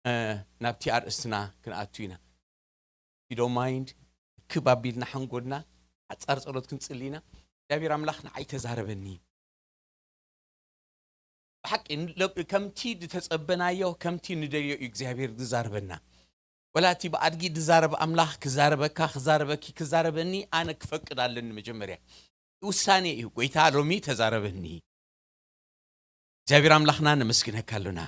እ፣ ናብቲ ኣርእስትና ክንኣቱ ኢና። ዩ ዶንት ማይንድ፣ ክብ ኣቢልና ሓንጎልና ሓጻር ጸሎት ክንጽሊ ኢና። እግዚኣብሔር ኣምላኽ ንዓይ ተዛረበኒ። ብሓቂ ለ-፣ ከምቲ ዝተጸበናዮ፣ ከምቲ ንደልዮ እዩ እግዚኣብሔር ዝዛረበና። ወላ እቲ ብኣድጊ ዝዛረብ ኣምላኽ ክዛረበካ፣ ክዛረበኪ፣ ክዛረበኒ ኣነ ክፈቅድ ኣለኒ። መጀመርያ ውሳኔ እዩ። ጎይታ ሎሚ ተዛረበኒ። እግዚኣብሔር ኣምላኽና ነመስግነካ ኣሎና።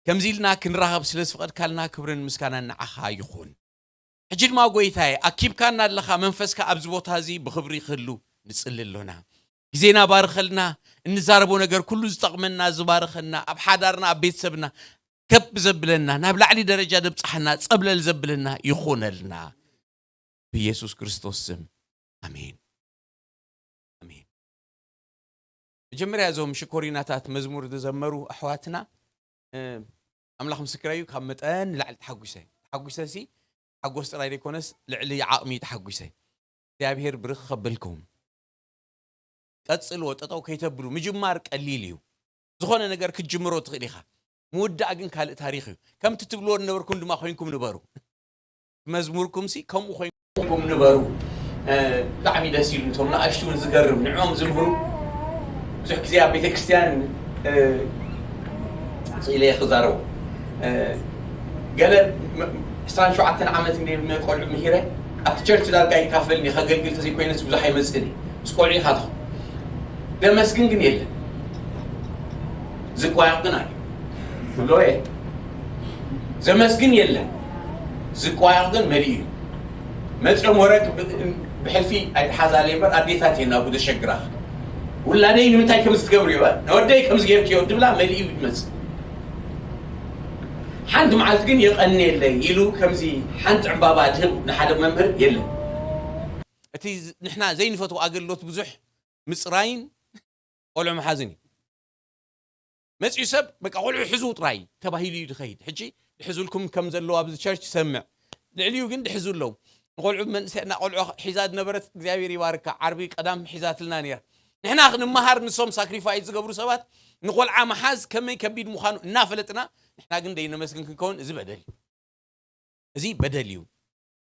ከምዚ ኢልና ክንራኸብ ስለ ዝፈቐድካልና ክብርን ምስጋናን ንዓኻ ይኹን። ሕጂ ድማ ጎይታየ፣ ኣኪብካና ኣለኻ፣ መንፈስካ ኣብዚ ቦታ እዚ ብኽብሪ ክህሉ ንጽሊ ኣሎና። ግዜና ባርኸልና፣ እንዛረቦ ነገር ኩሉ ዝጠቕመና፣ ዝባርኸና፣ ኣብ ሓዳርና፣ ኣብ ቤተሰብና ከብ ዘብለና፣ ናብ ላዕሊ ደረጃ ዘብጽሓና፣ ጸብለል ዘብለና ይኹነልና። ብኢየሱስ ክርስቶስ ስም፣ ኣሜን። ኣሜን። መጀመርያ እዞም ሽኮሪናታት መዝሙር ዝዘመሩ ኣሕዋትና፣ እ፣ ኣምላኽ ምስክረይ እዩ፣ ካብ መጠን ንላዕሊ ተሓጒሰ። ተሓጒሰ ሲ ሓጎስ ጥራይ ዘይኮነስ ልዕሊ ዓቕሚ ተሓጒሰ። እግዚኣብሔር ብርኽ ከብልኩም። ቀጽልዎ፣ ጠጠው ከይተብሉ። ምጅማር ቀሊል እዩ። ዝኾነ ነገር ክትጅምሮ ትኽእል ኢኻ። ምውዳእ ግን ካልእ ታሪኽ እዩ። ከምቲ ትብልዎ ዝነበርኩም ድማ ኮይንኩም ንበሩ። መዝሙርኩም ሲ ከምኡ ኮይንኩም ንበሩ። እ፣ ብጣዕሚ ደስ ኢሉ፣ እቶም ንኣሽቱ እውን ዝገርም፣ ንዕኦም ዝምህሩ። ብዙሕ ግዜ ኣብ ቤተ ክርስቲያን፣ እ፣ ስኢለ እየ ክዛረቡ። እ፣ ገለ መ-፣ ዕስራን ሸውዓተን ዓመት እንደ ቆልዑ ምሂረ፣ ኣብቲ ቸርች ዳርጋ ይካፈል እየ፣ ከገልግል ተዘይኮይነስ ብዙሕ ኣይመጽእን እየ። ምስ ቆልዑ ኢኻ ትኹን። ደመስግን ግን የለን። ዝቋየቕ ግን ኣሎ። ብሎ እየ። ዘመስግን የለን። ዝቋየቕ ግን መሊኡ እዩ። መጺኦም ወረግ ብ-፣ ብሕልፊ ኣይትሓዛለይ እምበር፣ ኣዴታት እየን ኣብኡ ዘሸግራ። ውላደይ ንምንታይ ከምዚ ትገብርዮ? ንወደይ ከምዚ ጌርክዮ? ድብላ መሊኡ እዩ ዝመጽእ። ሓንቲ መዓልቲ ግን የቐንየለይ ኢሉ ከምዚ ሓንቲ ዕምባባ ዝህብ ንሓደ መምህር የለን። እቲ ዝ-፣ ንሕና ዘይንፈትዎ ኣገልግሎት ብዙሕ ምጽራይን ቆልዑ ምሓዝን እዩ። መጺኡ ሰብ በቃ ቆልዑ ሕዙ ጥራይ ተባሂሉ እዩ ዝኸይድ። ሕጂ ድሕዙልኩም ከም ዘለዉ ኣብዚ ቸርች ይሰምዕ። ልዕሊኡ ግን ድሕዙ ኣለዉ። ንቆልዑ መንእሰያትና ቆልዑ ሒዛ ዝነበረት እግዚኣብሔር ይባርካ። ዓርቢ ቀዳም ሒዛትልና ነይራ። ንሕና ክንመሃር ንሶም ሳክሪፋይስ ዝገብሩ ሰባት ንቆልዓ ምሓዝ ከመይ ከቢድ ምዃኑ እናፈለጥና ንሕና ግን ደይነመስግን ክንከውን እዚ በደል እዩ። እዚ በደል እዩ።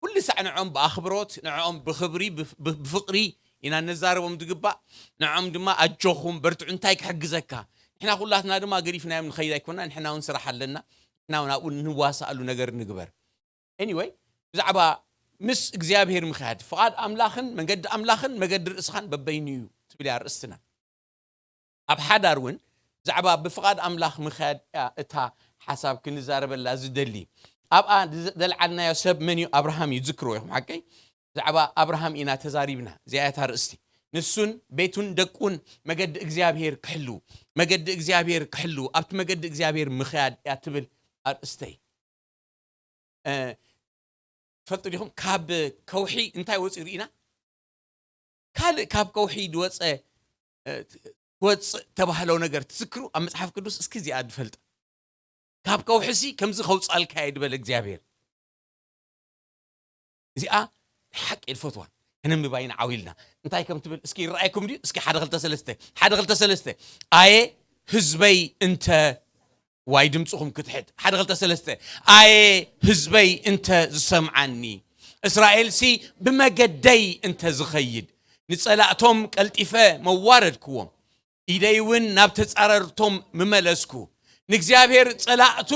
ኩሉ ሳዕ ንዕኦም ብኣኽብሮት፣ ንዕኦም ብኽብሪ፣ ብፍ-፣ ብ-፣ ብፍቕሪ ኢና ነዛርቦም ዝግባእ። ንዕኦም ድማ ኣጆኹም፣ በርትዑ፣ እንታይ ክሕግዘካ? ንሕና ኩላትና ድማ ገዲፍናዮም ንኸይድ ኣይኮና፣ ንሕና እውን ስራሕ ኣለና። ንሕና እውን ኣብኡ ንዋሳኣሉ ነገር ንግበር። ኤኒወይ፣ ብዛዕባ ምስ እግዚኣብሔር ምኽያድ፣ ፍቓድ ኣምላኽን መንገዲ ኣምላኽን መገዲ ርእስኻን በበይኑ እዩ ትብል እያ ኣርእስትና። ኣብ ሓዳር እውን ብዛዕባ ብፍቓድ ኣምላኽ ምኽያድ እያ እታ ሓሳብ ክንዛረበላ ዝደሊ። ኣብኣ ዝዘ-፣ ዘልዓልናዮ ሰብ መን እዩ? ኣብርሃም እዩ። ዝክርዎ ኢኹም ሓቀይ? ብዛዕባ ኣብርሃም ኢና ተዛሪብና። እዚኣ እያ እታ ርእስቲ። ንሱን ቤቱን ደቁን መገዲ እግዚኣብሔር ክሕልዉ፣ መገዲ እግዚኣብሔር ክሕልዉ፣ ኣብቲ መገዲ እግዚኣብሔር ምኽያድ እያ ትብል ኣርእስተይ። እ፣ ትፈልጡ ዲኹም? ካብ ከውሒ እንታይ ወፂኡ ርኢና? ካልእ ካብ ከውሒ ዝወፀ፣ እ፣ ክወፅእ ተባህለው ነገር ትዝክሩ? ኣብ መጽሓፍ ቅዱስ እስኪ እዚኣ ዝፈልጥ። ካብ ከውሒ ሲ ከምዚ ከውፃልካ እየ ዝበለ እግዚኣብሔር። እዚኣ ናይ ሓቂ እየ ዝፈትዋ። ከነንብባ ኢና ዓው ኢልና። እንታይ ከም ትብል እስኪ ይረኣየኩም ድዩ? እስኪ ሓደ ክልተ ሰለስተ፣ ሓደ ክልተ ሰለስተ። ኣየ ህዝበይ እንተ፣ ዋይ ድምፅኹም ክትሕት። ሓደ ክልተ ሰለስተ። ኣየ ህዝበይ እንተ ዝሰምዓኒ፣ እስራኤልሲ ብመገደይ እንተ ዝኸይድ፣ ንጸላእቶም ቀልጢፈ መዋረድክዎም፣ ኢደይ እውን ናብ ተጻረርቶም ምመለስኩ። ንእግዚኣብሔር ጸላእቱ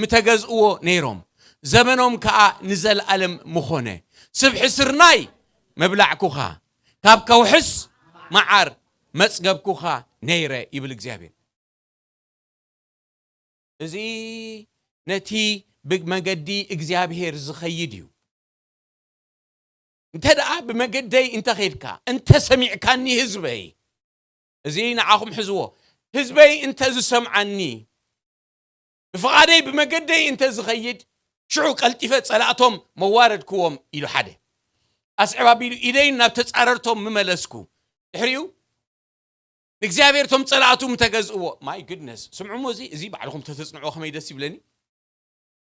ምተገዝእዎ ነይሮም፣ ዘመኖም ከኣ ንዘለኣለም ምኾነ። ስብሒ ስርናይ መብላዕኩኻ፣ ካብ ከውሕስ መዓር መጽገብኩኻ ነይረ ይብል እግዚኣብሔር። እዚ ነቲ ብመገዲ እግዚኣብሔር ዝኸይድ እዩ። እንተ ደኣ ብመገደይ እንተ ኸድካ፣ እንተ ሰሚዕካኒ ህዝበይ፣ እዚ ንዓኹም ሕዝዎ፣ ህዝበይ እንተ ዝሰምዓኒ፣ ብፍቓደይ ብመገደይ እንተ ዝኸይድ፣ ሽዑ ቀልጢፈ ጸላእቶም መዋረድክዎም ኢሉ ሓደ። ኣስዕብ ኣቢሉ ኢደይን ናብ ተጻረርቶም ምመለስኩ። ድሕሪኡ ንእግዚኣብሔር እቶም ጸላእቱ ምተገዝእዎ። ማይ ጉድነስ፣ ስምዑሞ፣ እዚ፣ እዚ ባዕልኹም ተተጽንዕዎ ከመይ ደስ ይብለኒ።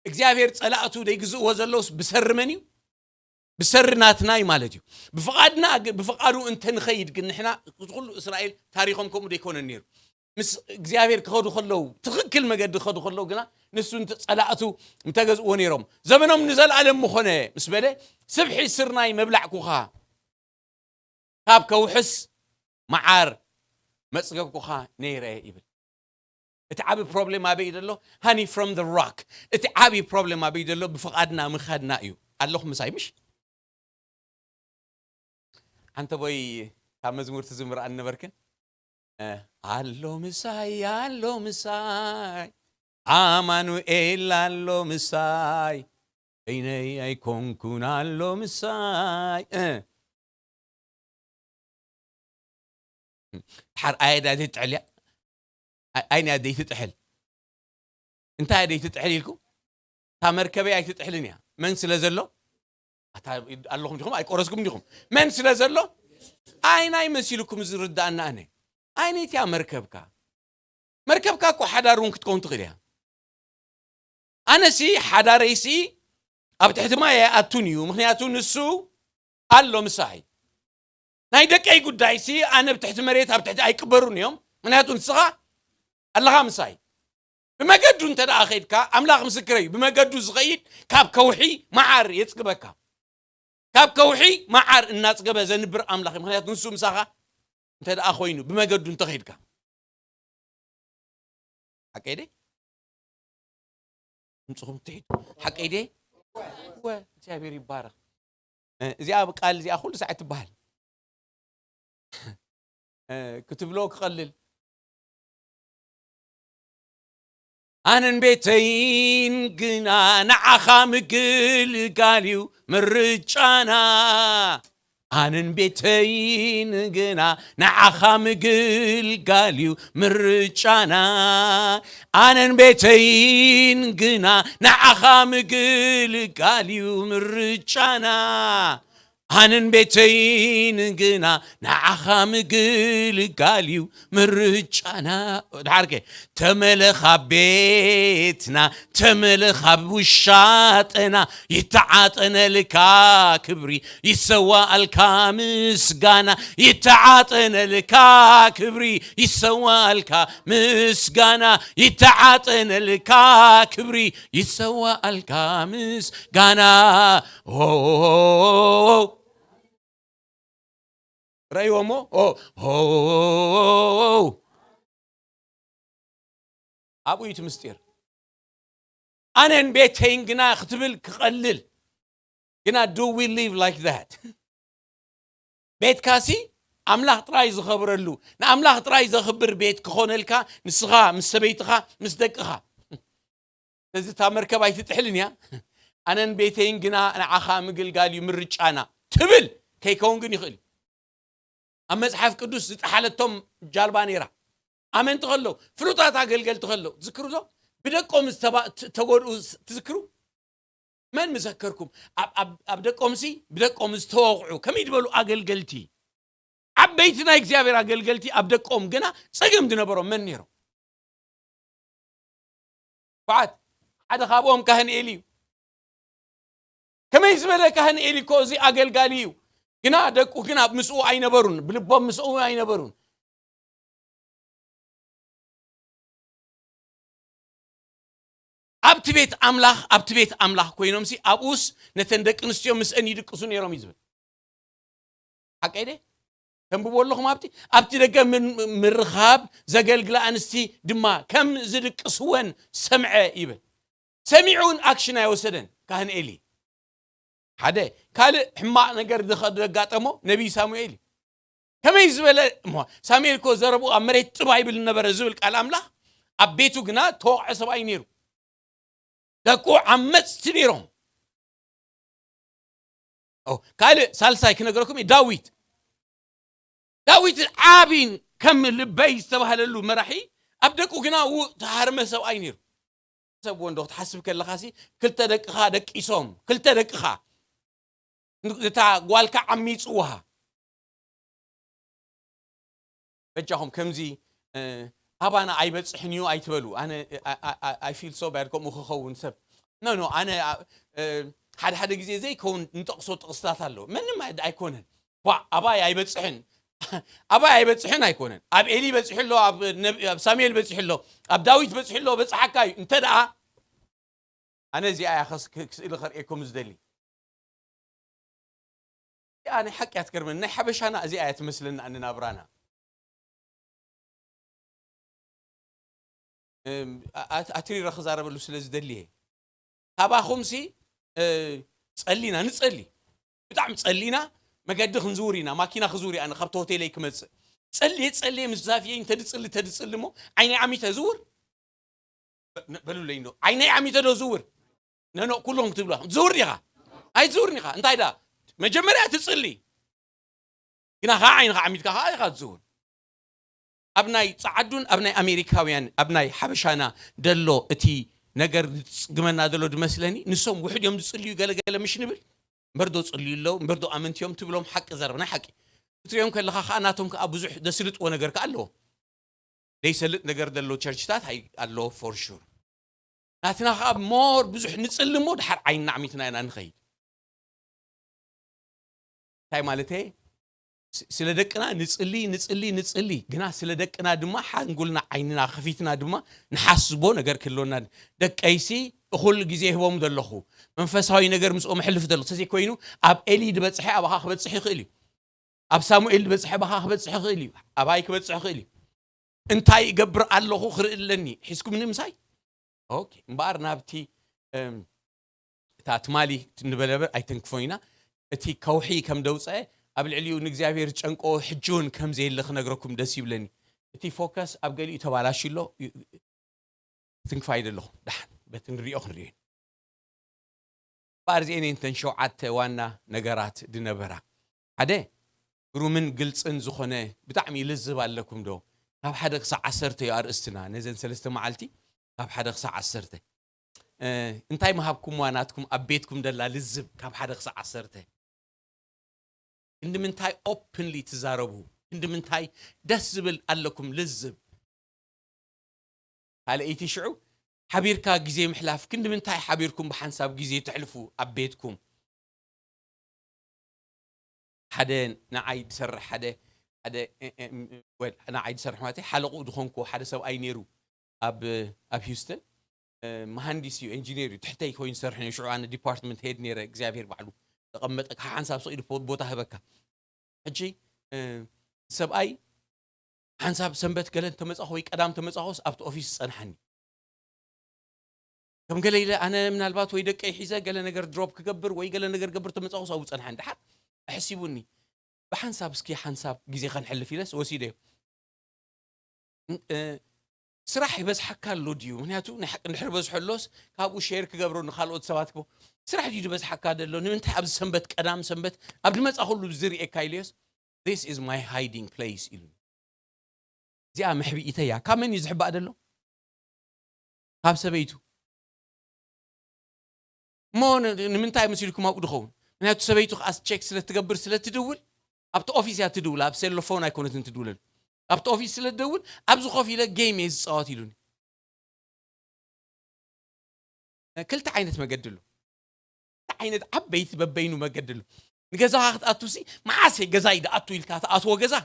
እግዚኣብሔር ጸላእቱ ደይግዝእዎ ዘለውስ ብሰሪ መን እዩ? ብሰሪ ናትናይ ማለት እዩ። ብፍቓድና ግ-፣ ብፍቓዱ እንተ ንኸይድ ግን ንሕና፣ እቲ ኩሉ እስራኤል ታሪኾም ከምኡ ደይኮነን ነይሩ። ምስ እግዚኣብሔር ክኸዱ ከለዉ፣ ትኽክል መገዲ ክኸዱ ከለዉ ግና ንሱ እንተ ጸላእቱ እንተገዝእዎ ነይሮም። ዘበኖም ንዘለኣለም ምኾነ ምስ በለ፣ ስብሒ ስርናይ መብላዕኩኻ፣ ካብ ከውሕስ መዓር መጽገብኩኻ ነይረ ይብል። እቲ ዓቢ ፕሮብሌም ኣበይ ዘሎ? ሃኒ ፍሮም ደ ሮክ። እቲ ዓቢ ፕሮብሌም ኣበይ ዘሎ? ብፍቓድና ምኻድና እዩ። ኣለኹ ምሳይ፣ ምሽ? ኣንተ ቦይ፣ ካብ መዝሙር ትዝምር ኣንነበርክን? እ፣ ኣሎ ምሳይ፣ ኣሎ ምሳይ፣ ኣማኑኤል ኣሎ ምሳይ፣ በይነይ ኣይኮንኩን ኣሎ ምሳይ። እ። ድሓር ኣየዳ ዘይትጥሕል እያ? ኣይ-፣ ኣይንያ ዘይትጥሕል? እንታይ እያ ዘይትጥሕል ኢልኩም? እታ መርከበይ ኣይትጥሕልን እያ። መን ስለ ዘሎ? ኣታ ኣለኹም ዲኹም? ኣይቆረስኩም ዲኹም? መን ስለ ዘሎ? ኣይናይ መሲልኩም ዝርዳእና ኣነ። ኣይነይትያ መርከብካ። መርከብካ እኮ ሓዳር እውን ክትከውን ትኽእል እያ። ኣነሲ ሓዳረይሲ ኣብ ትሕቲ ማይ ኣይኣቱን እዩ። ምኽንያቱ ንሱ ኣሎ ምሳይ። ናይ ደቀይ ጉዳይሲ ኣነ ኣብ ትሕቲ መሬት፣ ኣብ ትሕቲ ኣይቅበሩን እዮም። ምኽንያቱ ንስኻ ኣለኻ ምሳይ። ብመገዱ እንተ ደኣ ኸይድካ፣ ኣምላኽ ምስክረይ እዩ፣ ብመገዱ ዝኸይድ ካብ ከውሒ መዓር የጽግበካ። ካብ ከውሒ መዓር እናጽገበ ዘንብር ኣምላኽ እዩ። ምኽንያቱ ንሱ ምሳኻ እንተ ደኣ ኾይኑ፣ ብመገዱ እንተ ኸይድካ። ሓቀይ ደ? ድምፅኹም ትሒቱ። ሓቀይ ደ? እወ፣ እግዚኣብሔር ይባረኽ። እ፣ እዚኣ ቃል እዚኣ ኩሉ ሰዓት ትበሃል። እ፣ ክትብሎ ክቐልል። ኣነን ቤተይን ግና ንዓኻ ምግልጋል እዩ ምርጫና። ኣነን ቤተይን ግና ንዓኻ ምግልጋል እዩ ምርጫና። ኣነን ቤተይን ግና ንዓኻ ምግልጋል እዩ ምርጫና። ኣነን ቤተይን ግና ንዓኻ ምግልጋል እዩ ምርጫና። ድሓርከ ተመለኻ ቤትና፣ ተመለኻ ውሻጠና፣ ይተዓጠነልካ ክብሪ፣ ይሰዋኣልካ ምስጋና፣ ይተዓጠነልካ ክብሪ፣ ይሰዋኣልካ ምስጋና፣ ይተዓጠነልካ ክብሪ፣ ይሰዋኣልካ ምስጋና። ኦ፣ ረእይዎ እሞ፣ ኦ፣ ኦ፣ ኣብኡ እዩ እቲ ምስጢር። ኣነን ቤተይን ግና ክትብል ክቐልል። ግና do we live like that? ቤትካሲ ኣምላኽ ጥራይ ዝኸብረሉ፣ ንኣምላኽ ጥራይ ዘኽብር ቤት ክኾነልካ፣ ንስኻ ምስ ሰበይትኻ፣ ምስ ደቅኻ። ስለዚ እታ መርከብ ኣይትጥሕልን እያ። ኣነን ቤተይን ግና ንዓኻ ምግልጋል እዩ ምርጫና ትብል ከይከውን ግን ይኽእል እዩ። ኣብ መጽሓፍ ቅዱስ ዝጠሓለቶም ጃልባ ነይራ። ኣመንቲ ከለዉ፣ ፍሉጣት ኣገልገልቲ ከለዉ፣ ትዝክሩ ዶ? ብደቆም ዝተባ-፣ ት-፣ ተጎድኡ ስ-፣ ትዝክሩ? መን ምዘከርኩም? ኣብ፣ ኣብ፣ ኣብ ደቆምሲ፣ ብደቆም ዝተወቕዑ፣ ከመይ ዝበሉ ኣገልገልቲ? ዓበይቲ ናይ እግዚኣብሔር ኣገልገልቲ ኣብ ደቆም ግና ጸገም ዝነበሮም መን ነይሮም? በዓት፣ ሓደ ካብኦም ካህን ኤሊ እዩ። ከመይ ዝበለ ካህን ኤሊ እኮ እዚ ኣገልጋሊ እዩ። ግና ደቁ ግን ኣብ ምስኡ ኣይነበሩን፣ ብልቦም ምስኡ ኣይነበሩን። ኣብቲ ቤት ኣምላኽ፣ ኣብቲ ቤት ኣምላኽ ኮይኖምሲ ኣብኡስ ነተን ደቂ ኣንስትዮ ምስአን ይድቅሱ ነይሮም እዩ ዝብል። ሓቀይ ደ? ተንብቦ ኣለኹም ኣብቲ፣ ኣብቲ ደገ ምን-፣ ምርኻብ ዘገልግላ ኣንስቲ ድማ ከም ዝድቅስወን ሰምዐ ይብል። ሰሚዑ እውን ኣክሽን ኣይወሰደን ካህን ኤሊ። ሓደ ካልእ ሕማቕ ነገር ዝኸ-፣ ዘጋጠሞ ነቢይ ሳሙኤል እዩ። ከመይ ዝበለ እሞ፣ ሳሙኤል እኮ ዘረብኡ ኣብ መሬት ጥብ ኣይብል ነበረ ዝብል ቃል ኣምላኽ፣ ኣብ ቤቱ ግና ተወቕዐ ሰብኣይ ነይሩ። ደቁ ዓመፅቲ ነይሮም። ኦ፣ ካልእ ሳልሳይ ክነግረኩም እዩ፣ ዳዊት። ዳዊት ዓቢን ከም ልበይ ዝተባህለሉ መራሒ፣ ኣብ ደቁ ግና ው-፣ ተሃርመ ሰብኣይ ነይሩ። ሰብ ወንዶ ክትሓስብ ከለኻሲ፣ ክልተ ደቅኻ ደቂሶም፣ ክልተ ደቅኻ፣ እታ ጓልካ ዓሚፅዋ። በጃኹም ከምዚ፣ እ፣ ኣባና ኣይበፅሕን እዩ ኣይትበሉ። ኣነ፣ እ፣ ኣ-፣ ኣ-፣ ኣ-፣ I feel so bad ከምኡ ክኸውን ሰብ። ኖ፣ ኖ፣ ኣነ፣ ኣ-፣ እ፣ ሓደ ሓደ ግዜ ዘይከውን ንጠቕሶ ጥቕስታት ኣሎ። ምንም ኣይ-፣ ኣይኮነን። ዋ፣ ኣባይ ኣይበፅሕን። ኣባይ ኣይበፅሕን ኣይኮነን። ኣብ ኤሊ በፂሑ ኣሎ፣ ኣብ ነብ-፣ ኣብ ሳሙኤል በፂሑ ኣሎ፣ ኣብ ዳዊት በፂሑ ኣሎ፣ በፅሓካ እዩ። እንተ ደኣ ኣነ እዚኣ እያ ኸስ- ክ- ክስእሊ ከርእየኩም ዝደሊ። እዚኣ ናይ ሓቂ እያ ትገርመኒ። ናይ ሓበሻና እዚኣ እያ ትመስለና ኣነናብራና። እም፣ ኣ- ኣት- ኣትሪረ ክዛረበሉ ስለ ዝደሊ እየ። ካባኹምሲ እ፣ ጸሊና ንጸሊ፣ ብጣዕሚ ጸሊና፣ መገዲ ክንዝውር ኢና። ማኪና ክዝውር እየ ኣነ ካብቲ ሆቴለይ ክመጽእ። ጸልየ ጸልየ ምስ ዛፍየይ እንተድጽሊ ተድጽሊ እሞ ዓይነይ ዓሚተ ዝውር በሉለይ እንዶ። ዓይነይ ዓሚተ ዶ ዝውር? ነኖ ኩሎም ክትብሉ ዝውር ዲኻ? ኣይትዝውርን ኢኻ። እንታይ ዳ መጀመርያ ትጽሊ ግና ከዓ ዓይንኻ ዓሚትካ ከዓ ኢኻ ትዝውር። ኣብ ናይ ጸዓዱን ኣብ ናይ ኣሜሪካውያን ኣብ ናይ ሓበሻና ደሎ እቲ ነገር ዝጽግመና ዘሎ ድመስለኒ። ንሶም ውሕድ እዮም ዝጽልዩ ገለገለ ምሽ ንብል እምበር ዶ ጽልዩ ኣለዉ እምበር ዶ ኣመንቲ እዮም ትብሎም። ሓቂ ዘረብ ናይ ሓቂ ክትሪኦም ከለኻ ከዓ ናቶም ከዓ ብዙሕ ዘስልጥዎ ነገር ከዓ ኣለዎም። ዘይሰልጥ ነገር ዘሎ ቸርችታት ኣይ- ኣሎ for sure። ናትና ከዓ more ብዙሕ ንጽሊ እሞ ድሓር ዓይንና ዓሚትና ኢና ንኸይድ። እንታይ ማለት እየ? ስ- ስለ ደቅና ንጽሊ ንጽሊ ንጽሊ ግና ስለ ደቅና ድማ ሓንጉልና ዓይንና ከፊትና ድማ ንሓስቦ ነገር ክህልወና። ደቀይሲ እኹል ግዜ ይህቦም ዘለኹ መንፈሳዊ ነገር ምስኦም ሕልፍ ዘለኹ ተዘይኮይኑ ኣብ ኤሊ ዝበፅሐ ኣባኻ ክበፅሕ ይኽእል እዩ። ኣብ ሳሙኤል ዝበፅሐ ኣባኻ ክበፅሕ ይኽእል እዩ። ኣባይ ክበፅሕ ይኽእል እዩ። እንታይ እገብር ኣለኹ ክርኢ ኣለኒ ሒዝኩምኒ ምሳይ? ኦኬ እምበኣር ናብቲ እም፣ እታ ትማሊ ንበለበር ኣይተንክፎ ኢና። እቲ ከውሒ ከም ደውፀ ኣብ ልዕሊኡ ንእግዚኣብሔር ዝጨንቆ ሕጂ እውን ከም ዘየለ ክነግረኩም ደስ ይብለኒ። እቲ ፎከስ ኣብ ገሊኡ ተባላሽ ኣሎ። ትንክፋ ይደለኹ ደሓን በቲ ንሪኦ ክንሪኦ ኢና። እምበኣር እዚአን እየን እተን ሸውዓተ ዋና ነገራት ድነበራ። ሓደ ግሩምን ግልፅን ዝኾነ ብጣዕሚ ልዝብ ኣለኩም ዶ? ካብ ሓደ ክሳዕ ዓሰርተ እዩ ኣርእስትና ነዘን ሰለስተ መዓልቲ። ካብ ሓደ ክሳዕ ዓሰርተ እንታይ ምሃብኩምዋ ናትኩም ኣብ ቤትኩም ደላ ልዝብ ካብ ሓደ ክሳዕ ዓሰርተ? ክንዲ ምንታይ ኦፕንሊ ትዛረቡ? ክንዲ ምንታይ ደስ ዝብል ኣለኩም ልዝብ? ካልኣይቲ ሽዑ ሓቢርካ ግዜ ምሕላፍ ክንዲ ምንታይ ሓቢርኩም ብሓንሳብ ግዜ ተሕልፉ ኣብ ቤትኩም? ሓደ ንዓይ ዝሰርሕ ሓደ ሓደ ንዓይ ዝሰርሕ ማለት ሓለቑ ዝኾንኩ ሓደ ሰብኣይ ነይሩ ኣብ ኣብ ሂውስተን። መሃንዲስ እዩ ኢንጂነር እዩ ትሕተይ ኮይኑ ዝሰርሕ ነይሩ ሽዑ ኣነ ዲፓርትመንት ሄድ ነይረ እግዚኣብሔር ባዕሉ ተቐመጠ ሓንሳብ ስቕ ኢሉ ቦታ ህበካ። ሕጂ ሰብኣይ ሓንሳብ ሰንበት ገለ እንተመጻኹ ወይ ቀዳም ተመጻኹስ ኣብቲ ኦፊስ ዝጸንሓኒ ከም ገለ ኢለ ኣነ ምናልባት ወይ ደቀይ ሒዘ ገለ ነገር ድሮፕ ክገብር ወይ ገለ ነገር ገብር ተመጻኹስ ኣብኡ ጸንሓኒ ድሓር ኣሕሲቡኒ ብሓንሳብ እስኪ ሓንሳብ ግዜ ከንሕልፍ ኢለስ ወሲደዮ ስራሕ ይበዝሓካ ኣሎ ድዩ ምክንያቱ ናይ ሓቂ እንድሕር በዝሖ ኣሎስ ካብኡ ሼር ክገብሮ ንካልኦት ሰባት ክቦ ስራሕ ድዩ ዝበዝሓካ ደሎ ንምንታይ ኣብዚ ሰንበት ቀዳም ሰንበት ኣብ ድመፃ ኩሉ ዝርእየካ ኢለዮስ this is my hiding place ኢሉ እዚኣ መሕብኢተያ ካብ መን እዩ ዝሕባእ ደሎ ካብ ሰበይቱ እሞ ንምንታይ መሲልኩም ኣብኡ ድኸውን ምክንያቱ ሰበይቱ ከዓ ቸክ ስለትገብር ስለትድውል ኣብቲ ኦፊስ እያ ትድውል ኣብ ሴሎፎን ኣይኮነትን ትድውለሉ ኣብቲ ኦፊስ ስለትደውል ኣብዚ ኮፍ ኢለ ጌም እየ ዝፃወት ኢሉኒ ክልተ ዓይነት መገዲ ኣሎ ክልተ ዓይነት ዓበይቲ በበይኑ መገዲ ኣሎ ንገዛኻ ክትኣቱ ሲ መዓስ ገዛይ ድኣቱ ኢልካ ትኣትዎ ገዛ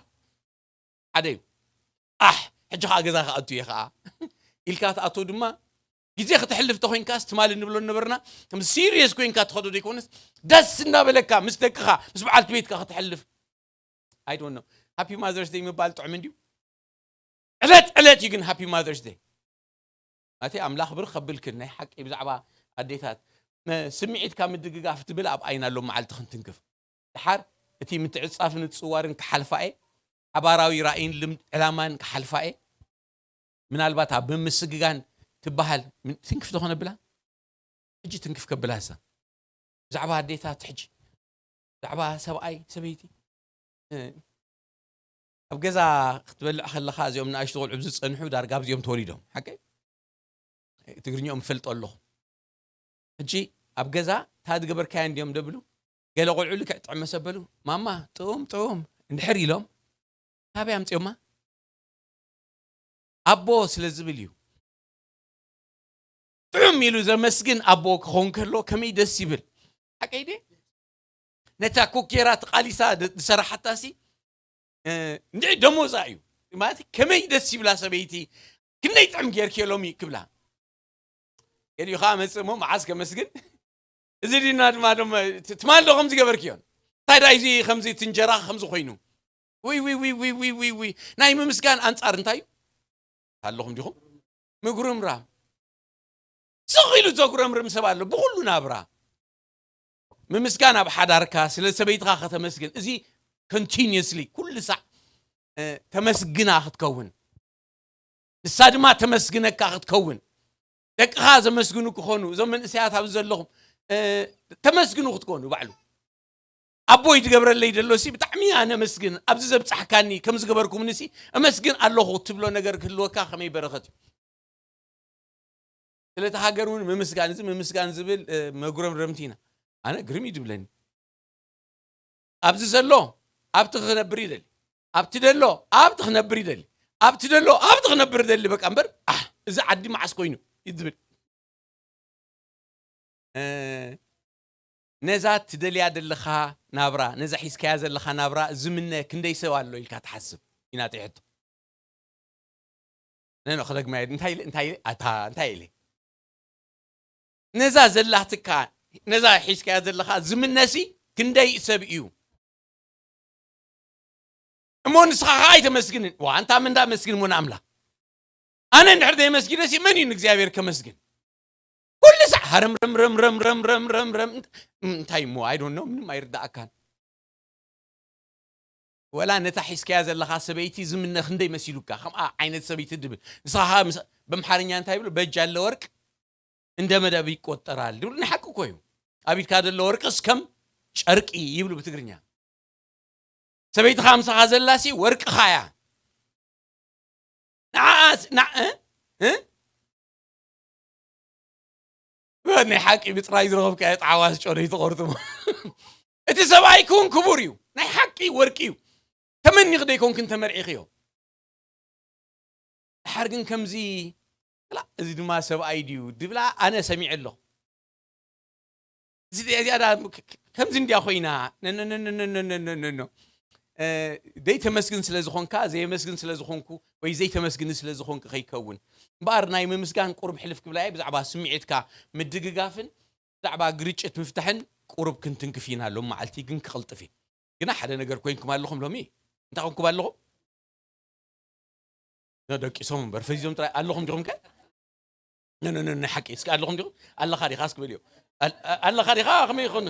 ሓደ እዩ ኣሕ ሕጂ ከዓ ገዛ ክኣቱ እየ ከዓ ኢልካ ትኣትዎ ድማ ግዜ ክተሕልፍ ተኮይንካስ ትማሊ ንብሎ ነበርና ከም ሲሪየስ ኮይንካ ትኸዶ ዘይኮነስ ደስ እናበለካ ምስ ደቅኻ ምስ በዓልቲ ቤትካ ክተሕልፍ ኣይዶኖ ሃፒ ማዘርስ ደይ ምባል ጥዑም እንድዩ ዕለት ዕለት እዩ ግን ሃፒ ማዘርስ ደይ ኣቲ ኣምላኽ ብር ከብልክን ናይ ሓቂ ብዛዕባ ኣዴታት ስምዒትካ ምድግጋፍ ትብል ኣብ ኣይና ሎም መዓልቲ ክንትንክፍ ድሓር እቲ ምትዕጻፍን ምጽዋርን ክሓልፋ እየ ሓባራዊ ራእይን ልምድ ዕላማን ክሓልፋ እየ ምናልባት ኣብ ምምስግጋን ትበሃል ትንክፍ ዝኾነ ብላ ሕጂ ትንክፍ ከብላ እሳ ብዛዕባ ኣዴታት ሕጂ ብዛዕባ ሰብኣይ ሰበይቲ ኣብ ገዛ ክትበልዕ ከለኻ እዚኦም ንኣሽቱ ቆልዑ ዝፀንሑ ዳርጋ ኣብዚኦም ተወሊዶም ሓቂ ትግርኛኦም ፈልጦ ኣለኹ ሕጂ ኣብ ገዛ ታ ዝገበርካዮ እንዲዮም ደብሉ ገለ ቆልዑ ልክዕ ጥዕመ ሰበሉ ማማ ጥኡም ጥኡም እንድሕር ኢሎም ካበይ ኣምፅዮማ ኣቦ ስለ ዝብል እዩ ጥዑም ኢሉ ዘመስግን ኣቦ ክኸውን ከሎ ከመይ ደስ ይብል ሓቀይ ድየ ነታ ኮኬራ ተቓሊሳ ዝሰራሓታ ሲ እንድዒ ደሞዛ እዩ ማለት ከመይ ደስ ይብላ ሰበይቲ ክንደይ ጥዕም ጌርክዮ ሎሚ ክብላ ኤልዩ ኸዓ መጽእ እሞ መዓስ ከመስግን? እዚ ዲና ድማ ደሞ ትማል ዶ ከምዚ ገበርክዮን? እንታይ ደኣ እዚ ከምዚ እቲ እንጀራ ከምዚ ኮይኑ? ውይ ውይ ውይ ውይ ውይ ውይ ውይ። ናይ ምምስጋን ኣንጻር እንታይ እዩ? ኣለኹም ዲኹም? ምጉርምራም። ስቕ ኢሉ ዘጉረምርም ሰብ ኣሎ ብኹሉ ናብራ። ምምስጋን ኣብ ሓዳርካ፣ ስለ ሰበይትኻ ከተመስግን። እዚ continuously ኩሉ ሳዕ ተመስግና ክትከውን፣ ንሳ ድማ ተመስግነካ ክትከውን፣ ደቅኻ ዘመስግኑ ክኾኑ፣ እዞም መንእሰያት ኣብዚ ዘለኹም ተመስግኑ ክትኮኑ ባዕሉ ኣቦይ ዝገብረለይ ደሎ ሲ ብጣዕሚ ኣነ መስግን፣ ኣብዚ ዘብጻሕካኒ ከም ዝገበርኩምኒ ሲ እመስግን ኣለኹ ትብሎ ነገር ክህልወካ ከመይ በረኸት እዩ። ስለቲ ሃገር እውን ምምስጋን፣ እዚ ምምስጋን ዝብል መጉረምረምቲ ኢና። ኣነ ግርም እዩ ዝብለኒ። ኣብዚ ዘሎ ኣብቲ ክነብር ይደሊ፣ ኣብቲ ደሎ ኣብቲ ክነብር ይደሊ፣ ኣብቲ ደሎ ኣብቲ ክነብር ይደሊ። በቃ እምበር፣ ኣህ፣ እዚ ዓዲ መዓስ ኮይኑ እዩ ዝብል። ነዛ ትደልያ ዘለኻ ናብራ፣ ነዛ ሒዝካያ ዘለኻ ናብራ ዝምነ ክንደይ ሰብ ኣሎ ኢልካ ትሓስብ? ኢና እቲ ሕቶ። ነኖ ክደግማ እየ። እንታይ ኢለ እንታይ ኢለ ኣታ እንታይ ኢለ? ነዛ ዘላትካ፣ ነዛ ሒዝካያ ዘለኻ ዝምነሲ ክንደይ ሰብ እዩ? እሞ ንስኻ ኸዓ ኣይተመስግንን። ዋ ኣንታ ምን እንዳመስግን እሞ ንኣምላኽ? ኣነ እንድሕር ዘይመስጊነሲ መን እዩ ንእግዚኣብሔር ከመስግን? ኩሉ ሳዕ ሃረምረምረምረምረምረምረምረም እንታይ እሞ? I don't know፣ ምንም ኣይርዳእካን። ወላ ነታ ሒዝካያ ዘለኻ ሰበይቲ ዝምነ ክንደይ መሲሉካ? ከምኣ ዓይነት ሰበይቲ ድብል ንስኻ ምስ- በምሓርኛ እንታይ ይብሉ? በእጅ ያለ ወርቅ እንደ መዳብ ይቆጠራል ድብሉ። ንሓቂ እኮ እዩ። ኣብ ኢድካ ዘሎ ወርቅስ ከም ጨርቂ ይብሉ ብትግርኛ። ሰበይትኻ ምሳኻ ዘላሲ ወርቅኻ እያ። ንዓኣ ስ- ንዓ- እ? እ? ናይ ሓቂ ብጥራይ ዝረኸብካዮ ጣዕዋ ዝጨዶ ይትቆርጥሞ። እቲ ሰብኣይ ክውን ክቡር እዩ። ናይ ሓቂ ወርቂ እዩ። ተመኒኽ ደይኮንክን ተመርዒኽዮ። ድሓር ግን ከምዚ ላ እዚ ድማ ሰብኣይ ድዩ ድብላ ኣነ ሰሚዐ ኣለኹ። እዚ እዚኣ ዳ- ከ- ከ- ከምዚ እንድያ ኮይና ነነነነነነነነኖ ዘይተመስግን ስለ ዝኾንካ ዘየመስግን ስለ ዝኾንኩ ወይ ዘይተመስግኒ ስለ ዝኾንክ ከይከውን እምበኣር ናይ ምምስጋን ቁሩብ ሕልፍ ክብላ እየ። ብዛዕባ ስምዒትካ ምድግጋፍን ብዛዕባ ግርጭት ምፍታሕን ቁሩብ ክንትንክፍ ኢና ሎም መዓልቲ ግን ክቕልጥፍ እዩ። ግና ሓደ ነገር ኮይንኩም ኣለኹም ሎሚ እንታይ ኮንኩም ኣለኹም? ደቂሶም እምበር ፈዚዞም ጥራይ ኣለኹም ዲኹም ከ? ነነነ ሓቂ እስኪ ኣለኹም ዲኹም? ኣለኻ ዲኻ እስኪ በልዮ። ኣል- ኣለኻ ዲኻ ከመይ ይኾን?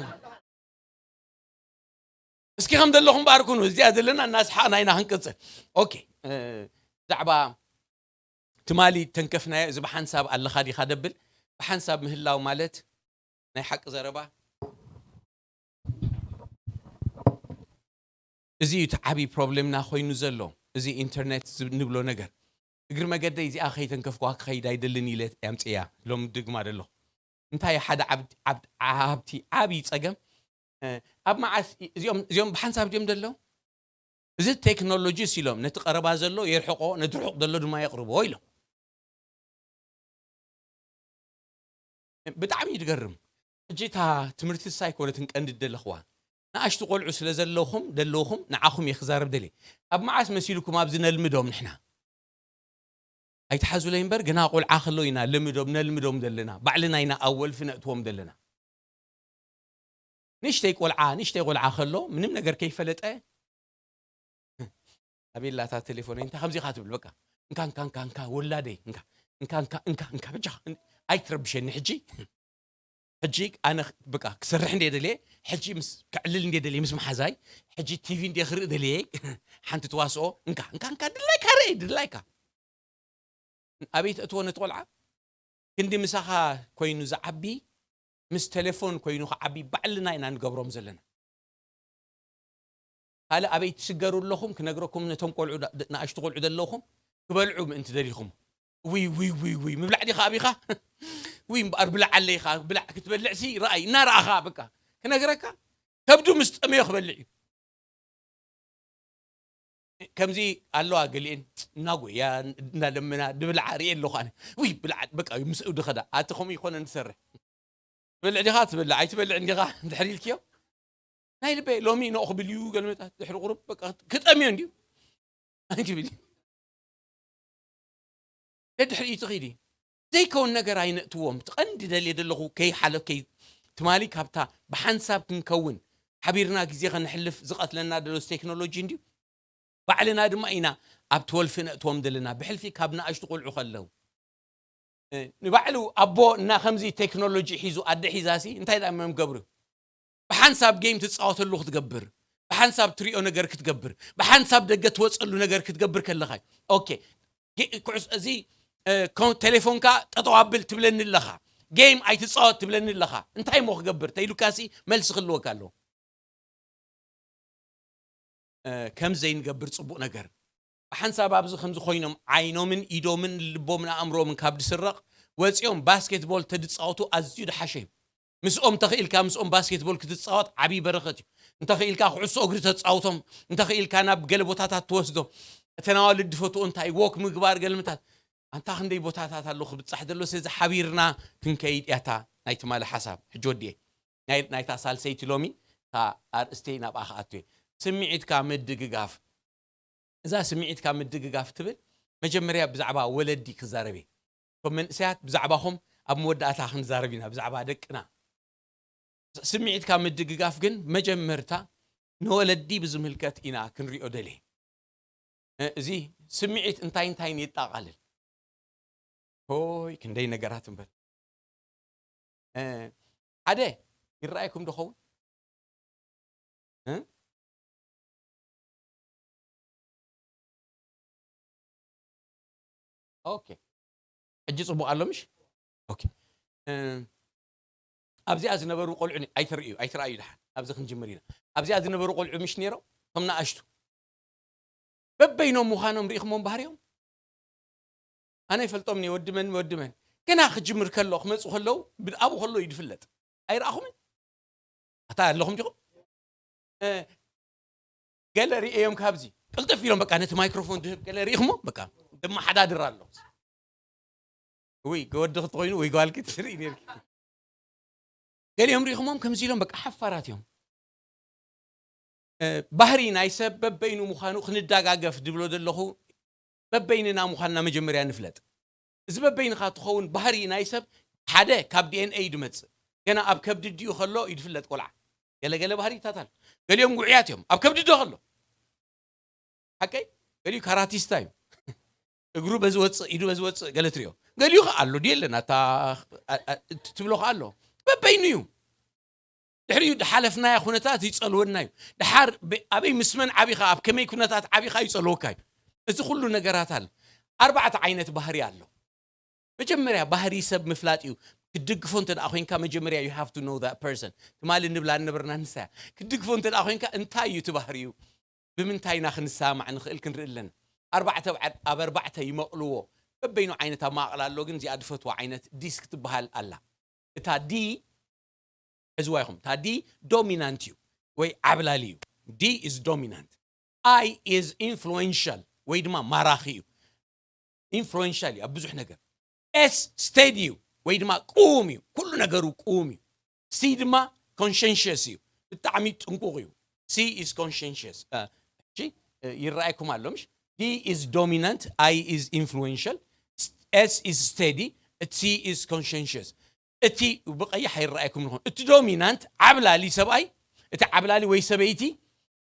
እስኪ ከም ዘለኹም ባርኩኑ እዚኣ ዘለና እናስሓቕና ኢና ክንቅፅል። ኦኬ፣ እ፣ ብዛዕባ ትማሊ ተንከፍናዮ እዚ ብሓንሳብ ኣለኻ ዲኻ ደብል ብሓንሳብ ምህላው ማለት ናይ ሓቂ ዘረባ እዚ እዩ እቲ ዓብዪ ፕሮብሌምና ኮይኑ ዘሎ። እዚ ኢንተርኔት ዝብ- ንብሎ ነገር እግሪ መገደይ እዚኣ ከይተንከፍኩዋ ክኸይድ ኣይደልን ኢለ ኣምፅያ ሎም ድግማ ደለኹ። እንታይ ሓደ ዓብ- ዓብ- ዓብቲ ዓብዪ ፀገም እ፣ ኣብ መዓስ እዚኦም እዚኦም ብሓንሳብ ድዮም ደለው? እዚ ቴክኖሎጂስ ኢሎም ነቲ ቀረባ ዘሎ የርሕቆ ነቲ ርሑቕ ዘሎ ድማ የቕርቦ ኢሎም። ብጣዕሚ እዩ ዝገርም። ሕጂ እታ ትምህርቲ ንሳ ኣይኮነትን ቀንዲ ደለኽዋ ንኣሽቱ ቆልዑ ስለ ዘለኹም ደለኹም ንዓኹም እየ ክዛረብ ደልየ። ካብ መዓስ መሲልኩም ኣብዚ ነልምዶም ንሕና? ኣይትሓዙለይ እምበር ግና ቆልዓ ከሎ ኢና ልምዶም ነልምዶም ዘለና ባዕልና ኢና ኣብ ወልፊ ነእትዎም ዘለና። ንእሽተይ ቆልዓ ንእሽተይ ቆልዓ ከሎ ምንም ነገር ከይፈለጠ ኣቤላታ ቴሌፎነይ እንታይ ከምዚ ኢኻ ትብል በቃ እንካ እንካ እንካ እንካ ወላደይ እንካ እንካ እንካ እንካ እንካ ብጃኻ ኣይትረብሸኒ ሕጂ ሕጂ ኣነ በቃ ክሰርሕ እንደ ደልየ ሕጂ ምስ ከዕልል እንደ ደልየ ምስ መሓዛይ ሕጂ ቲቪ እንደ ክርኢ ደልየ ሓንቲ ተዋስኦ እንካ እንካ እንካ ድላይካ ርእ ድላይካ ኣበይ ተእትዎ ነቲ ቆልዓ ክንዲ ምሳኻ ኮይኑ ዝዓቢ ምስ ቴሌፎን ኮይኑ ክዓቢ ባዕልና ኢና ንገብሮም ዘለና ካልእ ኣበይ ትስገሩ ኣለኹም ክነግረኩም ነቶም ቆልዑ ንኣሽቱ ቆልዑ ዘለኹም ክበልዑ ምእንቲ ደሊኹም ውይ ውይ ውይ ውይ ምብላዕ ዲኻ ኣቢኻ ውይ እምበኣር ብላዕ ኣለይኻ ብላዕ ክትበልዕ ሲ ረኣይ እናረኣኻ በቃ ክነግረካ ከብዱ ምስ ጠመዮ ክበልዕ እዩ ከምዚ ኣለዋ ገሊኤን እናጎያ እናለመና ድብልዓ ርኤ ኣለኹ ኣነ ውይ ብልዓ በቃ ምስኡ ድኸዳ ኣቲ ከምኡ ይኮነ ንሰርሕ ትበልዕ ዲኻ ትበልዕ ኣይትበልዕ እንዲኻ ድሕሪ ኢልክዮ ናይ ልበይ ሎሚ ንኦ ክብል እዩ ገልመጣ ድሕሪ ቁሩብ በቃ ክጠምዮ እንዲዩ ኣይትብል ደድሕሪኡ ትኺዲ ዘይከውን ነገር ኣይነእትዎም። እቲ ቀንዲ ደልየ ዘለኹ ከይሓለ-፣ ከይ-፣ ትማሊ ካብታ ብሓንሳብ ክንከውን ሓቢርና ግዜ ከነሕልፍ ዝቐትለና ደሎ ቴክኖሎጂ እንድዩ። ባዕልና ድማ ኢና ኣብቲ ወልፊ ነእትዎም ዘለና። ብሕልፊ ካብ ንኣሽቱ ቆልዑ ከለዉ፣ እ፣ ንባዕሉ ኣቦ እና ከምዚ ቴክኖሎጂ ሒዙ ኣደ ሒዛሲ እንታይ ደኣ መም ገብሩ? ብሓንሳብ ጌም ትጻወተሉ ክትገብር፣ ብሓንሳብ ትሪኦ ነገር ክትገብር፣ ብሓንሳብ ደገ ትወጸሉ ነገር ክትገብር ከለኻ፣ ኦኬ፣ ጌ-፣ ኩዕስ-፣ እዚ፣ እ፣ ኮ-፣ ቴሌፎንካ ጠጠው ኣብል ትብለኒ ኣለኻ፣ ጌም ኣይትጻወት ትብለኒ ኣለኻ፣ እንታይ እሞ ክገብር ተኢሉካሲ መልሲ ክህልወካ ኣለዎ። እ፣ ከም ዘይንገብር ጽቡቕ ነገር። ብሓንሳብ ኣብዚ ከምዚ ኮይኖም ዓይኖምን ኢዶምን ልቦምን ኣእምሮምን ካብ ድስረቕ ወጺኦም ባስኬትቦል ተድጻወቱ ኣዝዩ ድሓሸ እዩ። ምስኦም እንተኽኢልካ ምስኦም ባስኬትቦል ክትጻወት ዓብዪ በረኸት እዩ። እንተኽኢልካ ኩዕሶ እግሪ ተጻውቶም፣ እንተኽኢልካ ናብ ገለ ቦታታት ትወስዶ። እተን ኣዋልድ ድፈትዎ እንታይ ወክ ምግባር ገለምታት። ኣንታ ክንደይ ቦታታት ኣሎ ክብጻሕ ዘሎ፣ ስለዚ ሓቢርና ክንከይድ እያ እታ ናይ ትማሊ ሓሳብ። ሕጂ ወዲኤ ናይ-፣ ናይታ ሳልሰይቲ ሎሚ እታ ኣርእስተይ ናብኣ ክኣቱ እየ። ስምዒትካ ምድግጋፍ። እዛ ስምዒትካ ምድግጋፍ ትብል መጀመርያ ብዛዕባ ወለዲ ክዛረብ እየ። እቶም መንእሰያት ብዛዕባኹም ኣብ መወዳእታ ክንዛረብ ኢና፣ ብዛዕባ ደቅና። ስምዒትካ ምድግጋፍ ግን መጀመርታ ንወለዲ ብዝምልከት ኢና ክንሪኦ ደልየ። እ፣ እዚ ስምዒት እንታይ እንታይን የጠቓልል። ሆይ ክንደይ ነገራት እምበር። እ፣ ሓደ ይረኣየኩም ዶ ኸውን? እ? ኦኬ። ሕጂ ጽቡቕ ኣሎ ምሽ? ኦኬ። እ፣ ኣብዚኣ ዝነበሩ ቆልዑ ኒ-፣ ኣይትርእዩ፣ ኣይትረኣዩ ደሓን። ኣብዚ ክንጅምር ኢና። ኣብዚኣ ዝነበሩ ቆልዑ ምሽ ነይሮም? እቶም ንኣሽቱ። በበይኖም ምዃኖም ርኢኹሞም ባህሪኦም? ኣነ ይፈልጦም እየ፣ ወዲ መን ወዲ መን። ገና ክጅምር ከሎ፣ ክመጹ ከለዉ፣ ብድ-፣ ኣብኡ ከሎ እዩ ዝፍለጥ። ኣይረኣኹምን? ኣታ ኣለኹም ዲኹም? እ፣ ገለ ርእዮም ካብዚ። ቅልጥፍ ኢሎም በቃ ነቲ ማይክሮፎን ድህብ ገለ ርኢኹሞ? በቃ ድማ ሓዳድር ኣሎ። ውይ፣ ወዲ ክትኮይኑ ወይ ጓል ክትርኢ ነርኪ። ገሊኦም ርኢኹሞም ከምዚ ኢሎም በቃ ሓፋራት እዮም። እ፣ ባህሪ ናይ ሰብ በበይኑ ምዃኑ ክንዳጋገፍ ድብሎ ዘለኹ፣ በበይንና ምዃንና መጀመርያ ንፍለጥ። እዚ በበይንኻ ትኸውን ባህሪ ናይ ሰብ ሓደ ካብ ዲ ኤን ኤ እዩ ድመጽእ። ገና ኣብ ከብዲ ዲኡ ከሎ እዩ ድፍለጥ ቆልዓ። ገለ ገለ ባህሪታት ኣሎ። ገሊኦም ጉዕያት እዮም ኣብ ከብዲ ዶ ከሎ። ሓቀይ? ገሊኡ ካራቲስታ እዩ። እግሩ በዚ ወጽእ፣ ኢዱ በዚ ወጽእ ገለ ትሪኦ። ገሊኡ ኸዓ ኣሎ ድየለን፣ ኣታ፣ ኣ-፣ ኣ-፣ ትብሎ ኸዓ ኣሎ። በበይኑ እዩ። ድሕሪኡ ድሓለፍናዮ ኩነታት ይጸልወና እዩ። ድሓር በ-፣ ኣበይ ምስ መን ዓቢኻ፣ ኣብ ከመይ ኩነታት ዓቢኻ ይጸልወካ እዩ። እዚ ኩሉ ነገራት ኣሎ። ኣርባዕተ ዓይነት ባህሪ ኣሎ። መጀመርያ ባህሪ ሰብ ምፍላጥ እዩ። ክትድግፎ እንተ ደኣ ኮይንካ መጀመርያ you have to know that person። ትማሊ ንብላ ነበርና ንሳ እያ። ክትድግፎ እንተ ደኣ ኮይንካ እንታይ እዩ እቲ ባህሪኡ? ብምንታይ ኢና ክንሰማማዕ ንኽእል ክንርኢ ኣለና። ኣርባዕተ ኣብ፣ ኣብ ኣርባዕተ ይመቕልዎ። በበይኑ ዓይነት ኣማቕላ ኣሎ፣ ግን እዚኣ ድፈትዋ ዓይነት ዲስክ ትበሃል ኣላ። እታ ዲ፣ ሕዝዋ ኢኹም፣ እታ ዲ ዶሚናንት እዩ ወይ ዓብላሊ እዩ። D is dominant። I is influential ወይ ድማ ማራኺ እዩ። ኢንፍሉዌንሻል እዩ ኣብ ብዙሕ ነገር። ኤስ ስቴዲ እዩ ወይ ድማ ቅዉም እዩ፣ ኩሉ ነገሩ ቅዉም እዩ። ሲ ድማ ኮንሸንሽስ እዩ፣ ብጣዕሚ ጥንቁቕ እዩ። C is conscientious። እ፣ ሕጂ፣ እ፣ ይረኣየኩም ኣሎ ምሽ? D is dominant, I is influential, S is steady, C is conscientious። እቲ ብቐይሕ ኣይረኣየኩም ንኾን። እቲ ዶሚናንት ዓብላሊ ሰብኣይ፣ እቲ ዓብላሊ ወይ ሰበይቲ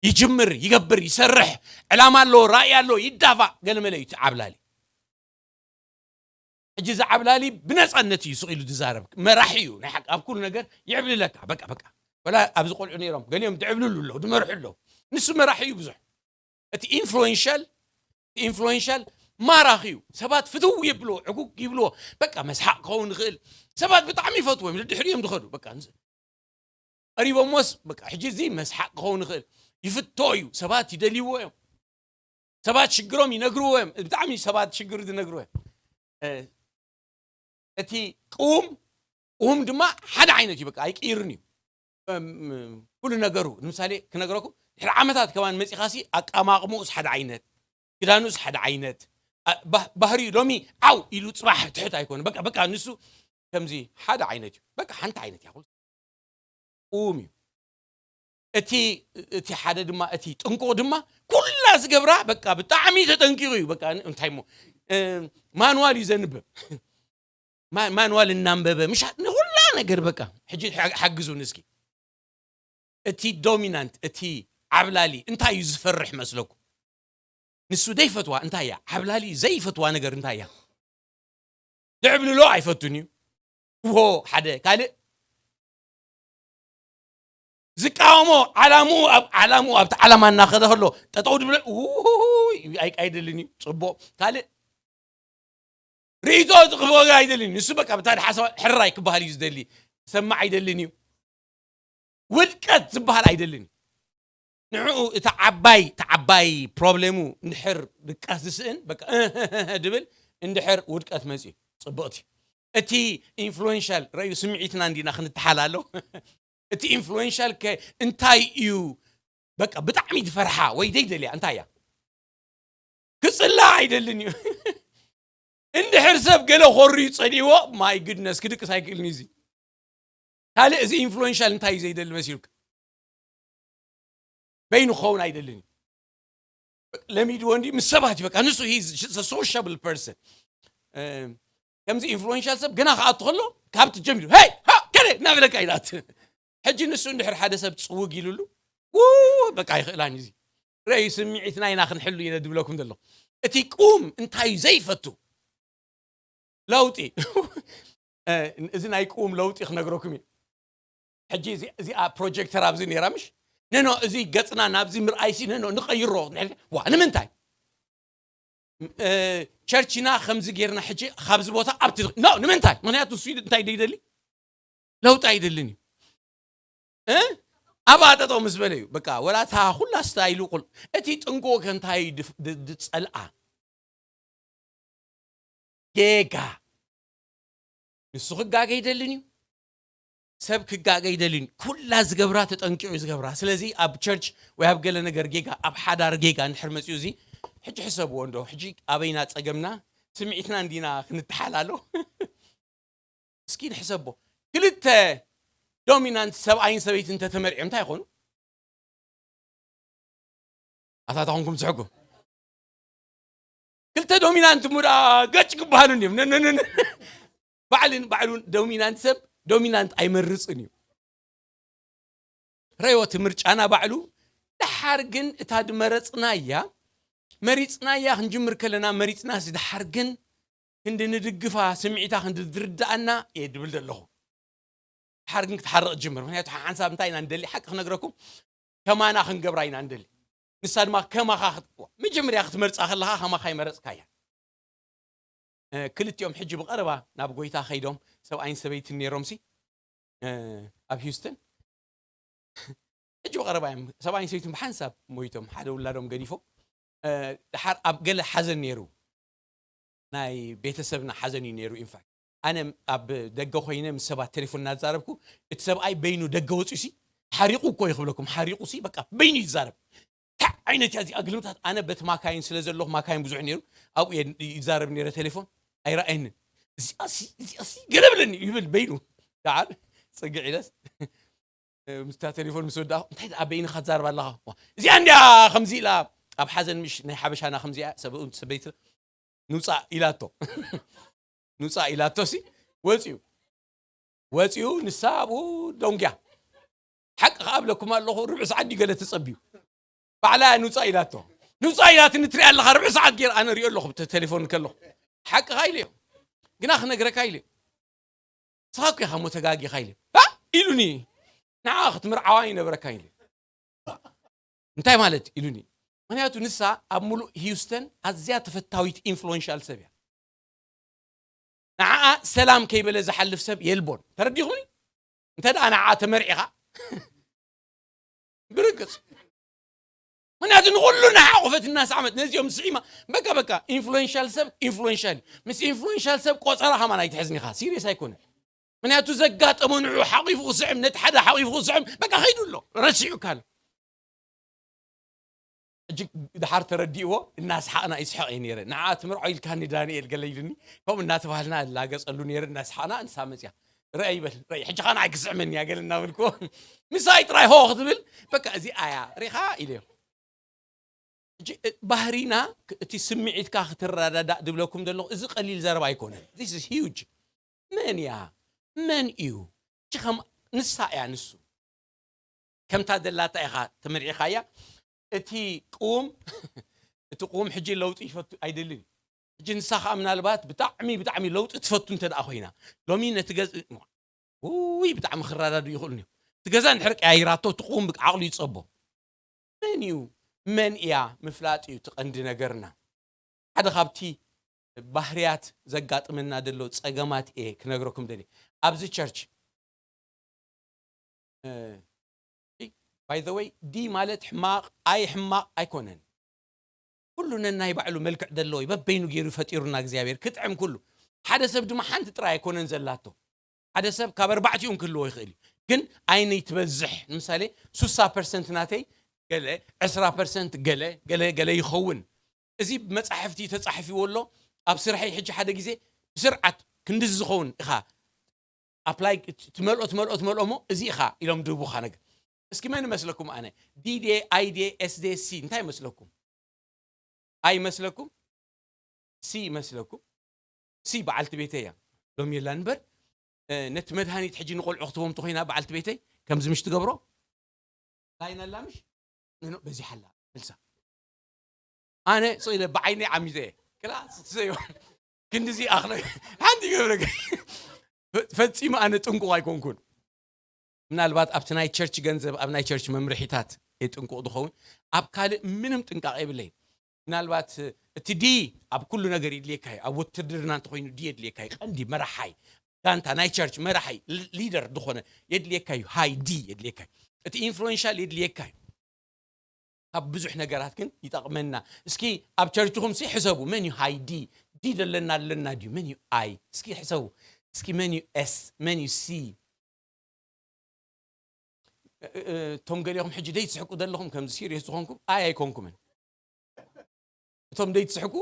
ይጅምር፣ ይገብር፣ ይሰርሕ፣ ዕላማ ኣለዎ፣ ራእይ ኣለዎ፣ ይዳፋእ፣ ገለመለ እዩ እቲ ዓብላሊ። ሕጂ እዚ ዓብላሊ ብነጻነት እዩ ስቕ ኢሉ ዝዛረብ። መራሒ እዩ፣ ናይ ሓቂ ኣብ ኩሉ ነገር ይዕብልለካ። በቃ፣ በቃ። ወላ ኣብዚ ቆልዑ ነይሮም፣ ገሊኦም ድዕብልሉ ኣለዉ፣ ድመርሑ ኣለዉ። ንሱ መራሒ እዩ ብዙሕ። እቲ ኢንፍሉዌንሻል፣ ኢንፍሉዌንሻል ማራኺ እዩ። ሰባት ፍትው የብልዎ፣ ዕጉግ ይብልዎ። በቃ መስሓቕ ክኸውን ይኽእል። ሰባት ብጣዕሚ ይፈትዎ እዮም፣ ደድሕሪኡ እዮም ዝኸዱ። በቃ ቀሪቦሞስ በቃ ሕጂ እዚ መስሓቕ ክኸውን ይኽእል። ይፍቶ እዩ፣ ሰባት ይደልይዎ እዮም። ሰባት ሽግሮም ይነግርዎ እዮም። ብጣዕሚ ሰባት ሽግር ዝነግርዎ እዮም። እ፣ እቲ ቅዉም፣ ቅዉም ድማ ሓደ ዓይነት እዩ፣ በቃ ኣይቅይርን እዩ። እም፣ ኩሉ ነገሩ፣ ንምሳሌ ክነግረኩም፣ ድሕሪ ዓመታት ከማን መጺኻሲ ኣቀማቕምኡስ ሓደ ዓይነት፣ ክዳኑስ ሓደ ዓይነት፣ ኣ፣ ባህ-፣ ባህሪኡ ሎሚ ዓው ኢሉ ጽባሕ ትሕት ኣይኮነ። በቃ፣ በቃ ንሱ ከምዚ ሓደ ዓይነት እዩ። በቃ ሓንቲ ዓይነት እያ። ቅዉም እዩ። እቲ፣ እቲ ሓደ ድማ፣ እቲ ጥንቁቕ ድማ ኩላ ዝገብራ በቃ ብጣዕሚ ተጠንቂቑ እዩ። በቃ እንታይ እሞ፣ እ፣ ማንዋል እዩ ዘንብብ። ማንዋል እናንበበ ምሻ ንኩላ ነገር በቃ ሕጂ ሓግዙን እስኪ። እቲ ዶሚናንት እቲ ዓብላሊ እንታይ እዩ ዝፈርሕ መስለኩ? ንሱ ዘይፈትዋ እንታይ እያ? ዓብላሊ ዘይፈትዋ ነገር እንታይ እያ? ዝዕብልሎ ኣይፈቱን እዩ። ዎ ሓደ ካልእ ዝቃወሞ ዓላምኡ ኣብ ዓላምኡ ኣብቲ ዓላማ እናኸደ ከሎ ጠጠው ድብለ ኣይቃይደልን እዩ። ፅቡቅ ካልእ ርእይቶ ዝኽበ ኣይደልን እዩ። ንሱ በቃ ብታ ሓሳብ ሕራይ ክበሃል እዩ ዝደሊ። ሰማዕ ኣይደልን እዩ። ውድቀት ዝበሃል ኣይደልን እዩ። ንዕኡ እቲ ዓባይ እቲ ዓባይ ፕሮብሌሙ እንድሕር ድቃስ ዝስእን በቃ ድብል እንድሕር ውድቀት መፅዩ ፅብቕቲ እቲ ኢንፍሉዌንሻል ረዩ ስምዒትና እንዲና ክንተሓላሎ እቲ ኢንፍሉዌንሻል ከ እንታይ እዩ በቃ ብጣዕሚ ዝፈርሓ ወይ ዘይደልያ እንታይ እያ ክፅላ ኣይደልን እዩ እንድሕር ሰብ ገለ ኮርዩ ፀሊእዎ ማይ ግድነስ ክድቅስ ኣይክእልን እዩ እዚ ካልእ እዚ ኢንፍሉዌንሻል እንታይ እዩ ዘይደሊ መሲሉካ በይኑ ክኸውን ኣይደልን እዩ ለሚድዎ እንዲ ምስ ሰባት እዩ በቃ ንሱ ሶሻብል ፐርሰን ከምዚ ኢንፍሉዌንሻል ሰብ ገና ክኣቱ ከሎ ካብቲ ጀሚሩ ሄይ ሃ ከደ እናበለካ ይላት ሕጂ ንሱ እንድሕር ሓደ ሰብ ፅውግ ኢሉሉ ው በቃ ይኽእላን እዩ እዚ ረዩ ስምዒትና ኢና ክንሕሉ ኢና ድብለኩም ዘሎ እቲ ቁም እንታይ ዘይፈቱ ለውጢ እዚ ናይ ቁም ለውጢ ክነግረኩም እዩ ሕጂ እዚኣ ፕሮጀክተር ኣብዚ ነራ ምሽ ነኖ እዚ ገፅና ናብዚ ምርኣይሲ ነኖ ንቀይሮ ዋ ንምንታይ ቸርችና ከምዚ ጌርና ሕጂ ካብዚ ቦታ ኣብቲ ኖ ንምንታይ ምክንያቱ ስዊድ እንታይ ደይደሊ ለውጢ ኣይደልን እዩ ኣብኣ ጠጠው ምስ በለ እዩ በቃ ወላ እታ ኩላ ስታይሉ ቁል እቲ ጥንቁ ከ እንታይ ድፀልኣ ጌጋ ንሱ ክጋገ ይደልን እዩ ሰብ ክጋገ ይደልን ኩላ ዝገብራ ተጠንቂዑ ዝገብራ ስለዚ ኣብ ቸርች ወይ ኣብ ገለ ነገር ጌጋ ኣብ ሓዳር ጌጋ እንድሕር መፅኡ እዚ ሕጂ ሕሰብዎ እንዶ ሕጂ ኣበይና ፀገምና ስምዒትና እንዲና ክንተሓላሎ እስኪ ንሕሰቦ ክልተ ዶሚናንት ሰብኣይን ሰበይትን እንተተመርዕዮም እንታይ ይኾኑ ኣታታ ኮንኩም ትስሕጉ ክልተ ዶሚናንት ሙዳ ገጭ ክበሃሉ እንዲዮም ነነነነ ባዕልን ባዕሉን ዶሚናንት ሰብ ዶሚናንት ኣይመርፅን እዩ ረዮ እቲ ምርጫና ባዕሉ ደሓር ግን እታ ድመረፅናያ መሪፅናያ ክንጅምር ከለና መሪፅናስ ደሓር ግን ክንዲ ንድግፋ ስምዒታ ክንዲ ዝርድኣና እየ ድብል ዘለኹ ሓር ግን ክትሓርቕ ጅምር ምክንያቱ ሓንሳብ እንታይ ኢና ንደሊ ሓቂ ክነግረኩም ከማና ክንገብራ ኢና ንደሊ ንሳ ድማ ከማኻ ክትዋ መጀመርያ ክትመርፃ ከለኻ ከማኻ ይመረፅካያ ክልቲኦም ሕጂ ብቐረባ ናብ ጎይታ ከይዶም ሰብኣይን ሰበይትን ነይሮምሲ ኣብ ሂውስተን ሕጂ ብቐረባ እዮም ሰብኣይን ሰበይትን ብሓንሳብ ሞይቶም ሓደ ውላዶም ገዲፎም ድሓር ኣብ ገለ ሓዘን ነይሩ ናይ ቤተሰብና ሓዘን እዩ ነይሩ ኢንፋክት ኣነ ኣብ ደገ ኮይነ ምስ ሰባት ቴሌፎን እናዛረብኩ እቲ ሰብኣይ በይኑ ደገ ወፂኡ ሲ ሓሪቑ እኮ ይኽብለኩም ሓሪቑ ሲ በቃ በይኑ ይዛረብ እንታይ ዓይነት እያ እዚኣ ግልምታት ኣነ በቲ ማካይን ስለ ዘለኹ ማካይን ብዙሕ ነይሩ ኣብኡ እየ ይዛረብ ነይረ ቴሌፎን ኣይረኣየንን እዚኣ ሲ እዚኣ ሲ ገለ ብለኒ ይብል በይኑ ደዓል ፅግዕ ኢለስ ምስታ ቴሌፎን ምስ ወዳእኹ እንታይ ደኣ በይንኻ ትዛረብ ኣለኻ እዚኣ እንዲያ ከምዚ ኢላ ኣብ ሓዘን ምሽ ናይ ሓበሻና ከምዚኣ ሰበይቲ ንውፃእ ኢላቶ ንውፃእ ኢላቶ ሲ ወፂኡ ወፂኡ ንሳ ኣብኡ ደንጉያ ሓቂ ከኣብለኩም ኣለኹ ርብዒ ሰዓት ድዩ ገለ ትፀብዩ ባዕላ ንውፃእ ኢላቶ ንውፃእ ኢላትኒ ትሪኣ ኣለኻ ርብዒ ሰዓት ገይር ኣነ ሪኦ ኣለኹ ቴሌፎን ከለኹ ሓቅኻ ኢለዮ ግና ክነግረካ ኢለ ንስኻ እኮ ኢኻ እሞ ተጋጊኻ ኢለ ኢሉኒ ንዓ ክትምርዓዋ ይነበረካ ኢለ እንታይ ማለት ኢሉኒ ምክንያቱ ንሳ ኣብ ሙሉእ ሂውስተን ኣዝያ ተፈታዊት ኢንፍሉዌንሻል ሰብ እያ ንዓኣ ሰላም ከይበለ ዝሓልፍ ሰብ የልቦን ተረዲኹኒ እንተ ደኣ ንዓኣ ተመርዒኻ ብርግፅ ምክንያቱ ንኩሉ እናሓቆፈት እናሰዓመት ነዚኦም ስዒማ በቃ በቃ ኢንፍሉዌንሻል ሰብ ኢንፍሉዌንሻል ምስ ኢንፍሉዌንሻል ሰብ ቆፀራ ከማን ኣይትሕዝኒኻ ሲሪየስ ኣይኮነ ምክንያቱ ዘጋጠሞ ንዑ ሓቂፉ ክስዕም ነቲ ሓደ ሓቂፉ ክስዕም በቃ ከይዱ ኣሎ ረሲዑ ካለ እጅግ ድሓር ተረዲእዎ እናስሓቕና ይስሐቕ እየ ነይረ ንዓ ትምርዖ ኢልካኒ ዳንኤል ገለ ኢሉኒ ከምኡ እናተባህልና እላገፀሉ ነይረ እናስሓቕና ንሳ መፅያ ርአ ይበል ርአ ሕጂ ኻን ኣይክስዕመኒ እያ ገለ እናበልክዎ ምሳይ ጥራይ ሆ ክትብል በቃ እዚ ኣያ ሪኻ ኢለዮ ሕጂ ባህሪና እቲ ስምዒትካ ክትረዳዳእ ድብለኩም ዘለኹ እዚ ቀሊል ዘረባ ኣይኮነን this is huge መን እያ? መን እዩ? እቺ ከም ንሳ እያ ንሱ። ከምታ ደላታ ኢኻ ተመርዒኻያ። እቲ ቅውም፣ እቲ ቅውም ሕጂ ለውጢ ይፈቱ ኣይደልን እዩ። ሕጂ ንሳ ኸዓ ምናልባት ብጣዕሚ፣ ብጣዕሚ ለውጢ ትፈቱ እንተ ደኣ ኮይና፣ ሎሚ ነቲ ገዝ-፣ ውይ፣ ብጣዕሚ ክረዳዱ ይኽእሉ እዮም። እቲ ገዛ እንድሕር ቀያይራቶ፣ እቲ ቅውም ብዓቕሉ ይጸቦ። መን እዩ? መን እያ? ምፍላጥ እዩ እቲ ቀንዲ ነገርና። ሓደ ካብቲ ባህርያት ዘጋጥመና ዘሎ ጸገማት እየ ክነግረኩም ደልየ። ኣብዚ ቸርች፣ እ፣ by the way፣ ዲ ማለት ሕማቕ፣ ኣይ ሕማቕ ኣይኮነን። ኩሉ ነናይ ባዕሉ መልክዕ ዘለዎ እዩ። በበይኑ ገይሩ ፈጢሩና እግዚኣብሔር፣ ክጥዕም ኩሉ። ሓደ ሰብ ድማ ሓንቲ ጥራይ ኣይኮነን ዘላቶ። ሓደ ሰብ ካብ ኣርባዕቲኡ እውን ክህልዎ ይኽእል እዩ። ግን ኣይነይ ትበዝሕ። ንምሳሌ፣ ሱሳ ፐርሰንት ናተይ ገለ፣ ዕስራ ፐርሰንት ገለ፣ ገለ፣ ገለ ይኸውን። እዚ ብመጻሕፍቲ ተጻሒፍዎ ኣሎ። ኣብ ስርሐይ ሕጂ ሓደ ግዜ ብስርዓት ክንድዚ ዝኸውን ኢኻ ኣፕላይ ትመልኦ፣ ትመልኦ፣ ትመልኦ እሞ እዚ ኢኻ ኢሎም ድህቡኻ ነገር። እስኪ መን ይመስለኩም? ኣነ ዲ ድየ፣ ኣይ ድየ፣ ኤስ ድየ፣ ሲ እንታይ ይመስለኩም? ኣይ ይመስለኩም? ሲ ይመስለኩም? ሲ በዓልቲ ቤተይ እያ። ሎም የላን እምበር፣ እ፣ ነቲ መድሃኒት ሕጂ ንቆልዑ ክትቦም ተኾይና በዓልቲ ቤተይ ከምዚ ምሽ ትገብሮ? ላይን ኣላ ምሽ? ኖ፣ ኖ፣ በዚሓ ኣላ። መልሳ። ኣነ ስቕ ኢለ ብዓይነይ ዓሚዘ እየ። ክላ ትሰዮ። ክንድዚ ኣኽለ ሓንቲ ይገብረገ። ፈ-፣ ፈጺሙ ኣነ ጥንቁቕ ኣይኮንኩን። ምናልባት ኣብቲ ናይ ቸርች ገንዘብ፣ ኣብ ናይ ቸርች መምርሒታት እየ ጥንቁቕ ዝኸውን። ኣብ ካልእ ምንም ጥንቃቐ የብለይን። ምናልባት እቲ ዲ ኣብ ኩሉ ነገር የድልየካ እዩ። ኣብ ውትድርና እንተኾይኑ ዲ የድልየካ እዩ። ቀንዲ መራሓይ፣ ጋንታ ናይ ቸርች መራሓይ፣ ሊ-፣ ሊደር ዝኾነ የድልየካ እዩ። ሃይ ዲ የድልየካ እዩ። እቲ ኢንፍሉዌንሻል የድልየካ እዩ። ካብ ብዙሕ ነገራት ግን ይጠቕመና። እስኪ ኣብ ቸርችኹም ሲ ሕሰቡ። መን እዩ ሃይ ዲ? ዲ ደለና ኣለና ድዩ? መን እዩ ኣይ? እስኪ ሕሰቡ። እስኪ መን እዩ ኤስ? መን እዩ ሲ? እ-፣ እ-፣ እቶም ገሊኹም ሕጂ ደይ ትስሕቁ ዘለኹም ከምዚ ሲሪየስ ዝኾንኩም ኣይ ኣይኮንኩምን። እቶም ደይ ትስሕቁ፣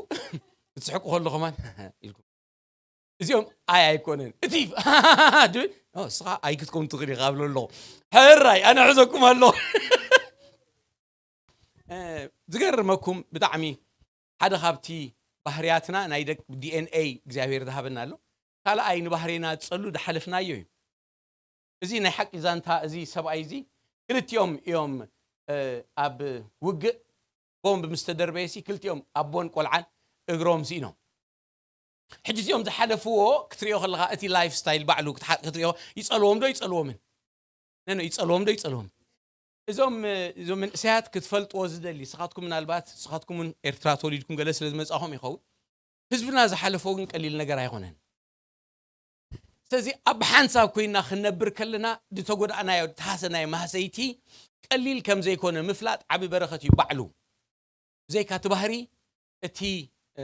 ትስሕቁ ከለኹም ኢልኩም። እዚኦም ኣይ ኣይኮነን። እቲ ድብል፣ ኦ፣ እስኻ ኣይ ክትከውን ትኽእል ኢኻ እብል ኣለኹ። ሕራይ፣ ኣነ ሕዘኩም ኣለኹ። እ፣ ዝገርመኩም ብጣዕሚ ሓደ ካብቲ ባህርያትና ናይ ደቅ-፣ ዲ ኤን ኤ እግዚኣብሔር ዝሃበና ኣሎ። ካልኣይ ንባህርና ዝጸሉ ዝሓለፍናዮ እዩ። እዚ ናይ ሓቂ ዛንታ፣ እዚ ሰብኣይ እዚ ክልቲኦም እዮም፣ እ፣ ኣብ ውግእ ቦምብ ምስ ተደርበየሲ ክልቲኦም ኣቦን ቆልዓን እግሮም ስኢኖም። ሕጂ እዚኦም ዝሓለፍዎ ክትሪኦ ከለኻ እቲ ላይፍ ስታይል ባዕሉ ክትሓ-፣ ክትሪኦ ይጸልዎም ዶ ይጸልዎምን? ነኖ ይጸልዎም ዶ ይጸልዎም? እዞም፣ እዞም መንእሰያት ክትፈልጥዎ ዝደሊ፣ ንስኻትኩም ምናልባት፣ ንስኻትኩም እውን ኤርትራ ተወሊድኩም ገለ ስለ ዝመጻኹም ይኸውን። ህዝብና ዝሓለፎ ግን ቀሊል ነገር ኣይኮነን። ስለዚ ኣብ ሓንሳብ ኮይና ክንነብር ከለና፣ ዝተጎዳእናዮ፣ ዝተሃሰናዮ ማህሰይቲ ቀሊል ከም ዘይኮነ ምፍላጥ ዓቢ በረኸት እዩ ባዕሉ። ብዘይካ እቲ ባህሪ፣ እቲ፣ እ፣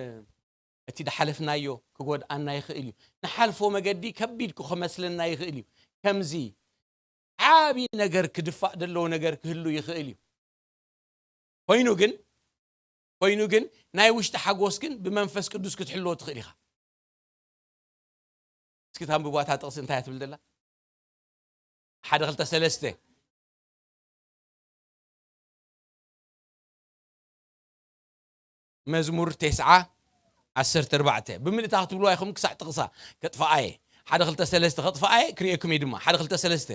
እቲ ዝሓለፍናዮ ክጎድኣና ይኽእል እዩ። ንሓልፎ መገዲ ከቢድ ክመስለና ይኽእል እዩ። ከምዚ ዓቢ ነገር ክድፋእ ዘለዎ ነገር ክህሉ ይኽእል እዩ። ኮይኑ ግን፣ ኮይኑ ግን ናይ ውሽጢ ሓጎስ ግን ብመንፈስ ቅዱስ ክትሕልዎ ትኽእል ኢኻ። እስኪ ታንብቧ እታ ጥቕሲ እንታይ እያ ትብል ዘላ? ሓደ፣ ክልተ፣ ሰለስተ። መዝሙር ተስዓ፣ ዓሰርተ ኣርባዕተ። ብምልእታ ክትብልዋ ኢኹም ክሳዕ ጥቕሳ ከጥፍኣ እየ። ሓደ፣ ክልተ፣ ሰለስተ ከጥፍኣ እየ፣ ክርእየኩም እየ ድማ። ሓደ፣ ክልተ፣ ሰለስተ።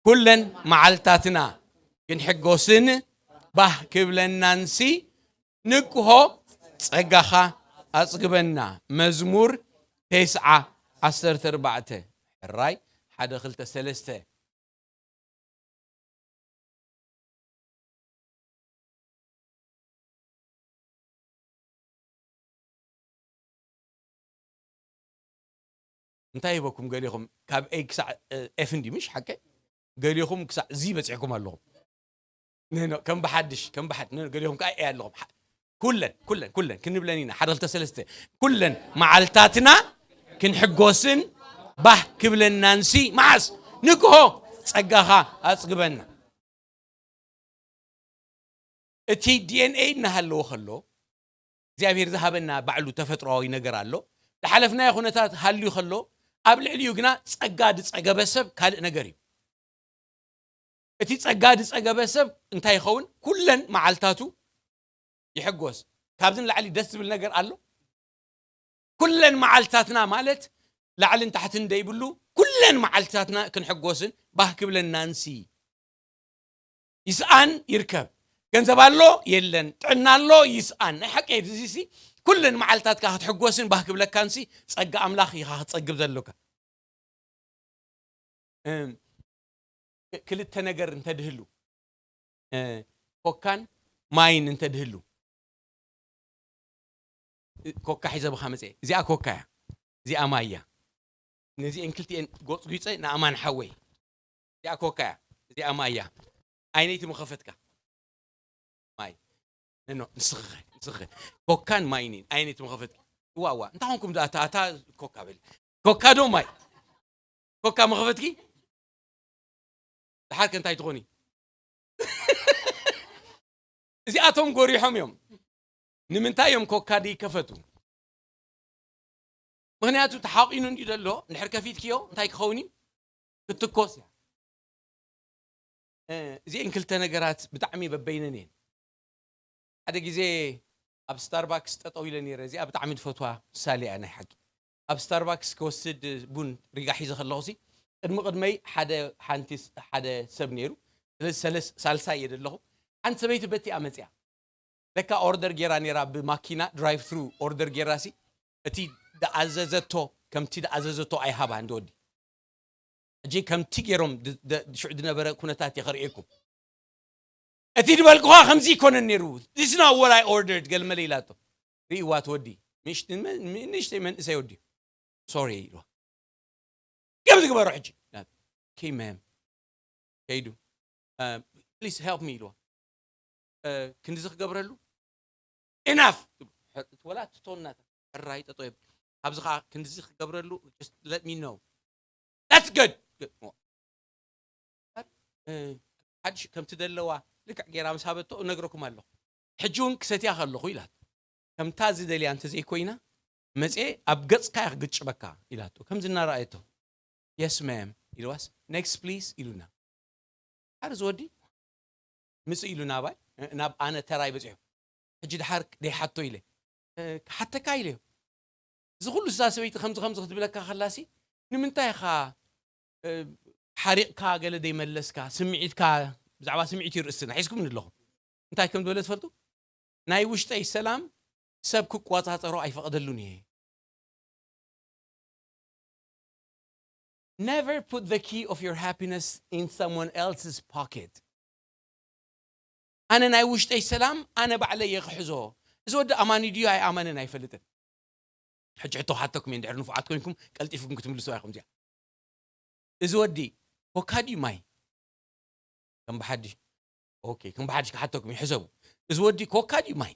ኩለን መዓልታትና ክንሕጎስን ባህ ክብለናንሲ ንግሆ ጸጋኻ ኣጽግበና። መዝሙር ተስዓ፣ ዓሰርተ ኣርባዕተ። ሕራይ፣ ሓደ፣ ክልተ፣ ሰለስተ። እንታይ ሂበኩም ገሊኹም? ካብ ኤ ክሳዕ፣ እ፣ ኤፍ እንዲ ምሽ ሓቀ? ገሊኹም ክሳዕ ዚ በጺሕኩም ኣለኹም። ነ፣ ነ፣ ከም ብሓድሽ፣ ከም ብሓድ-፣ ነ፣ ገሊኹም ከኣ ኤ ኣለኹም። ሓ-፣ ኩለን፣ ኩለን፣ ኩለን ክንብለን ኢና። ሓደ፣ ክልተ፣ ሰለስተ። ኩለን መዓልታትና ክንሕጎስን ባህ ክብለናንሲ መዓስ? ንግሆ ጸጋኻ ኣጽግበና። እቲ ዲ ኤን ኤ እናሃለወ ከሎ፣ እግዚኣብሔር ዝሃበና ባዕሉ ተፈጥሮኣዊ ነገር ኣሎ። ዝሓለፍናዮ ኩነታት ሃልዩ ከሎ፣ ኣብ ልዕሊኡ ግና ጸጋ ዝጸገበ ሰብ ካልእ ነገር እዩ። እቲ ጸጋ ዝጸገበ ሰብ እንታይ ይኸውን? ኩለን መዓልታቱ ይሕጎስ። ካብዚ ንላዕሊ ደስ ዝብል ነገር ኣሎ? ኩለን መዓልታትና ማለት ላዕልን ታሕትን ደይብሉ ኩለን መዓልትታትና ክንሕጎስን ባህ ክብለናንሲ ይስኣን ይርከብ። ገንዘብ ኣሎ የለን፣ ጥዕና ኣሎ ይስኣን። ናይ ሓቂ እዚ ሲ ኩለን መዓልታትካ ክትሕጎስን ባህ ክብለካንሲ ጸጋ ኣምላኽ ኢኻ ክትጸግብ ዘሎካ። እም፣ ክ- ክልተ ነገር እንተድህሉ እ፣ ኮካን ማይን እንተድህሉ እ፣ ኮካ ሒዘ ብኻ መጽአ። እዚኣ ኮካ እያ፣ እዚኣ ማይ እያ። ነዚአን ክልቲኤን ጎጽጒጸ ንኣማን ሓወይ፣ እዚኣ ኮካ እያ፣ እዚኣ ማይ እያ። ዓይነይቲ መኸፈትካ ማይ ነኖ ንስኽኸ ንስኽኸ ኮካን ማይኒን ዓይነይቲ መኸፈትኪ። እዋ እዋ እንታይ ኾንኩም ዶ ኣታ ኣታ ኮካ በል ኮካ ዶ ማይ ኮካ መኸፈትኪ። ድሓር ከ እንታይ ትኾኒ? እዚኣቶም ጎሪሖም እዮም። ንምንታይ እዮም ኮካ ደይከፈቱ? ምኽንያቱ ተሓቒኑ እንዲ ዘሎ እንድሕር ከፊትክዮ እንታይ ክኸውን እዩ? ክትኮስ እያ። እ፣ እዚአን ክልተ ነገራት ብጣዕሚ በበይነን እየን። ሓደ ግዜ ኣብ ስታርባክስ ጠጠው ኢለ ነይረ። እዚኣ ብጣዕሚ ዝፈትዋ ምሳሌ እያ ናይ ሓቂ። ኣብ ስታርባክስ ክወስድ ቡን ሪጋ ሒዘ ከለኹሲ ቅድሚ ቅድመይ ሓደ ሓንቲ ስ- ሓደ ሰብ ነይሩ። ስለዚ ሰለስ- ሳልሳይ እየ ዘለኹ። ሓንቲ ሰበይቲ በቲ እያ መፅያ። ለካ ኦርደር ጌራ ነይራ ብማኪና ድራይቭ ትሩ ኦርደር ጌራሲ እቲ ደኣዘዘቶ ከምቲ ደኣዘዘቶ ኣይሃባ እንዲ ወዲ ሕጂ ከምቲ ገይሮም ድ- ድ- ሽዑ ዝነበረ ኩነታት እየ ከርእየኩም። እቲ ዝበልኩኻ ከምዚ ይኮነን ነይሩ። This is not what I ordered ገለመለ ኢላቶ። ርእይዋ እቲ ወዲ ንእሽተይ መን- ንእሽተይ መንእሰይ ወዲ ሶሪ ኢልዋ። ከምዚ ግበሮ ሕጂ okay ma'am። ከይዱ please help me ኢልዋ። ክንድዚ ክገብረሉ ኢናፍ ወላ ትቶናታ ሕራይ ጠጦ የብል። ካብዚ ከዓ ክንድዚ ክገብረሉ let me know that's good። ሓድሽ ከምቲ ደለዋ ልክዕ ገይራ ምስ ሃበቶ እነግረኩም ኣለኹ። ሕጂ እውን ክሰትያ ከለኹ ኢላት ከምታ ዝደልያ እንተዘይኮይና መፅኤ ኣብ ገፅካ እያ ክግጭበካ ኢላቶ። ከምዚ እናረኣየቶ yes ma'am ኢልዋስ next please ኢሉና። ሓር ዝወዲ ምፅእ ኢሉ ናባይ ናብ ኣነ ተራይ በፂሑ ሕጂ ድሓር ደይሓቶ ኢለ ክሓተካ ኢለዮ። እዚ ኩሉ እዛ ሰበይቲ ከምዚ ከምዚ ክትብለካ ከላሲ ንምንታይ ኢኻ ሓሪቕካ ገለ ደይመለስካ ስምዒትካ ብዛዕባ ስምዒት እዩ ርእስና ሒዝኩም ኣለኹም እንታይ ከም ዝበለ ትፈልጡ? ናይ ውሽጠይ ሰላም ሰብ ክቆፃፀሮ ኣይፈቕደሉን እየ። Never put the key of your happiness in someone else's pocket. ኣነ ናይ ውሽጠይ ሰላም ኣነ ባዕለይ እየ ክሕዞ። እዚ ወዲ ኣማኒ ድዩ ኣይኣመንን ኣይፈልጥን። ሕጂ ሕቶ ሓተኩም እየ እንድሕር ንፉዓት ኮይንኩም ቀልጢፍኩም ክትምልሱ ኢኹም እዚኣ። እዚ ወዲ ኮካ ድዩ ማይ? ከም ብሓድሽ okay ከም ብሓድሽ ክሓተኩም ይሕሰቡ። እዚ ወዲ ኮካ ድዩ ማይ?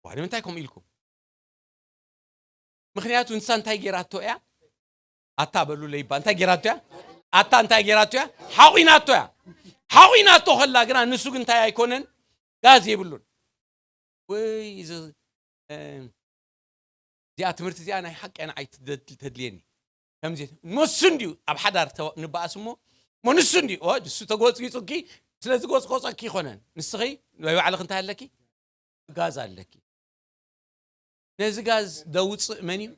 ዋ ንምንታይ ከምኡ ኢልኩም? ምክንያቱ ንሳ እንታይ ጌራቶ እያ? ኣታ በሉ ለይባ እንታይ ጌራቶ እያ? ኣታ እንታይ ጌራቶ እያ? ሓቑናቶ እያ። ሓቑናቶ ከላ ግና ንሱ ግን እንታይ ኣይኮነን ጋዝ የብሉን። ወይ እዚ እዚኣ ትምህርቲ እዚኣ ናይ ሓቂ ንዓይ ተድልየኒ ከምዚ ንሱ እንድዩ ኣብ ሓዳር ንበኣስ እሞ እሞ ንሱ እንድዩ ንሱ ተጎፅጊፁኪ ስለ ዝጎፅቆፀኪ ይኮነን ንስኺ ናይ ባዕልክ እንታይ ኣለኪ ጋዝ ኣለኪ ነዚ ጋዝ ደውፅእ መን እዩ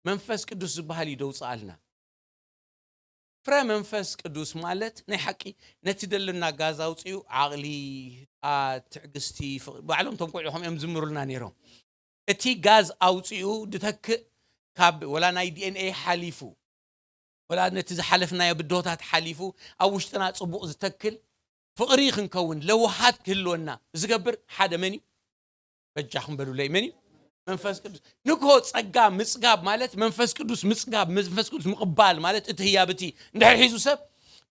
መንፈስ ቅዱስ ዝበሃል እዩ ደውፅኣልና ፍረ መንፈስ ቅዱስ ማለት ናይ ሓቂ ነቲ ደለና ጋዝ ኣውፅኡ ዓቕሊ ትዕግስቲ ባዕሎም ቶም ቆልዑ ከም እዮም ዝምሩልና ነይሮም እቲ ጋዝ ኣውፅኡ ድተክእ ካብ ወላ ናይ ዲኤንኤ ሓሊፉ ወላ ነቲ ዝሓለፍናዮ ብድሆታት ሓሊፉ ኣብ ውሽጥና ፅቡቕ ዝተክል ፍቕሪ ክንከውን ለውሃት ክህልወና ዝገብር ሓደ መን እዩ? በጃኹም በሉለይ መን እዩ? መንፈስ ቅዱስ ንግሆ ፀጋ ምፅጋብ ማለት መንፈስ ቅዱስ ምፅጋብ መንፈስ ቅዱስ ምቕባል ማለት እቲ ህያብ እቲ እንድሕር ሒዙ ሰብ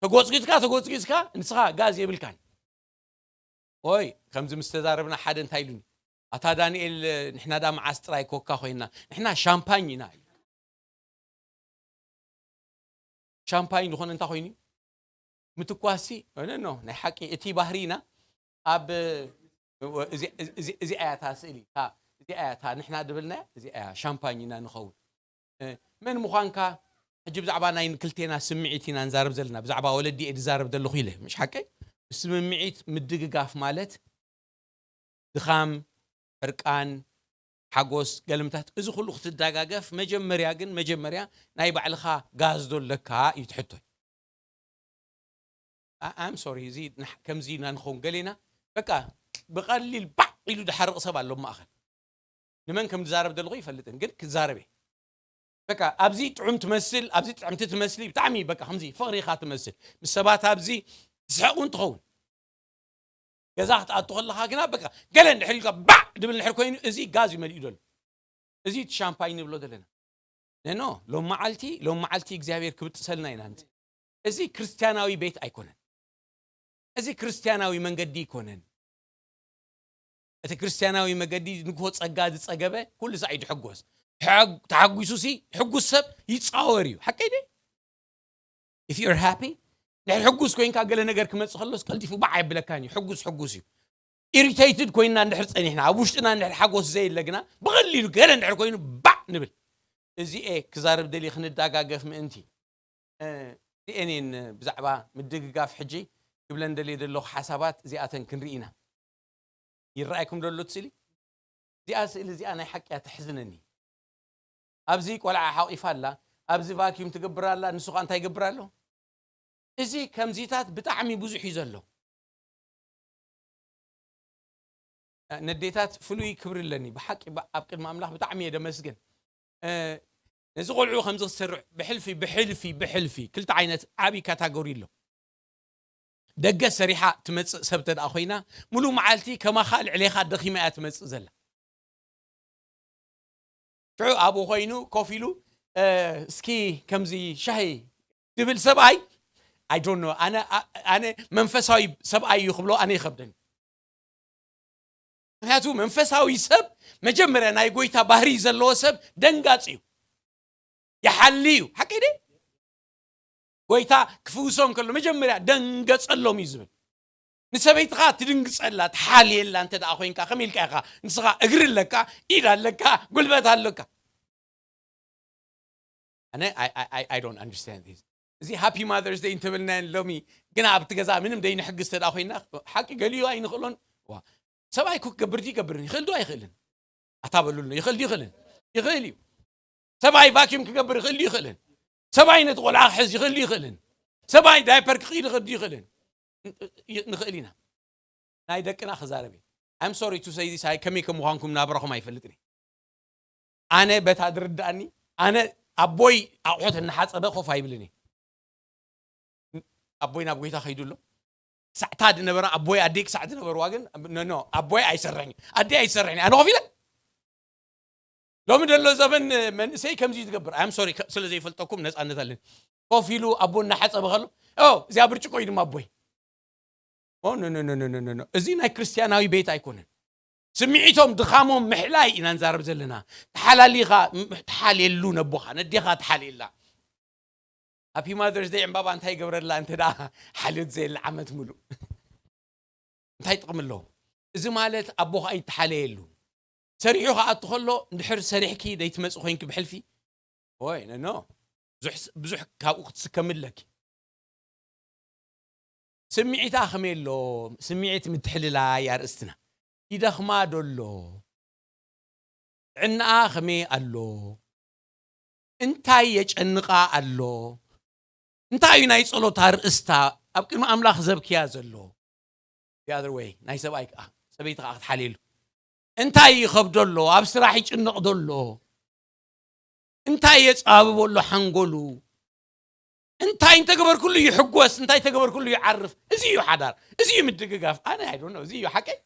ተጎፅጊፅካ ተጎፅጊፅካ ንስኻ ጋዝ የብልካን። ኦይ ከምዚ ምስ ተዛረብና ሓደ እንታይ ኢሉኒ ኣታ ዳንኤል ንሕና ዳ መዓስ ጥራይ ኮካ ኮይና ንሕና ሻምፓኝ ኢና ሻምፓኝ ዝኾነ እንታይ ኮይኑ ምትኳሲ ኖ ናይ ሓቂ እቲ ባህሪና ኣብ እዚ ኣያታ ስእሊ እዚ ኣያታ ንሕና ድብልና እዚ ኣያ ሻምፓኝ ኢና ንኸውን መን ምዃንካ ሕጂ ብዛዕባ ናይ ክልቴና ስምዒት ኢና ንዛረብ ዘለና ብዛዕባ ወለዲ እየ ዝዛረብ ዘለኹ ኢለ ምሽ ሓቀይ ስምምዒት ምድግጋፍ ማለት ድኻም ሕርቃን ሓጎስ፣ ገልምታት፣ እዚ ኩሉ ክትደጋገፍ መጀመርያ ግን መጀመርያ ናይ ባዕልኻ ጋዝ ዶ ኣለካ እዩ ትሕቶይ። ኣም ሶሪ እዚ ንሕ- ከምዚ ኢና ንኸውን ገሌና በቃ ብቐሊል ባዕ ኢሉ ድሓርቕ ሰብ ኣሎ ኣብ ማእኸል። ንመን ከም ዝዛረብ ዘለኹ ይፈልጥን ግን ክዛረብ እየ። በቃ ኣብዚ ጥዑም ትመስል፣ ኣብዚ ጥዕምቲ ትመስሊ፣ ብጣዕሚ በቃ ከምዚ ፍቕሪ ኢኻ ትመስል ምስ ሰባት ኣብዚ ትስሕቕ እውን ትኸውን። ገዛ ክትኣቱ ከለኻ ግና በቃ ገለ እንድሕር ኢልካ ባዕ ድብል እንድሕር ኮይኑ እዚ ጋዝ እዩ መሊኡ ዘሎ። እዚ እቲ ሻምፓኝ ንብሎ ዘለና ነኖ ሎም መዓልቲ ሎም መዓልቲ እግዚኣብሔር ክብጥሰልና ኢና። ንፅ እዚ ክርስቲያናዊ ቤት ኣይኮነን። እዚ ክርስቲያናዊ መንገዲ ኣይኮነን። እቲ ክርስቲያናዊ መገዲ ንግሆ ጸጋ ዝጸገበ ኩሉ ሳዕ እዩ ድሕጎስ። ሕግ- ተሓጒሱ ሲ ሕጉስ ሰብ ይጻወር እዩ። ሓቀይ ደ if you're happy ድሕር ሕጉስ ኮይንካ ገለ ነገር ክመጽእ ከሎስ ቀልጢፉ ባዕ ኣይብለካን እዩ። ሕጉስ ሕጉስ እዩ። ኢሪቴይትድ ኮይንና እንድሕር ጸኒሕና ኣብ ውሽጥና እንድሕር ሓጎስ ዘየለ ግና ብቐሊሉ ገለ እንድሕር ኮይኑ ባዕ ንብል። እዚኤ ክዛረብ ደልየ ክንዳጋገፍ ምእንቲ እዚኤን እየን ብዛዕባ ምድግጋፍ ሕጂ ክብለን ደልየ ዘለኹ ሓሳባት እዚኣተን ክንርኢ ኢና። ይረኣየኩም ደሎ እቲ ስእሊ? እዚኣ ስእሊ እዚኣ ናይ ሓቂ እያ ተሕዝነኒ። ኣብዚ ቆልዓ ሓቂፋ ኣላ፣ ኣብዚ ቫኪዩም ትገብር ኣላ፣ ንሱ ኸኣ እንታይ ይገብር ኣሎ? እዚ ከምዚታት ብጣዕሚ ብዙሕ እዩ ዘሎ። ነዴታት ፍሉይ ክብሪ ኣለኒ ብሓቂ ኣብ ቅድሚ ኣምላኽ ብጣዕሚ እየ ደመስግን። ነዚ ቆልዑ ከምዚ ክትሰርዕ ብሕልፊ ብሕልፊ ብሕልፊ ክልተ ዓይነት ዓብዪ ካታጎሪ ኣሎ። ደገ ሰሪሓ ትመፅእ ሰብ ተደኣ ኮይና ሙሉእ መዓልቲ ከማኻ ልዕሌኻ ደኺማ እያ ትመፅእ ዘላ። ሽዑ ኣብኡ ኮይኑ ኮፍ ኢሉ እስኪ ከምዚ ሻሂ ድብል ሰብኣይ ኣይ ዶንት ኖ ኣነ ኣነ መንፈሳዊ ሰብኣይ እዩ ክብሎ ኣነ ይኸብደኒ። ምክንያቱ መንፈሳዊ ሰብ መጀመርያ ናይ ጎይታ ባህሪ ዘለዎ ሰብ ደንጋፂ እዩ፣ ይሓሊ እዩ። ሓቂ ደ ጎይታ ክፍውሶም ከሎ መጀመርያ ደንገፀሎም እዩ ዝብል። ንሰበይትኻ ትድንግፀላ ትሓልየላ እንተ ደኣ ኮይንካ ከመይ ኢልካ ኢኻ ንስኻ እግሪ ኣለካ፣ ኢድ ኣለካ፣ ጉልበት ኣለካ። ኣነ I don't understand this። እዚ ሃፒ ማዘርስ ደይ እንተበልናየን ሎሚ ግና ኣብቲ ገዛ ምንም ደይንሕግዝ ተደኣ ኮይና ሓቂ ገሊኡ ኣይንኽእሎን። ሰብኣይ እኮ ክገብር ይገብርን ይኽእል ዶ ኣይኽእልን? ኣታ በሉልና ይኽእል ይኽእልን ይኽእል እዩ። ሰብኣይ ቫኪዩም ክገብር ይኽእል ይኽእልን? ሰብኣይ ነቲ ቆልዓ ክሕዝ ይኽእል ይኽእልን? ሰብኣይ ዳይፐር ክኽእል ይኽእል ይኽእልን? ንኽእል ኢና። ናይ ደቅና ክዛረብ እየ። I'm sorry to say this። ኣይ ከመይ ከም ምዃንኩም ናብራኹም ኣይፈልጥን እየ። ኣነ በታ ዝርዳእኒ ኣነ ኣቦይ ኣቑሑት እናሓፀበ ኮፍ ኣይብልን እየ። ኣቦይ ናብ ጎይታ ከይዱ ኣሎ። ሳዕታ ዝነበረ ኣቦይ ኣደይ ክሳዕ ዝነበርዋ ግን ኖ ኣቦይ ኣይሰርሕን እዩ ኣደይ ኣይሰርሕን ኣነ ኮፍ ኢለ። ሎሚ ደሎ ዘበን መንእሰይ ከምዚ ትገብር። I'm sorry ስለ ዘይፈልጠኩም ነፃነት ኣለኒ። ኮፍ ኢሉ ኣቦ እናሓፀበ ከሎ እዚኣ ብርጭቆ እዩ ድማ ኣቦይ እዚ ናይ ክርስትያናዊ ቤት ኣይኮነን። ስምዒቶም ድኻሞም ምሕላይ ኢና ንዛረብ ዘለና። ተሓላሊኻ ተሓልየሉ ነቦኻ ነዴኻ ተሓልየላ። ሃፒ ማዘርስ ደይ ዕምባባ እንታይ ይገብረላ እንተ ደኣ ሓልዮት ዘየለ ዓመት ሙሉእ እንታይ ጥቕሚ ኣለዎ? እዚ ማለት ኣቦኻ ኣይተሓለየሉ። ሰሪሑ ክኣቱ ከሎ እንድሕር ሰሪሕኪ ደይትመፂ ኮይንኪ ብሕልፊ ወይ ነኖ ብዙሕ ካብኡ ክትስከሚ ኣለኪ። ስምዒታ ከመይ ኣሎ? ስምዒት ምትሕልላይ ኣርእስትና ይደኽማ ዶ ኣሎ? ጥዕናኣ ከመይ ኣሎ? እንታይ የጨንቓ ኣሎ? እንታይ እዩ ናይ ጸሎት ኣርእስታ ኣብ ቅድሚ ኣምላኽ ዘብክያ ዘሎ? The other way ናይ ሰብኣይ ከዓ ሰበይቲ ከዓ ክትሓልየሉ እንታይ ይኸብዶ ኣሎ? ኣብ ስራሕ ይጭነቕ ዶ ኣሎ? እንታይ የጻብቦ ኣሎ ሓንጎሉ? እንታይ እንተገበርኩሉ ይሕጎስ እንታይ ተገበርኩሉ ይዓርፍ? እዚ እዩ ሓዳር። እዚ እዩ ምድግጋፍ። ኣነ ኣይዶ እዚ እዩ ሓቀይ።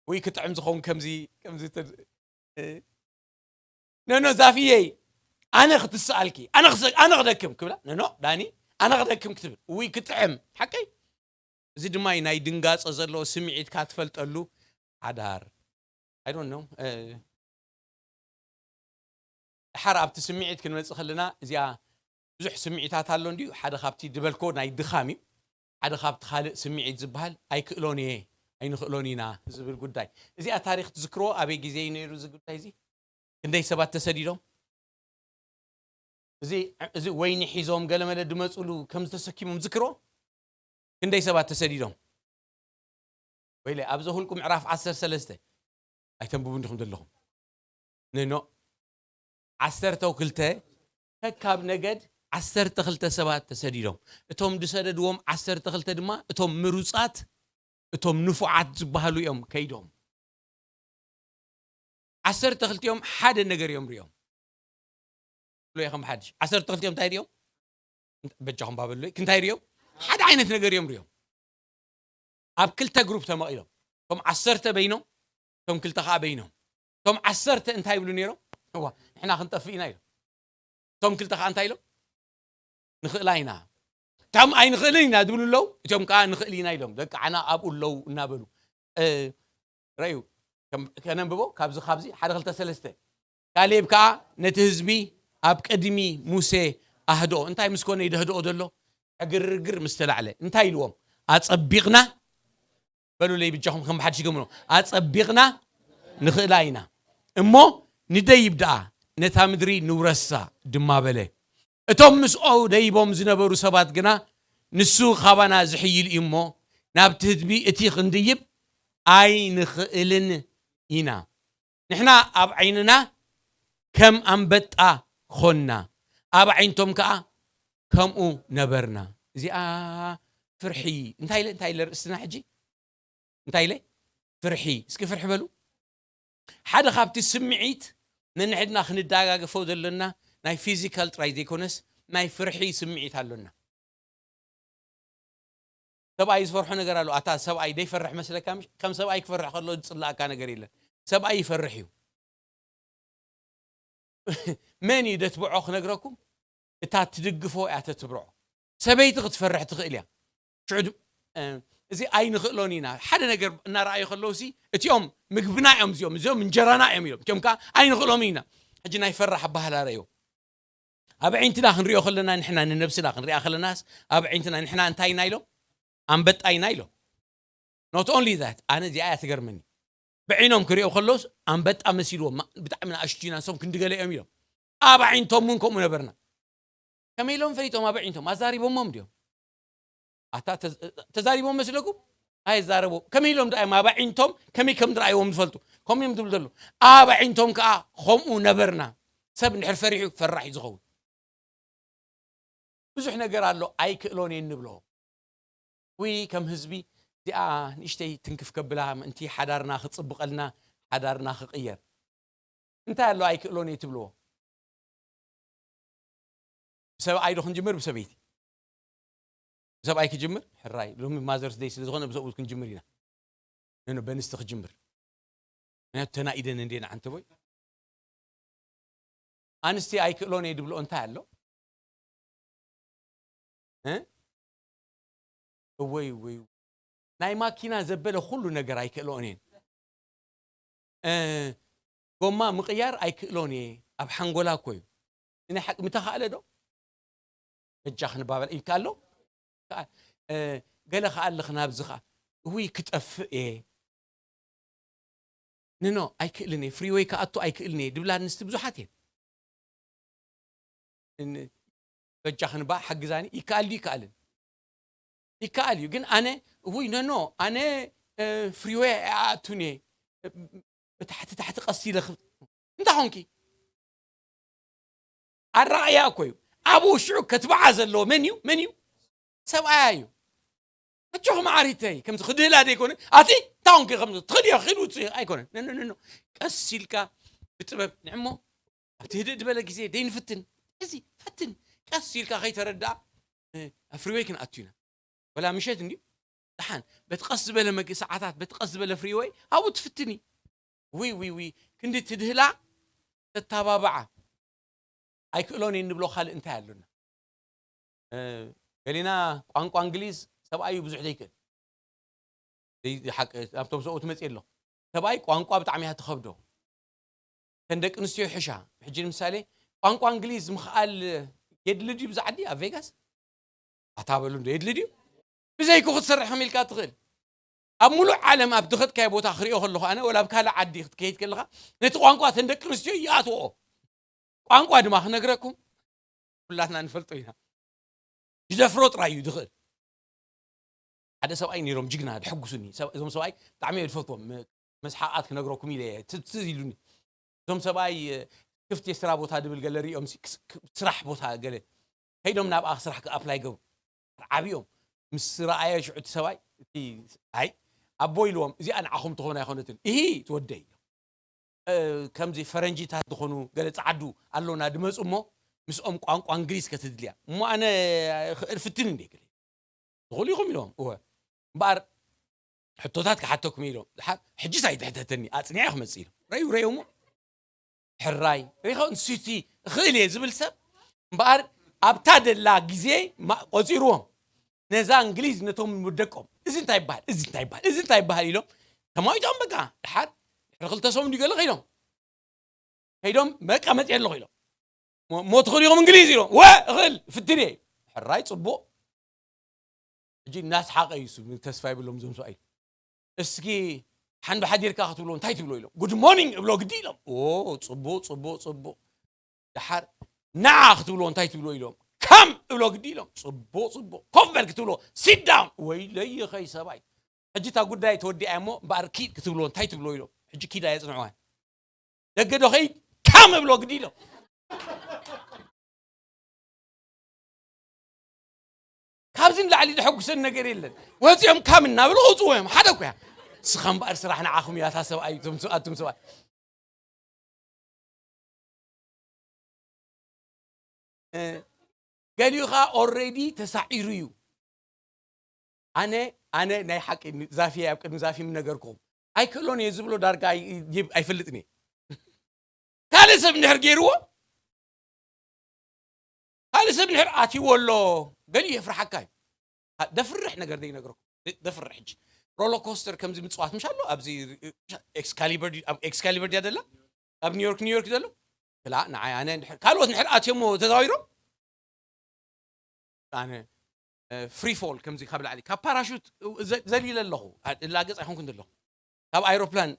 ወይ ክጥዕም ዝኸውን ከምዚ ከምዚ ነኖ ዛፍየይ ኣነ ክትስኣልኪ ኣነ ክደክም ክብላ ነኖ ዳኒ ኣነ ክደክም ክትብል ውይ ክጥዕም ሓቀይ። እዚ ድማ ናይ ድንጋፀ ዘለዎ ስምዒትካ ትፈልጠሉ ሓዳር። I don't know። ድሓር ኣብቲ ስምዒት ክንመፅእ ከለና እዚኣ ብዙሕ ስምዒታት ኣሎ እንዲዩ ሓደ ካብቲ ድበልኮ ናይ ድኻም እዩ። ሓደ ካብቲ ካልእ ስምዒት ዝበሃል ኣይክእሎን እየ ኣይንኽእሎን ኢና ዝብል ጉዳይ። እዚኣ ታሪክ ትዝክርዎ ኣበይ ግዜ እዩ ነይሩ እዚ ጉዳይ እዚ? ክንደይ ሰባት ተሰዲዶም እዚ ወይኒ ሒዞም ገለመለ ድመፅሉ ከም ዝተሰኪሞም ዝክርዎ? ክንደይ ሰባት ተሰዲዶም? ወይለ ኣብ ዘሁልቁ ምዕራፍ ዓሰርተ ሰለስተ ኣይተንብቡ እንዲኹም ዘለኹም። ንኖ ዓሰርተ ክልተ ከካብ ነገድ ዓሰርተ ክልተ ሰባት ተሰዲዶም። እቶም ዝሰደድዎም ዓሰርተ ክልተ ድማ እቶም ምሩጻት፣ እቶም ንፉዓት ዝበሃሉ እዮም ከይዶም። ዓሰርተ ክልቲኦም ሓደ ነገር እዮም ሪኦም። ብሎ ኢኹም ሓድሽ። ዓሰርተ ክልቲኦም እንታይ ሪኦም? በጃኹም ባበሉ። እንታይ ሪኦም? ሓደ ዓይነት ነገር እዮም ሪኦም። ኣብ ክልተ ግሩፕ ተመቒሎም። እቶም ዓሰርተ በይኖም፣ እቶም ክልተ ከዓ በይኖም። እቶም ዓሰርተ እንታይ ይብሉ ነይሮም? እዋ፣ ንሕና ክንጠፍእ ኢና ኢሎም። እቶም ክልተ ከዓ እንታይ ኢሎም? ንኽእላ ኢና። እቶም ኣይንኽእልን ኢና ዝብሉ ኣለዉ፣ እቶም ከዓ ንኽእል ኢና ኢሎም። ደቂ ዓና ኣብኡ ኣለዉ እናበሉ። እ፣ ረዩ፣ ከም-፣ ከነንብቦ ካብዚ፣ ካብዚ ሓደ ክልተ ሰለስተ። ካሌብ ከዓ ነቲ ህዝቢ ኣብ ቅድሚ ሙሴ ኣህድኦ። እንታይ ምስ ኮነ ይደህድኦ ዘሎ? ዕግርግር ምስ ተላዕለ። እንታይ ኢልዎም? ኣጸቢቕና፣ በሉለይ ብጃኹም ከም ሓድሽ ገምሮ። ኣጸቢቕና ንኽእላ ኢና። እሞ ንደይብ ደኣ ነታ ምድሪ ንውረሳ ድማ በለ። እቶም ምስኦ ደይቦም ዝነበሩ ሰባት ግና፣ ንሱ ካባና ዝሕይል እዩ እሞ፣ ናብቲ ህዝቢ እቲ ክንድይብ ኣይንኽእልን ኢና። ንሕና ኣብ ዓይንና ከም ኣንበጣ ኾንና፣ ኣብ ኣዒንቶም ከኣ ከምኡ ነበርና። እዚኣ ፍርሒ። እንታይ ኢለ፣ እንታይ ኢለ ርእስና ሕጂ? እንታይ ኢለ? ፍርሒ። እስኪ ፍርሒ በሉ። ሓደ ካብቲ ስምዒት ነንሕድና ክንደጋገፎ ዘለና ናይ ፊዚካል ጥራይ ዘይኮነስ ናይ ፍርሒ ስምዒት ኣሎና። ሰብኣይ ዝፈርሖ ነገር ኣሎ። ኣታ ሰብኣይ ደይፈርሕ መስለካ? ምሽ ከም ሰብኣይ ክፈርሕ ከሎ ዝጽላእካ ነገር የለን። ሰብኣይ ይፈርሕ እዩ። መን እዩ ደትብዖ ክነግረኩም? እታ ትድግፎ እያ ተትብርዖ። ሰበይቲ ክትፈርሕ ትኽእል እያ። ሽዑ ድ-፣ እ፣ እዚ ኣይንኽእሎን ኢና። ሓደ ነገር እናረኣዩ ከለዉ ሲ፣ እቲኦም ምግብና እዮም እዚኦም፣ እዚኦም እንጀራና እዮም ኢሎም። እቲኦም ከኣ ኣይንኽእሎምን ኢና። ሕጂ ናይ ፈራሕ ኣበሃህላ ረእዮ። ኣብ ኣዒንትና ክንሪኦ ከለና፣ ንሕና ንነብስና ክንሪኣ ከለናስ፣ ኣብ ኣዒንትና ንሕና እንታይ ኢና ኢሎም? ኣንበጣ ኢና ኢሎም። Not only that፣ ኣነ እዚኣ እያ ትገርመኒ። ብዒኖም ክሪኦ ከለውስ ኣንበጣ መሲልዎም፣ ማ-፣ ብጣዕሚ ንኣሽቱ ኢና፣ ንሶም ክንዲ ገለ እዮም ኢሎም። ኣብ ኣዒንቶም እውን ከምኡ ነበርና። ከመይ ኢሎም ፈሊጦም ኣብ ኣዒንቶም? ኣዛሪቦሞም ድዮም? ኣታ ተዝ-፣ ተዛሪቦም መስለኩም? ኣይዛረቡ። ከመይ ኢሎም ደኣ እዮም ኣብ ኣዒንቶም ከመይ ከም ዝረኣይዎም ዝፈልጡ? ከምኡ እዮም ዝብሉ ዘለዉ። ኣብ ኣዒንቶም ከኣ ከምኡ ነበርና። ሰብ እንድሕር ፈሪሑ ፈራሕ እዩ ዝኸውን። ብዙሕ ነገር ኣሎ ኣይክእሎን እየ እንብሎ። ውይ፣ ከም ህዝቢ እዚኣ ንእሽተይ ትንክፍ ከብላ ምእንቲ ሓዳርና ክጽብቐልና፣ ሓዳርና ክቕየር። እንታይ ኣሎ ኣይክእሎን እየ ትብልዎ? ብሰብኣይ ዶ ክንጅምር ብሰበይቲ? ብሰብኣይ ክጅምር? ሕራይ፣ ሎሚ ማዘርስ ደይ ስለ ዝኾነ ብሰብኡት ክንጅምር ኢና። ነኖ በንስቲ ክጅምር። ምክንያቱ ተናኢደን እንዴ ንዓንተ ቦይ። ኣንስቲ ኣይክእሎን እየ ድብልኦ እንታይ ኣሎ? እ? እወይ፣ እወይ። ናይ ማኪና ዘበለ ኩሉ ነገር ኣይክእሎን እየን። እ፣ ጎማ ምቕያር ኣይክእሎን እየ። ኣብ ሓንጎላ እኮ እዩ። ናይ ሓቂ ምተኻእለ ዶ? በጃ ክንባበል ይከኣል ዶ? ከኣ፣ እ፣ ገለ ከኣ ኣለኽን ኣብዚ ኸኣ፣ እውይ ክጠፍእ እየ። ንኖ፣ ኣይክእልን እየ። ፍሪወይ ክኣቱ ኣይክእልን እየ ድብላ ኣንስቲ ብዙሓት እየን። እን-፣ በጃ ክንባ ሓግዛኒ፣ ይከኣል ድዩ ይከኣልን? ይከኣል እዩ። ግን ኣነ፣ እውይ፣ ነኖ፣ ኣነ፣ እ፣ ፍሪወይ ኣይኣቱን እየ። እ፣ ብታሕቲ ታሕቲ ቀስ ኢለ ኽ-፣ እንታይ ኾንኪ? ኣረኣእያ እኮ እዩ። ኣብኡ ሽዑ ከትብዓ ዘለዎ መን እዩ? መን እዩ? ሰብኣያ እዩ። ኣጆኺ መዓሪተይ፣ ከምዚ ክድህላ ዘይኮነ፣ ኣቲ እንታይ ኾንኪ ከምዚ ትኽእልዮ፣ ኺድ ውፅኢ ኣይኮነን። ኖ፣ ኖ፣ ኖ፣ ኖ። ቀስ ኢልካ ብጥበብ ንዕሞ ኣብቲ ህድእ ዝበለ ግዜ ደይ ንፍትን። እዚ ፈትን። ቀስ ኢልካ ከይተረድኣ፣ እ፣ ኣብ ፍሪወይ ክንኣቱ ኢና። ወላ ምሸት እንድዩ። ደሓን፣ በቲ ቀስ ዝበለ መግ-፣ ሰዓታት፣ በቲ ቀስ ዝበለ ፍሪወይ ኣብኡ ትፍትኒ። ውይ፣ ውይ፣ ውይ፣ ክንዲ ትድህላ ተታባብዓ። ኣይክእሎን እየ እንብሎ ካልእ እንታይ ኣሎና? እ፣ ገሊና ቋንቋ እንግሊዝ ሰብኣይ እዩ ብዙሕ ዘይክእል። ዘይ-፣ ሓቂ፣ ኣብቶም ሰብኡት መፅእ ኣሎ። ሰብኣይ ቋንቋ ብጣዕሚ እያ ትኸብዶ። ከን ደቂ ኣንስትዮ ይሕሻ። ሕጂ ንምሳሌ ቋንቋ እንግሊዝ ምኽኣል የድሊ ድዩ ብዛ ዓዲ ኣብ ቬጋስ? ኣታ በሉ እንዶ የድሊ ድዩ? ብዘይኩ ክትሰርሕ ከመይ ኢልካ ትኽእል? ኣብ ሙሉእ ዓለም ኣብ ዝኸድካዮ ቦታ ክሪኦ ከለኹ ኣነ፣ ወላ ኣብ ካልእ ዓዲ ክትከይድ ከለኻ፣ ነቲ ቋንቋ እተን ደቂ ኣንስትዮ ይኣትወኦ። ቋንቋ ድማ ክነግረኩም፣ ኩላትና ንፈልጦ ኢና። ዝደፍሮ ጥራይ እዩ ዝኽእል። ሓደ ሰብኣይ ነይሮም ጅግና፣ ደሐጉሱኒ። ሰብ-፣ እዞም ሰብኣይ ብጣዕሚ እየ ዝፈትዎም። ም-፣ መስሓቓት ክነግረኩም ኢለ እየ። ትዝ ኢሉኒ። እዞም ሰብኣይ ክፍት የስራ ቦታ ድብል ገለ ሪኦም ስራሕ ቦታ ገለ ከይዶም ናብኣ ስራሕ ክኣፕላይ ገብሩ ዓብዮም ምስ ረኣየ ሽዑ እቲ ሰብኣይ እቲ ኣይ ኣቦ ኢልዎም እዚኣ ንዓኹም ትኾን ኣይኮነትን እሂ ትወደይ ከምዚ ፈረንጂታት ዝኾኑ ገለ ፃዓዱ ኣሎና ድመፁ እሞ ምስኦም ቋንቋ እንግሊዝ ከተድልያ እሞ ኣነ ክእል ፍትን እንደ ገለ ትኽእሉ ኢኹም ኢሎም እወ እምበኣር ሕቶታት ክሓተኩም ኢሎም ሕጂ ሳይትሕተተኒ ኣፅኒዐ ክመፅእ ኢሎም ረዩ ረዩ እሞ ሕራይ ሪኸ ንስቲ እኽእል እየ ዝብል ሰብ እምበኣር ኣብታ ደላ ግዜ ቆፂርዎም ነዛ እንግሊዝ ነቶም ወደቆም እዚ እንታይ ይበሃል እዚ እንታይ ይበሃል እዚ እንታይ ይበሃል ኢሎም ተማዊቶም በቃ ድሓር ድሕሪ ክልተ ሰሙን ድዩ ገለ ከይዶም ከይዶም መቀመጥ የለኹ ኢሎም ሞ ትኽእል ኢኹም እንግሊዝ ኢሎም ወ እኽእል ፍትን እየ ሕራይ ፅቡቕ ሕጂ እናስሓቐ እዩ እሱ ተስፋ ይብሎም እዞም ሰብኣይ እስኪ ሓንዱ ሓዲርካ ክትብሎ እንታይ ትብሎ ኢሎም ጉድ ሞርኒንግ እብሎ ግዲ ኢሎም ኦ ፅቡቕ ፅቡቕ ፅቡቕ ድሓር ንዓ ክትብሎ እንታይ ትብሎ ኢሎም ካም እብሎ ግዲ ኢሎም ፅቡቕ ፅቡቕ ኮፍ በል ክትብሎ ሲት ዳውን ወይለይኸይ ሰብኣይ ሕጂ እታ ጉዳይ ተወዲኣ እሞ እምበኣር ኪድ ክትብሎ እንታይ ትብሎ ኢሎም ሕጂ ኪድ ኣየፅንዕዋን ደገ ዶ ከይድ ካም እብሎ ግዲ ኢሎም ካብዚ ንላዕሊ ዘሐጉሰኒ ነገር የለን። ወፂኦም ካም እናበሉ ከውፅዎ እዮም። ሓደ እኮ እያ። ንስኻ እምበኣር ስራሕ ንዓኹም እያ እታ ሰብኣይ፣ እቶም ስ-፣ ኣቱም ሰብኣይ። እ፣ ገሊኡ ኸዓ ኦልሬዲ ተሳዒሩ እዩ። ኣነ፣ ኣነ ናይ ሓቂ ዛፊ ኣብ ቅድሚ ዛፊ ምነገርኩም። ኣይክእሎን እየ ዝብሎ ዳርጋ ኣይ-፣ ይብ-፣ ኣይፈልጥን እየ። ካልእ ሰብ እንድሕር ገይርዎ፣ ካልእ ሰብ እንድሕር ኣትይዎ ኣሎ፣ ገሊኡ የፍርሓካ እዩ። ኣ-፣ ደፍርሕ ነገር ዘይነግረኩም። ደ-፣ ደፍርሕ ሕጂ። ሮሎ ኮስተር ከምዚ ምጽዋት ምሽ ኣሎ፣ ኣብዚ ኤክስካሊበር ድዩ፣ ኣብ ኤክስካሊበር ድያ ደላ? ኣብ ኒውዮርክ፣ ኒውዮርክ ዘሎ? ክላ፣ ንዓይ ኣነ እንድሕር፣ ካልኦት እንድሕር ኣትዮሞ ተዛዊሮም? ኣነ፣ እ፣ ፍሪ ፎል ከምዚ ካብ ላዕሊ፣ ካብ ፓራሹት ዘ-፣ ዘሊለ ኣለኹ። ኣ-፣ እላገጽ ኣይኮንኩን ዘለኹ። ካብ ኣይሮፕላን፣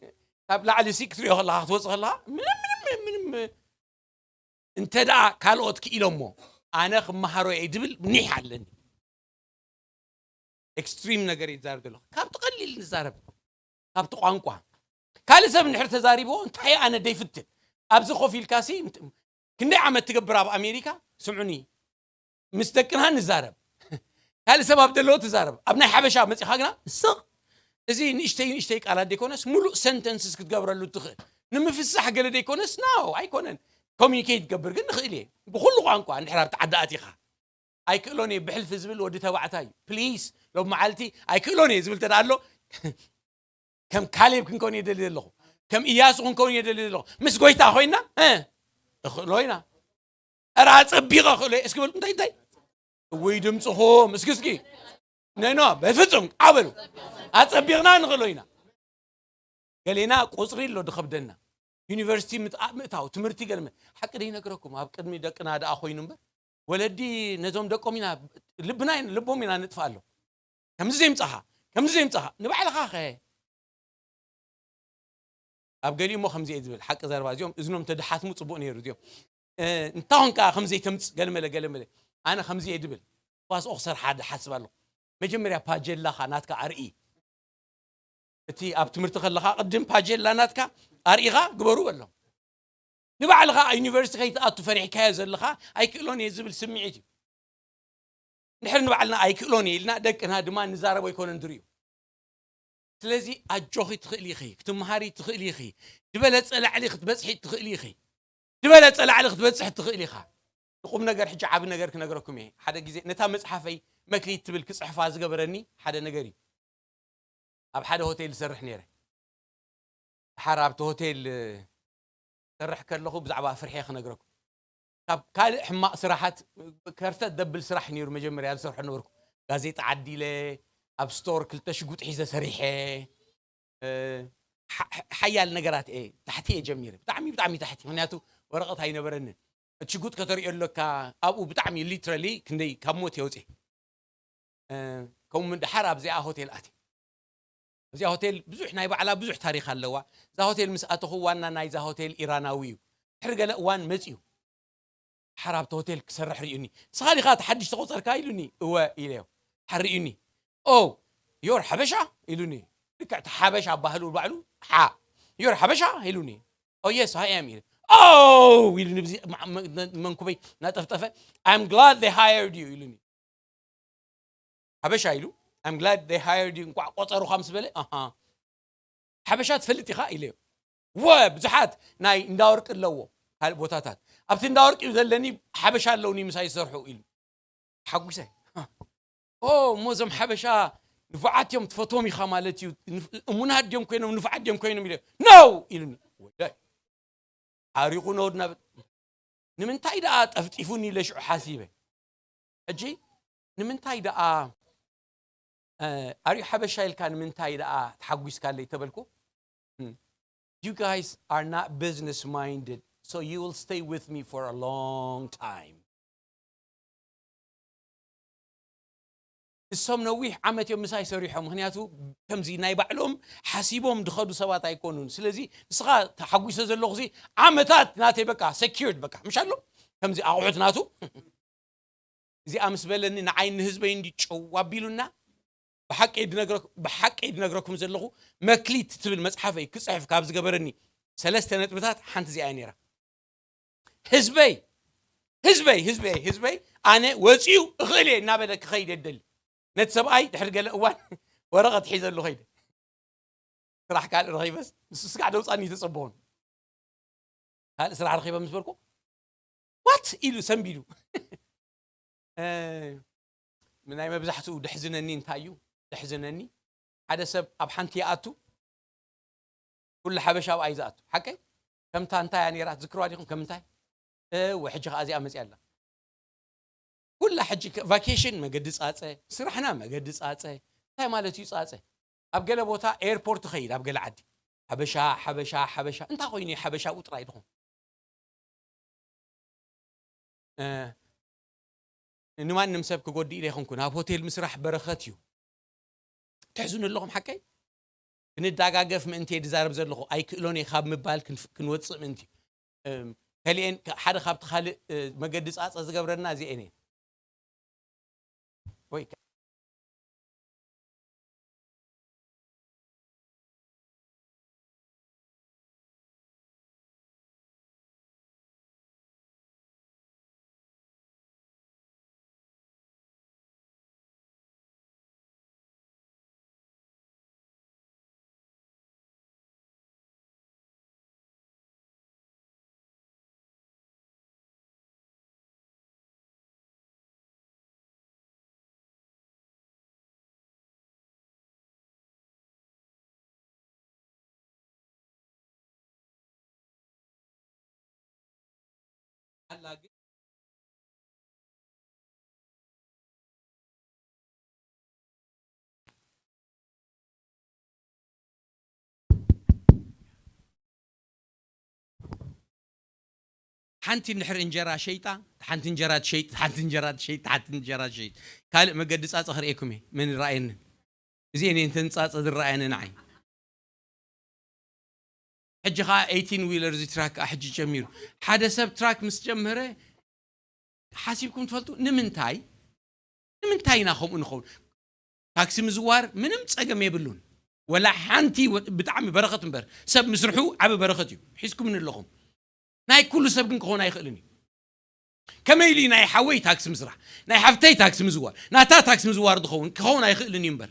ካብ ላዕሊ ሲ ክትሪኦ ከለኻ፣ ክትወጽእ ከለኻ፣ ምንም፣ ምንም፣ ምንም፣ እንተ ደኣ ካልኦት ክኢሎሞ፣ ኣነ ክመሃሮ እየ ድብል ኒሕ ኣለኒ። ኤክስትሪም ነገር እየ ዝዛረብ ዘለኹ። ካብቲ ቀሊል ንዛረብ። ካብቲ ቋንቋ። ካልእ ሰብ እንድሕር ተዛሪብዎ፣ እንታይ ኣነ ደይፍትን? ኣብዚ ኮፍ ኢልካ ሲ፣ እንት-፣ ክንደይ ዓመት ትገብር ኣብ ኣሜሪካ? ስምዑኒ። ምስ ደቅና ንዛረብ። ካልእ ሰብ ኣብ ዘለዎ ትዛረብ። ኣብ ናይ ሓበሻ መጺኻ ግና፣ ስቕ። እዚ ንእሽተይ ንእሽተይ ቃላት ደይኮነስ፣ ሙሉእ ሰንተንስስ ክትገብረሉ ትኽእል። ንምፍሳሕ ገለ ደይኮነስ፣ ናው፣ ኣይኮነን። ኮሚኒኬት ትገብር ግን ንኽእል እየ። ብኹሉ ቋንቋ፣ እንድሕር ኣብቲ ዓዲ ኣቲኻ። ኣይክእሎን እየ ብሕልፊ ዝብል ወዲ ተባዕታይ እዩ። ፕሊስ፣ ሎም መዓልቲ ኣይክእሎን እየ ዝብል ተዳ ኣሎ፣ ከም ካሌብ ክንከውን እየ ደልየ ዘለኹ። ከም ኢያሱ ክንከውን እየ ደልየ ዘለኹ። ምስ ጎይታ ኮይና፣ እ፣ እኽእሎ ኢና። ኧረ ኣጸቢቐ እኽእሎ እየ። እስኪ በሉ፣ እንታይ፣ እንታይ? እውይ ድምፅኹም፣ እስኪ፣ እስኪ። ነይ፣ ኖ፣ በፍጹም፣ ዓው በሉ። ኣጸቢቕና ንኽእሎ ኢና። ገሌና ቁፅሪ ኣሎ ድኸብደና። ዩኒቨርሲቲ ምጥኣ-፣ ምእታው፣ ትምህርቲ ገለ መ-፣ ሓቂ ደይነግረኩም፣ ኣብ ቅድሚ ደቅና ደኣ ኮይኑ እምበር፣ ወለዲ ነዞም ደቆም ኢና፣ ልብና ኢና፣ ልቦም ኢና ንጥፍኣሎም። ከምዚ ዘይምጻኻ፣ ከምዚ ዘይምጻኻ፣ ንባዕልኻ ኸ? ኣብ ገሊኡ እሞ ከምዚ እየ ዝብል፣ ሓቂ ዘረባ፣ እዚኦም እዝኖም ተድሓትሙ ጽቡቕ ነይሩ፣ እዚኦም። እ፣ እንታይ ኾንካ ከምዚ ዘይተምጽእ፣ ገለመለ፣ ገለመለ። ኣነ ከምዚ እየ ዝብል፣ ተዋስኦ ክሰርሓ ድሓስብ ኣለኹ። መጀመርያ ፓጀላኻ ናትካ ኣርኢ። እቲ ኣብ ትምህርቲ ከለኻ ቅድም ፓጀላ ናትካ ኣርኢኻ ግበሩ በሎም። ንባዕልኻ ዩኒቨርሲቲ ከይትኣቱ ፈሪሕካዮ ዘለኻ ኣይክእሎን እየ ዝብል ስምዒት እዩ። እንድሕር ንባዕልና ኣይክእሎን እየ ኢልና ደቅና ድማ ንዛረቦ ኣይኮነን ድርዩ። ስለዚ ኣጆኺ ትኽእሊ ኢኺ፣ ክትመሃሪ ትኽእሊ ኢኺ፣ ዝበለጸ ላዕሊ ክትበጽሒ ትኽእሊ ኢኺ፣ ዝበለጸ ላዕሊ ክትበጽሒ ትኽእሊ ኢኻ። ንቁም ነገር ሕጂ ዓቢ ነገር ክነግረኩም እየ። ሓደ ግዜ ነታ መጽሓፈይ መክሊት ትብል ክጽሕፋ ዝገበረኒ ሓደ ነገር እዩ። ኣብ ሓደ ሆቴል ዝሰርሕ ነይረ። ድሓር ኣብቲ ሆቴል፣ እ፣ ሰርሕ ከለኹ ብዛዕባ ፍርሒ ክነግረኩም። ካብ ካልእ ሕማቕ ስራሓት፣ ከርተት ዘብል ስራሕ ነይሩ መጀመርያ ዝሰርሖ ነበርኩ። ጋዜጣ ዓዲለ፣ ኣብ ስቶር ክልተ ሽጉጥ ሒዘ ሰሪሐ፣ እ፣ ሓ-፣ ሓ-፣ ሓያል ነገራት እየ፣ ታሕቲ እየ ጀሚረ። ብጣዕሚ፣ ብጣዕሚ ታሕቲ፣ ምኽንያቱ ወረቐት ኣይነበረንን። እቲ ሽጉጥ ከተርእዮ ኣለካ፣ ኣብኡ ብጣዕሚ ሊትራሊ ክንደይ ካብ ሞት የውፅእ። እ፣ ከምኡ ምን ድሓር ኣብዚኣ ሆቴል ኣትየ። ኣብዚኣ ሆቴል ብዙሕ ናይ ባዕላ ብዙሕ ታሪኽ ኣለዋ። እዛ ሆቴል ምስ ኣተኹ ዋና ናይዛ ሆቴል ኢራናዊ እዩ። ድሕሪ ገለ እዋን መፅዩ። ድሓር ኣብቲ ሆቴል ክሰርሕ ርእዩኒ። "ንስኻ ዲኻ እቲ ሓድሽ ተቖፀርካ?" ኢሉኒ። "እወ" ኢለዮ። ድሓር ርእዩኒ። "ኦ፣ ዮር ሓበሻ?" ኢሉኒ። ልክዕ እቲ ሓበሻ ባህሉ ባዕሉ ሓ you're ሓበሻ ኢሉኒ። Oh yes I am ኢሉ። Oh ኢሉኒ ብዚ መንኩበይ ናጠፍጠፈ። I'm glad they hired you ኢሉኒ። ሓበሻ ኢሉ I'm glad they hired you፣ እንኳዕ ቆጸሩኻ ምስ በለ ኣሃ ሓበሻ ትፈልጥ ኢኻ ኢለዮ። ወ ብዙሓት ናይ እንዳወርቂ ኣለዎ ካልእ ቦታታት፣ ኣብቲ እንዳወርቂ ዘለኒ ሓበሻ ኣለውኒ ምሳይ ዝሰርሑ ኢሉ ሓጒሰ። ኦ እሞ እዞም ሓበሻ ንፉዓት እዮም ትፈትዎም ኢኻ ማለት እዩ። እሙናት ድዮም ኮይኖም ንፉዓት ድዮም ኮይኖም ኢለ ነው ኢሉኒ። ወዳይ ዓሪቑ ነውድና። ንምንታይ ደኣ ጠፍጢፉኒ ኢለ ሽዑ ሓሲበ። ሕጂ ንምንታይ ደኣ ኣሪዩ ሓበሻ ኢልካ ንምንታይ ደኣ ተሓጒስካለይ ተበልኩ። You guys are not business minded, so you will stay with me for a long time. እሶም ነዊሕ ዓመት እዮም ምሳይ ሰሪሖም፣ ምክንያቱ ከምዚ ናይ ባዕሎም ሓሲቦም ድኸዱ ሰባት ኣይኮኑን። ስለዚ ንስኻ ተሓጒሰ ዘለኹ ዚ ዓመታት ናተይ በቃ secured በቃ ምሽ ኣሎ ከምዚ ኣቑሑት ናቱ እዚኣ ምስ በለኒ ንዓይ ንህዝበይ እንዲ ጨው ኣቢሉና። ብሓቂ ድነግረኩም ዘለኹ መክሊት ትብል መፅሓፈይ ክፅሕፍ ካብ ዝገበረኒ ሰለስተ ነጥብታት ሓንቲ እዚኣ ነራ። ህዝበይ ህዝበይ ህዝበይ ህዝበይ ኣነ ወፂኡ እኽእል እየ እናበለ ክኸይድ የደሊ። ነቲ ሰብኣይ ድሕሪ ገለ እዋን ወረቐት ሒዘሉ ኸይደ። ስራሕ ካልእ ረኺበስ ንሱ ስጋዕ ደውፃኒ ተፀበኹን ካልእ ስራሕ ረኺበ ምስ በልኩ ዋት ኢሉ ሰንቢዱ። ናይ መብዛሕትኡ ደሕዝነኒ እንታይ እዩ ደሕዝነኒ ሓደ ሰብ ኣብ ሓንቲ ይኣቱ ኩሉ ሓበሻ ኣብኣ እዩ ዝኣቱ ሓቀይ። ከምታ እንታይ እያ ነራ ትዝክርዋ ዲኹም ከምንታይ? እወ ሕጂ ከዓ እዚኣ መፅያ ኣላ። ኩላ ሕጂ ቫኬሽን መገዲ ፃፀ፣ ስራሕና መገዲ ፃፀ። እንታይ ማለት እዩ ፃፀ? ኣብ ገለ ቦታ ኤርፖርት ኸይድ ኣብ ገለ ዓዲ ሓበሻ ሓበሻ ሓበሻ እንታይ ኮይኑ ሓበሻ ጥራይ ድኹም? ንማንም ሰብ ክጎድእ ኢለ ይኹንኩ ናብ ሆቴል ምስራሕ በረኸት እዩ። ትሕዝኑ ኣለኹም ሓቀይ? ክንዳጋገፍ ምእንቲ እየ ዝዛረብ ዘለኹ ኣይክእሎን እየ ካብ ምባል ክንወፅእ ምእንቲ። ከሊኤን ሓደ ካብቲ ካልእ መገዲ ፃፀ ዝገብረና እዚአን እየን። ወይ ኣላ ግን ሓንቲ እንድሕር እንጀራ ሸይጣ ሓንቲ እንጀራ ትሸይጥ ሓንቲ እንጀራ ትሸይጥ ሓንቲ እንጀራ ትሸይጥ ካልእ መገዲ ፃፀ ክርእየኩም እየ መን ይረኣየንን እዚአን እየን ተንጻጸ ዝረኣየኒ ንዓይ። ሕጂ ኸዓ eighteen wheeler እዚ ትራክ ከዓ ሕጂ ጀሚሩ። ሓደ ሰብ ትራክ ምስ ጀመረ ሓሲብኩም ትፈልጡ? ንምንታይ? ንምንታይ ኢና ከምኡ ንኸውን? ታክሲ ምዝዋር ምንም ጸገም የብሉን። ወላ ሓንቲ ብጣዕሚ በረኸት እምበር ሰብ ምስርሑ ዓቢ በረኸት እዩ። ሒዝኩምኒ ኣለኹም። ናይ ኩሉ ሰብ ግን ክኸውን ኣይኽእልን እዩ። ከመይ ኢሉ ናይ ሓወይ ታክሲ ምስራሕ ናይ ሓፍተይ ታክሲ ምዝዋር ናታ ታክሲ ምዝዋር ዝኸውን ክኸውን ኣይኽእልን እዩ እምበር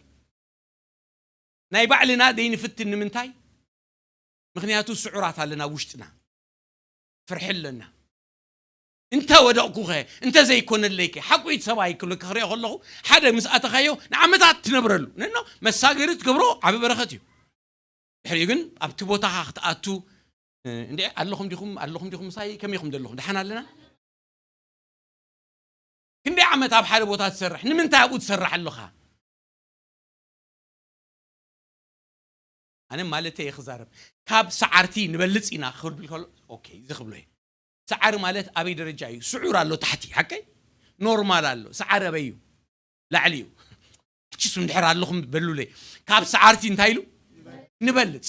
ናይ ባዕልና ደይንፍትን ንምንታይ? ምክንያቱ ስዑራት ኣለና ውሽጥና ፍርሒ ኣለና እንተ ወደቕኩኸ እንተ ዘይኮነለይከ ሓቁይት ሰብኣይ ክብለካ ክሪኦ ከለኹ ሓደ ምስ ኣተኻዮ ንዓመታት ትነብረሉ ነኖ መሳገሪ ትገብሮ ዓቢ በረኸት እዩ ድሕሪኡ ግን ኣብቲ ቦታኻ ክትኣቱ እንዴ ኣለኹም ዲኹም ኣለኹም ዲኹም ምሳይ ከመይ ኢኹም ዘለኹም ደሓን ኣለና ክንደይ ዓመት ኣብ ሓደ ቦታ ትሰርሕ ንምንታይ ኣብኡ ትሰርሕ ኣለኻ ኣነ ማለተይ እየ ክዛረብ ካብ ሰዓርቲ ንበልፅ ኢና ክብል ከሎ ኦኬ እዚ ክብሎ እየ ሰዓሪ ማለት ኣበይ ደረጃ እዩ ስዑር ኣሎ ታሕቲ ሓቀይ ኖርማል ኣሎ ሰዓሪ ኣበይ እዩ ላዕሊ እዩ ሕችስ እንድሕር ኣለኹም በሉለይ ካብ ሰዓርቲ እንታይ ኢሉ ንበልፅ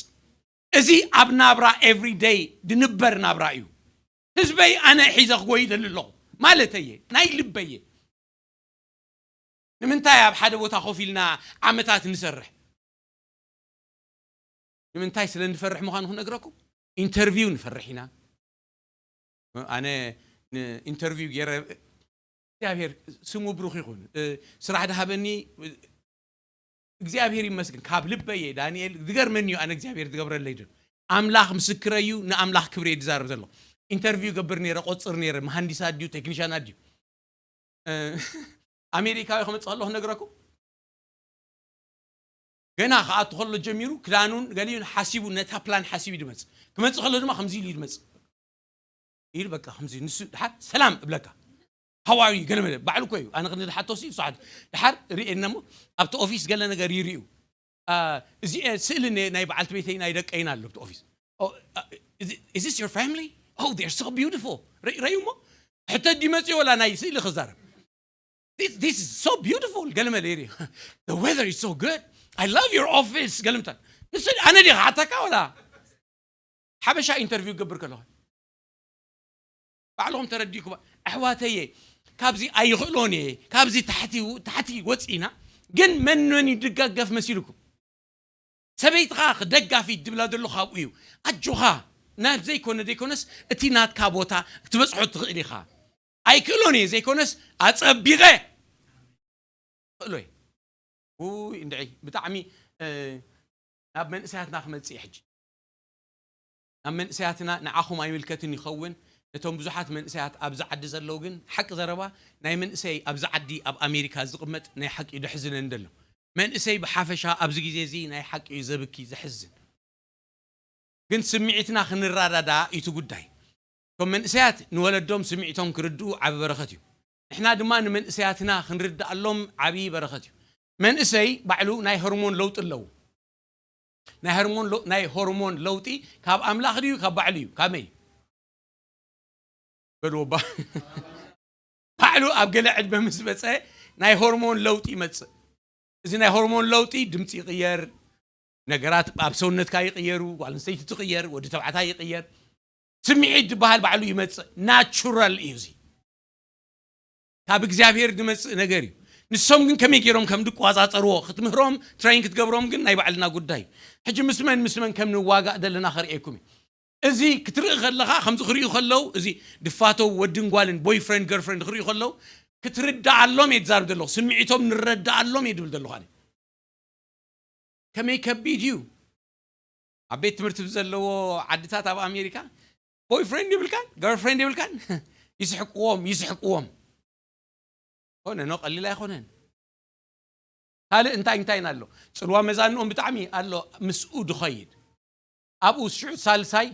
እዚ ኣብ ናብራ every day ድንበር ናብራ እዩ ህዝበይ ኣነ ሒዘ ክጎይ ይደሊ ኣለኹ ማለተየ ናይ ልበየ ንምንታይ ኣብ ሓደ ቦታ ኮፍ ኢልና ዓመታት ንሰርሕ ንምንታይ ስለ ንፈርሕ ምዃኑ ክነግረኩም። ኢንተርቪው ንፈርሕ ኢና። ኣነ ኢንተርቪው ገይረ እግዚኣብሔር ስሙ ብሩኽ ይኹን። ስራሕ ድሃበኒ እግዚኣብሔር ይመስገን ካብ ልበየ። ዳንኤል ዝገርመኒ እዩ። ኣነ እግዚኣብሔር ዝገብረለይ ዶ ኣምላኽ ምስክረ እዩ። ንኣምላኽ ክብሪ እየ ዝዛረብ ዘሎ። ኢንተርቪው ገብር ነይረ፣ ቆፅር ነይረ። መሃንዲሳት ድዩ ቴክኒሻናት ድዩ? ኣሜሪካዊ ክመፅእ ከለኹ ነግረኩም። ገና ክኣቱ ከሎ ጀሚሩ ክዳኑን ገሊኡን ሓሲቡ፣ ነታ ፕላን ሓሲቡ ድመፅእ። ክመፅእ ከሎ ድማ ከምዚ ኢሉ ድመፅእ ኢሉ በቃ ከምዚ ንሱ ድሓር ሰላም እብለካ። ሃዋዊ ገለ መለ ባዕሉ እኮ እዩ። ኣነ ክንዲ ድሓቶ ሲ እሱ ሓት ድሓር ርእየና እሞ ኣብቲ ኦፊስ ገለ ነገር ይርእዩ። እዚ ስእሊ ናይ በዓልቲ ቤተይ ናይ ደቀይና ኣሎ ኣብቲ ኦፊስ። Is this your family? Oh, they're so beautiful. ረዩ እሞ ሕተ ዲመፅዮ ወላ ናይ ስእሊ ክዛረብ። This is so beautiful. ገለ መለ ይርእዩ። The weather is so good. I love your office. ገለ ምታ ንሱ ኣነ ዲ ክሓተካ ወላ ሓበሻ ኢንተርቪው ገብር ከለኹ ባዕልኹም ተረዲእኩም። ኣሕዋተየ፣ ካብዚ ኣይኽእሎን እየ፣ ካብዚ ታሕቲ ወፂእና። ግን መን መን እዩ ድጋገፍ መሲልኩም? ሰበይትኻ ደጋፊት ድብላ ዘሎ ካብኡ እዩ። ኣጆኻ ናብ ዘይኮነ ዘይኮነስ እቲ ናትካ ቦታ ክትበፅሖ ትኽእል ኢኻ። ኣይክእሎን እየ ዘይኮነስ ኣፀቢቐ ክእሎ እየ። ውይ እንድዒ ብጣዕሚ ናብ መንእሰያትና ክመፅእ ሕጂ ናብ መንእሰያትና ንዓኹም ኣይምልከትን ይኸውን። ነቶም ብዙሓት መንእሰያት ኣብዚ ዓዲ ዘለዉ ግን ሓቂ ዘረባ ናይ መንእሰይ ኣብዚ ዓዲ ኣብ ኣሜሪካ ዝቕመጥ ናይ ሓቂ እዩ ደሕዝነን ዘሎ። መንእሰይ ብሓፈሻ ኣብዚ ግዜ እዚ ናይ ሓቂ እዩ ዘብኪ ዘሕዝን። ግን ስምዒትና ክንረዳዳ እዩ እቲ ጉዳይ። እቶም መንእሰያት ንወለዶም ስምዒቶም ክርድኡ ዓቢ በረኸት እዩ። ንሕና ድማ ንመንእሰያትና ክንርድኣሎም ዓቢ በረኸት እዩ። መንእሰይ ባዕሉ ናይ ሆርሞን ለውጢ ኣለዎ። ናይ ሆርሞን ለው- ናይ ሆርሞን ለውጢ ካብ ኣምላኽ ድዩ ካብ ባዕሉ እዩ? ካመይ በልዎ ባ ባዕሉ ኣብ ገለ ዕድመ ምስ በፀ ናይ ሆርሞን ለውጢ ይመፅእ። እዚ ናይ ሆርሞን ለውጢ ድምፂ ይቕየር፣ ነገራት ኣብ ሰውነትካ ይቕየሩ፣ ጓል ኣንስተይቲ ትቕየር፣ ወዲ ተባዕታይ ይቕየር። ስምዒት ዝበሃል ባዕሉ ይመፅእ፣ ናቹራል እዩ። እዚ ካብ እግዚኣብሔር ዝመፅእ ነገር እዩ። ንሶም ግን ከመይ ገይሮም ከም ዝቆፃፀርዎ ክትምህሮም ትሬን ክትገብሮም ግን ናይ ባዕልና ጉዳይ እዩ። ሕጂ ምስ መን ምስ መን ከም ንዋጋእ ዘለና ከርእየኩም እዩ። እዚ ክትርኢ ከለኻ ከምዚ ክርእዩ ከለዉ እዚ ድፋተው ወድን ጓልን ቦይፍሬንድ ገርፍሬንድ ክርእዩ ከለዉ ክትርዳኣሎም እየ ዝዛርብ ዘለኹ። ስምዒቶም ንረዳኣሎም እየ ዝብል ዘለኹ ኣነ። ከመይ ከቢድ እዩ። ኣብ ቤት ትምህርቲ ዘለዎ ዓድታት ኣብ ኣሜሪካ ቦይፍሬንድ ይብልካን ገርፍሬንድ ይብልካን ይስሕቅዎም ይስሕቅዎም። ኮነ ኖ ቀሊል ኣይኮነን። ካልእ እንታይ እንታይን ኣሎ? ፅልዋ መዛንኦም ብጣዕሚ ኣሎ። ምስኡ ድኸይድ ኣብኡ ሽዑ ሳልሳይ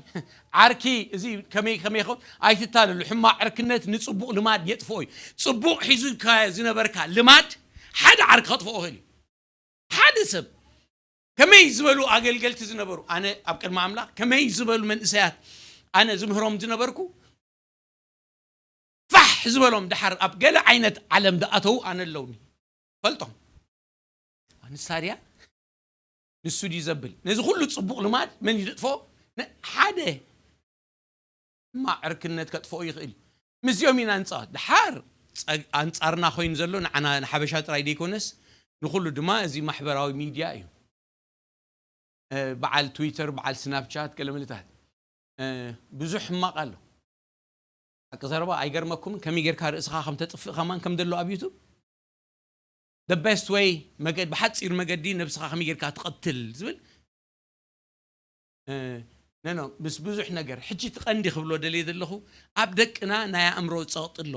ዓርኪ እዚ ከመይ ከመይ ይኸውን ኣይትታለሉ። ሕማቕ ዕርክነት ንፅቡቕ ልማድ የጥፍኦ እዩ። ፅቡቕ ሒዙ ዝነበርካ ልማድ ሓደ ዓርኪ ከጥፍኦ ይኽእል እዩ። ሓደ ሰብ ከመይ ዝበሉ ኣገልገልቲ ዝነበሩ ኣነ ኣብ ቅድሚ ኣምላኽ ከመይ ዝበሉ መንእሰያት ኣነ ዝምህሮም ዝነበርኩ ፋሕ ዝበሎም ድሓር ኣብ ገለ ዓይነት ዓለም ዝኣተዉ ኣነ ኣለውኒ ፈልጦም። ንሳ ድያ ንሱ ድዩ ዘብል ነዚ ኩሉ ፅቡቕ ልማድ መን እዩ ዘጥፍኦ? ሓደ ሕማቕ ዕርክነት ከጥፍኦ ይኽእል እዩ። ምስዚኦም ኢና ንፃወት። ድሓር ኣንፃርና ኮይኑ ዘሎ ንዓና ንሓበሻ ጥራይ ዘይኮነስ ንኩሉ ድማ እዚ ማሕበራዊ ሚድያ እዩ። በዓል ትዊተር፣ በዓል ስናፕቻት፣ ገለመለታት ብዙሕ ሕማቕ ኣሎ። ሓቂ ዘረባ ኣይገርመኩምን? ከመይ ጌርካ ርእስኻ ከም ተጥፍእ ከማን ከም ዘሎ ኣብ ዩቱብ the best way መገድ ብሓፂር መገዲ ነብስኻ ከመይ ጌርካ ትቐትል ዝብል ነኖ ምስ ብዙሕ ነገር ሕጂ እቲ ቀንዲ ክብሎ ደልየ ዘለኹ ኣብ ደቅና ናይ ኣእምሮ ፀቕጢ ኣሎ።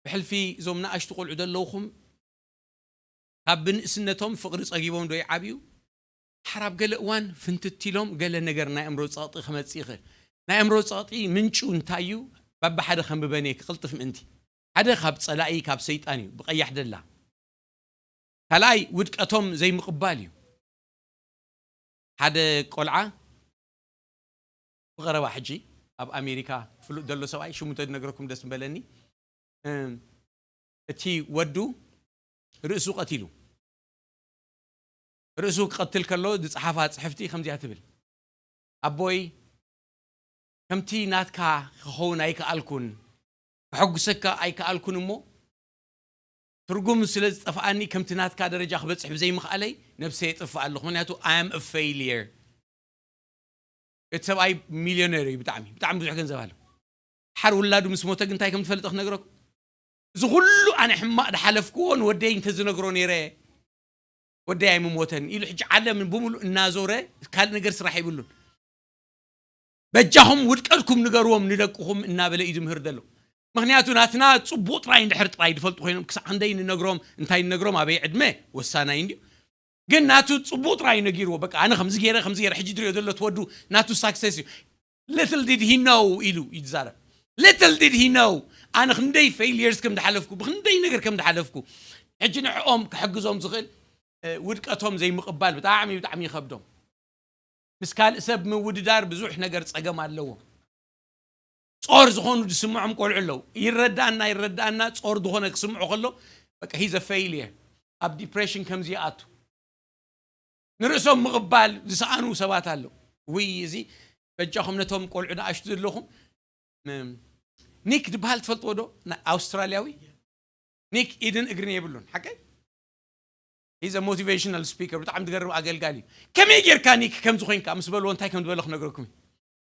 ብሕልፊ እዞም ንኣሽቱ ቆልዑ ዘለውኹም ካብ ብንእስነቶም ፍቕሪ ጸጊቦም ዶ ይዓብዩ? ሓራብ ገለ እዋን ፍንትት ኢሎም ገለ ነገር ናይ ኣእምሮ ጸቕጢ ክመጽእ ይኽእል። ናይ ኣእምሮ ጸቕጢ ምንጩ እንታይ እዩ? ባብሓደ ከንብበን እየ ክቕልጥፍ ምእንቲ። ሓደ ካብ ጸላኢ ካብ ሰይጣን እዩ ብቐያሕ ደላ። ካልኣይ ውድቀቶም ዘይምቕባል እዩ። ሓደ ቆልዓ ብቐረባ ሕጂ ኣብ ኣሜሪካ ፍሉጥ ዘሎ ሰብኣይ ሽሙ ተዝነግረኩም ደስ ምበለኒ። እቲ ወዱ ርእሱ ቀቲሉ። ርእሱ ክቐትል ከሎ ዝጸሓፋ ጽሕፍቲ ከምዚኣ ትብል፣ ኣቦይ ከምቲ ናትካ ክኸውን ኣይከኣልኩን፣ ከሐጉሰካ ኣይከኣልኩን እሞ ትርጉም ስለ ዝጠፍኣኒ፣ ከምቲ ናትካ ደረጃ ክበጽሕ ብዘይምኽኣለይ ነብሰይ የጥፍእ ኣለኹ። ምክንያቱ I am a failure። እቲ ሰብኣይ ሚልዮነር እዩ። ብጣዕሚ ብጣዕሚ ብዙሕ ገንዘብ ኣለዎ። ሓር ውላዱ ምስ ሞተ ግን እንታይ ከም ትፈልጥ ክነግረኩም። እዚ ኩሉ ኣነ ሕማቕ ድሓለፍክዎ ንወደይ እንተዝነግሮ ነይረ፣ ወደይ ኣይምሞተን ኢሉ ሕጂ ዓለም ብምሉእ እናዞረ ካልእ ነገር ስራሕ የብሉን። በጃኹም ውድቀትኩም ንገርዎም ንደቅኹም እናበለ እዩ ዝምህር ዘሎ። ምክንያቱ ናትና ጽቡቕ ጥራይ እንድሕር ጥራይ ዝፈልጡ ኮይኖም ክሳዕ ክንደይ ንነግሮም እንታይ ንነግሮም ኣበይ ዕድመ ወሳናይ እንድዩ። ግን ናቱ ጽቡቕ ጥራይ ነጊርዎ። በቃ ኣነ ከምዚ ገይረ ከምዚ ገይረ ሕጂ ድሪኦ ዘሎ ትወዱ ናቱ ሳክሰስ እዩ። Little did he know ኢሉ ይዛረብ። Little did he know ኣነ ክንደይ failures ከም ድሓለፍኩ ብክንደይ ነገር ከም ድሓለፍኩ። ሕጂ ንዕኦም ክሕግዞም ዝኽእል ውድቀቶም ዘይምቕባል ብጣዕሚ ብጣዕሚ ይኸብዶም። ምስ ካልእ ሰብ ምውድዳር ብዙሕ ነገር ጸገም ኣለዎ። ጾር ዝኾኑ ዝስምዖም ቆልዑ ኣለዉ። ይረዳእና ይረዳእና ጾር ዝኾነ ክስምዖ ከሎ በቃ he's a failure። ኣብ ዲፕሬሽን ከምዚ ይኣቱ። ንርእሶም ምቕባል ዝሰኣኑ ሰባት ኣለዉ። ውይ እዚ በጃኹም ነቶም ቆልዑ ንኣሽቱ ዘለኹም ኒክ ዝበሃል ትፈልጥዎ ዶ? ኣውስትራልያዊ ኒክ ኢድን እግርን የብሉን። ሓቀይ he's a motivational speaker። ብጣዕሚ ትገርም ኣገልጋሊ እዩ። ከመይ ጌርካ ኒክ ከምዚ ኮይንካ ምስ በልዎ እንታይ ከም ዝበሎ ክነግረኩም እዩ።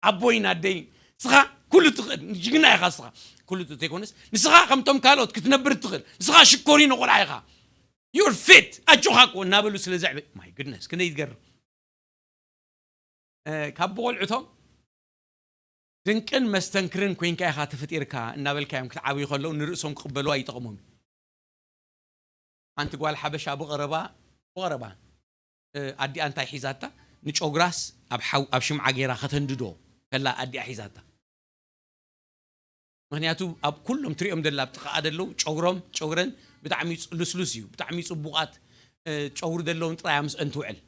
ኣቦይን ኣደይን ንስኻ ኩሉ ትኽእል ጅግና ኢኻ። ንስኻ ኩሉ ዘይኮነስ ንስኻ ከምቶም ካልኦት ክትነብር ትኽእል ንስኻ ሽኮሪኖ ቆልዓ ኢኻ። You're fit ኣጆኻ እኮ እናበሉ ስለ ዘዕበ my goodness ክንደይ ትገርም። ካብ ብቆልዑቶም ድንቅን መስተንክርን ኮይንካ ኢኻ ተፈጢርካ እናበልካ እዮም ክትዓብዩ ከለዉ ንርእሶም ክቕበልዋ ይጠቕሞም። ሓንቲ ጓል ሓበሻ ብቐረባ ብቐረባ ኣዲኣ እንታይ ሒዛታ ንጨጉራስ ኣብ ሽምዓ ገይራ ከተንድዶ ከላ ኣዲኣ ሒዛታ። ምክንያቱ ኣብ ኩሎም ትሪኦም ደላ ኣብ ጥቓኣ ደለዉ ጨጉሮም ጨጉረን ብጣዕሚ ልስሉስ እዩ ብጣዕሚ ፅቡቓት ጨጉሪ ዘለዎም ጥራይ ምስአን ትውዕል።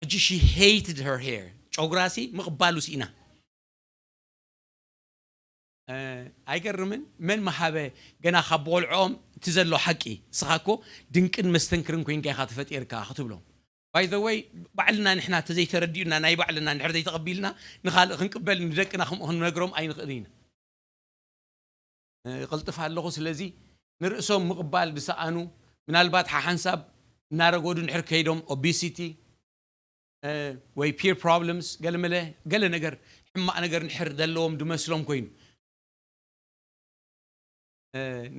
ሕጂ she hated her hair ጨጉራሲ ምቕባሉ ስኢና። ኣይገርምን? መን መሃበ ገና ካብ ብቆልዕኦም እቲ ዘሎ ሓቂ እስኻ እኮ ድንቅን መስተንክርን ኮይንካ ኢኻ ተፈጢርካ ክትብሎም። By the way ባዕልና ንሕና ተዘይተረዲኡና ናይ ባዕልና እንድሕር ዘይተቐቢልና ንኻልእ ክንቅበል ንደቅና ከምኡ ክንነግሮም ኣይንኽእል ኢና። ይቕልጥፍ ኣለኹ ስለዚ ንርእሶም ምቕባል ዝሰኣኑ ምናልባት ሓሓንሳብ እናረጎዱ እንድሕር ከይዶም obesity ወይ peer problems ገለመለ ገለ ነገር ሕማቕ ነገር እንድሕር ዘለዎም ድመስሎም ኮይኑ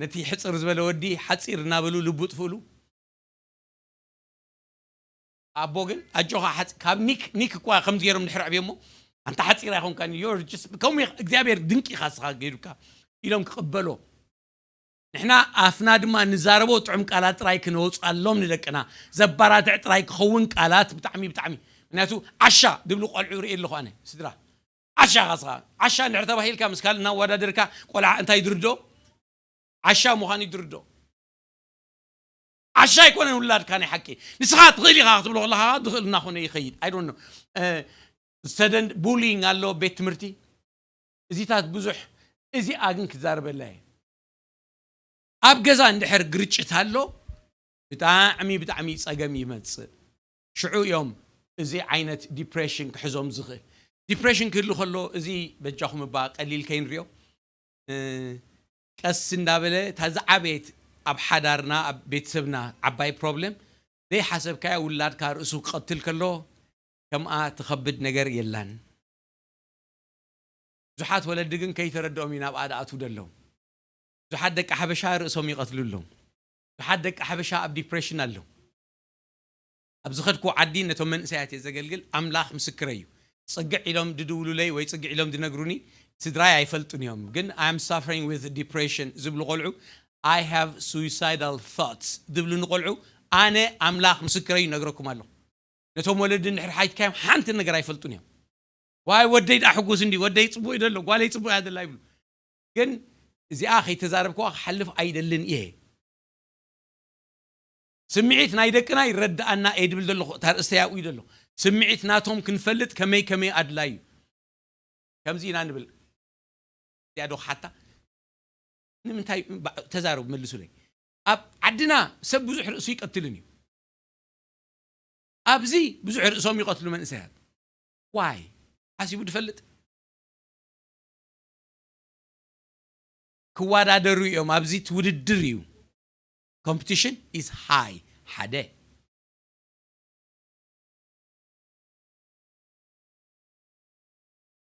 ነቲ ሕፅር ዝበለ ወዲ ሓፂር እናበሉ ልቡ ጥፍእሉ። ኣቦ ግን ኣጆኻ ካብ ኒክ ኒክ እኳ ከምዚ ገይሮም ድሕር ዕብዮሞ ኣንታ ሓፂር ኣይኮንካ ከምኡ እግዚኣብሔር ድንቂ ኢኻ ስኻ ገይሩካ ኢሎም ክቕበሎ። ንሕና ኣፍና ድማ ንዛረቦ ጥዑም ቃላት ጥራይ ክነወፅኣሎም ንደቅና ዘባራትዕ ጥራይ ክኸውን ቃላት ብጣዕሚ ብጣዕሚ ምክንያቱ ዓሻ ድብሉ ቆልዑ ርኢ ኣለኹ ኣነ ስድራ ዓሻ ኢኻ ስኻ ዓሻ እንድሕር ተባሂልካ ምስ ካልእ እናወዳደርካ ቆልዓ እንታይ ድርዶ ዓሻ ምዃኑ ይድርዶ። ዓሻ ኣይኮነን ውላድካ ናይ ሓቂ ንስኻ ትኽእል ኢኻ ክትብሎ ከለኻ ድኽእል እናኾነ ይኸይድ ኣይዶኖ ሰደን ቡሊንግ ኣሎ ቤት ትምህርቲ እዚታት ብዙሕ እዚኣ ግን ክዛረበላ እየ ኣብ ገዛ እንድሕር ግርጭት ኣሎ ብጣዕሚ ብጣዕሚ ፀገም ይመፅእ ሽዑ እዮም እዚ ዓይነት ዲፕሬሽን ክሕዞም ዝኽእል ዲፕሬሽን ክህሉ ከሎ እዚ በጃኹም እባ ቀሊል ከይንሪኦ ቀስ እንዳበለ እታ ዝዓበየት ኣብ ሓዳርና ኣብ ቤተሰብና ዓባይ ፕሮብሌም ዘይሓሰብካያ ውላድካ ርእሱ ክቐትል ከሎ ከምኣ ትኸብድ ነገር የላን። ብዙሓት ወለዲ ግን ከይተረድኦም እዩ ናብኣ ዝኣትዉ ዘለዉ። ብዙሓት ደቂ ሓበሻ ርእሶም ይቐትሉ ኣለዉ። ብዙሓት ደቂ ሓበሻ ኣብ ዲፕሬሽን ኣለዉ። ኣብ ዝኸድኩ ዓዲ ነቶም መንእሰያት እየ ዘገልግል ኣምላኽ ምስክረ እዩ። ጽግዕ ኢሎም ድድውሉለይ ወይ ጽግዕ ኢሎም ድነግሩኒ ስድራይ ኣይፈልጡን እዮም ግን I am suffering with depression ዝብሉ ቆልዑ I have suicidal thoughts ዝብሉኒ ቆልዑ ኣነ ኣምላኽ ምስክረ እዩ ነግረኩም ኣለኹ። ነቶም ወለዲ እንድሕር ሓቲትካዮም ሓንቲ ነገር ኣይፈልጡን እዮም። ዋይ ወደይ ደኣ ሕጉስ እንዲ ወደይ ፅቡቅ እዩ ደሎ ጓለይ ፅቡቅ እያ ደላ ይብሉ። ግን እዚኣ ከይተዛረብክዋ ክሓልፍ ኣይደልን እየ። ስምዒት ናይ ደቅና ይረድኣና እየ ድብል ዘለኹ እታ ርእስተይ ኣብኡ እዩ ዘሎ። ስምዒት ናቶም ክንፈልጥ ከመይ ከመይ ኣድላይ እዩ። ከምዚ ኢና ንብል እዚኣ ዶ ክሓታ ንምንታይ ተዛረቡ መልሱለይ። ኣብ ዓድና ሰብ ብዙሕ ርእሱ ይቀትልን እዩ። ኣብዚ ብዙሕ ርእሶም ይቐትሉ መንእሰያት ዋይ ሓሲቡ ድፈልጥ ክወዳደሩ እዮም ኣብዚ ውድድር እዩ። Competition is high. ሓደ።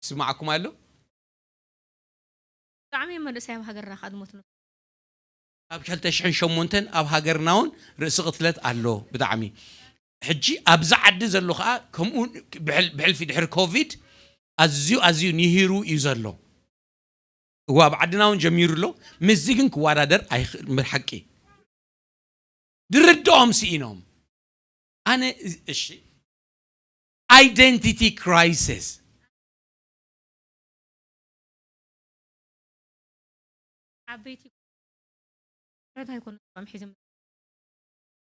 ስማዕኩም ኣሎ? ብጣዕሚ እዮም መንእሰይ ኣብ ሃገርና ከዓ ዝሞቱ። ካብ ክልተ ሽሕን ሸሞንተን ኣብ ሃገርና እውን ርእሲ ቅትለት ኣሎ። ብጣዕሚ ሕጂ ኣብዚ ዓዲ ዘሎ ከዓ ከምኡ ብሕልፊ ድሕሪ ኮቪድ ኣዝዩ ኣዝዩ ንሂሩ እዩ ዘሎ። እዋ ኣብ ዓድና እውን ጀሚሩ ኣሎ። ምስዚ ግን ክወዳደር ኣይኽእል። ብሓቂ ድርድኦም ስኢኖም። ኣነ እሺ፣ identity crisis። ዓበይቲ ረዳ ኣይኮኑ ም ሒዞም።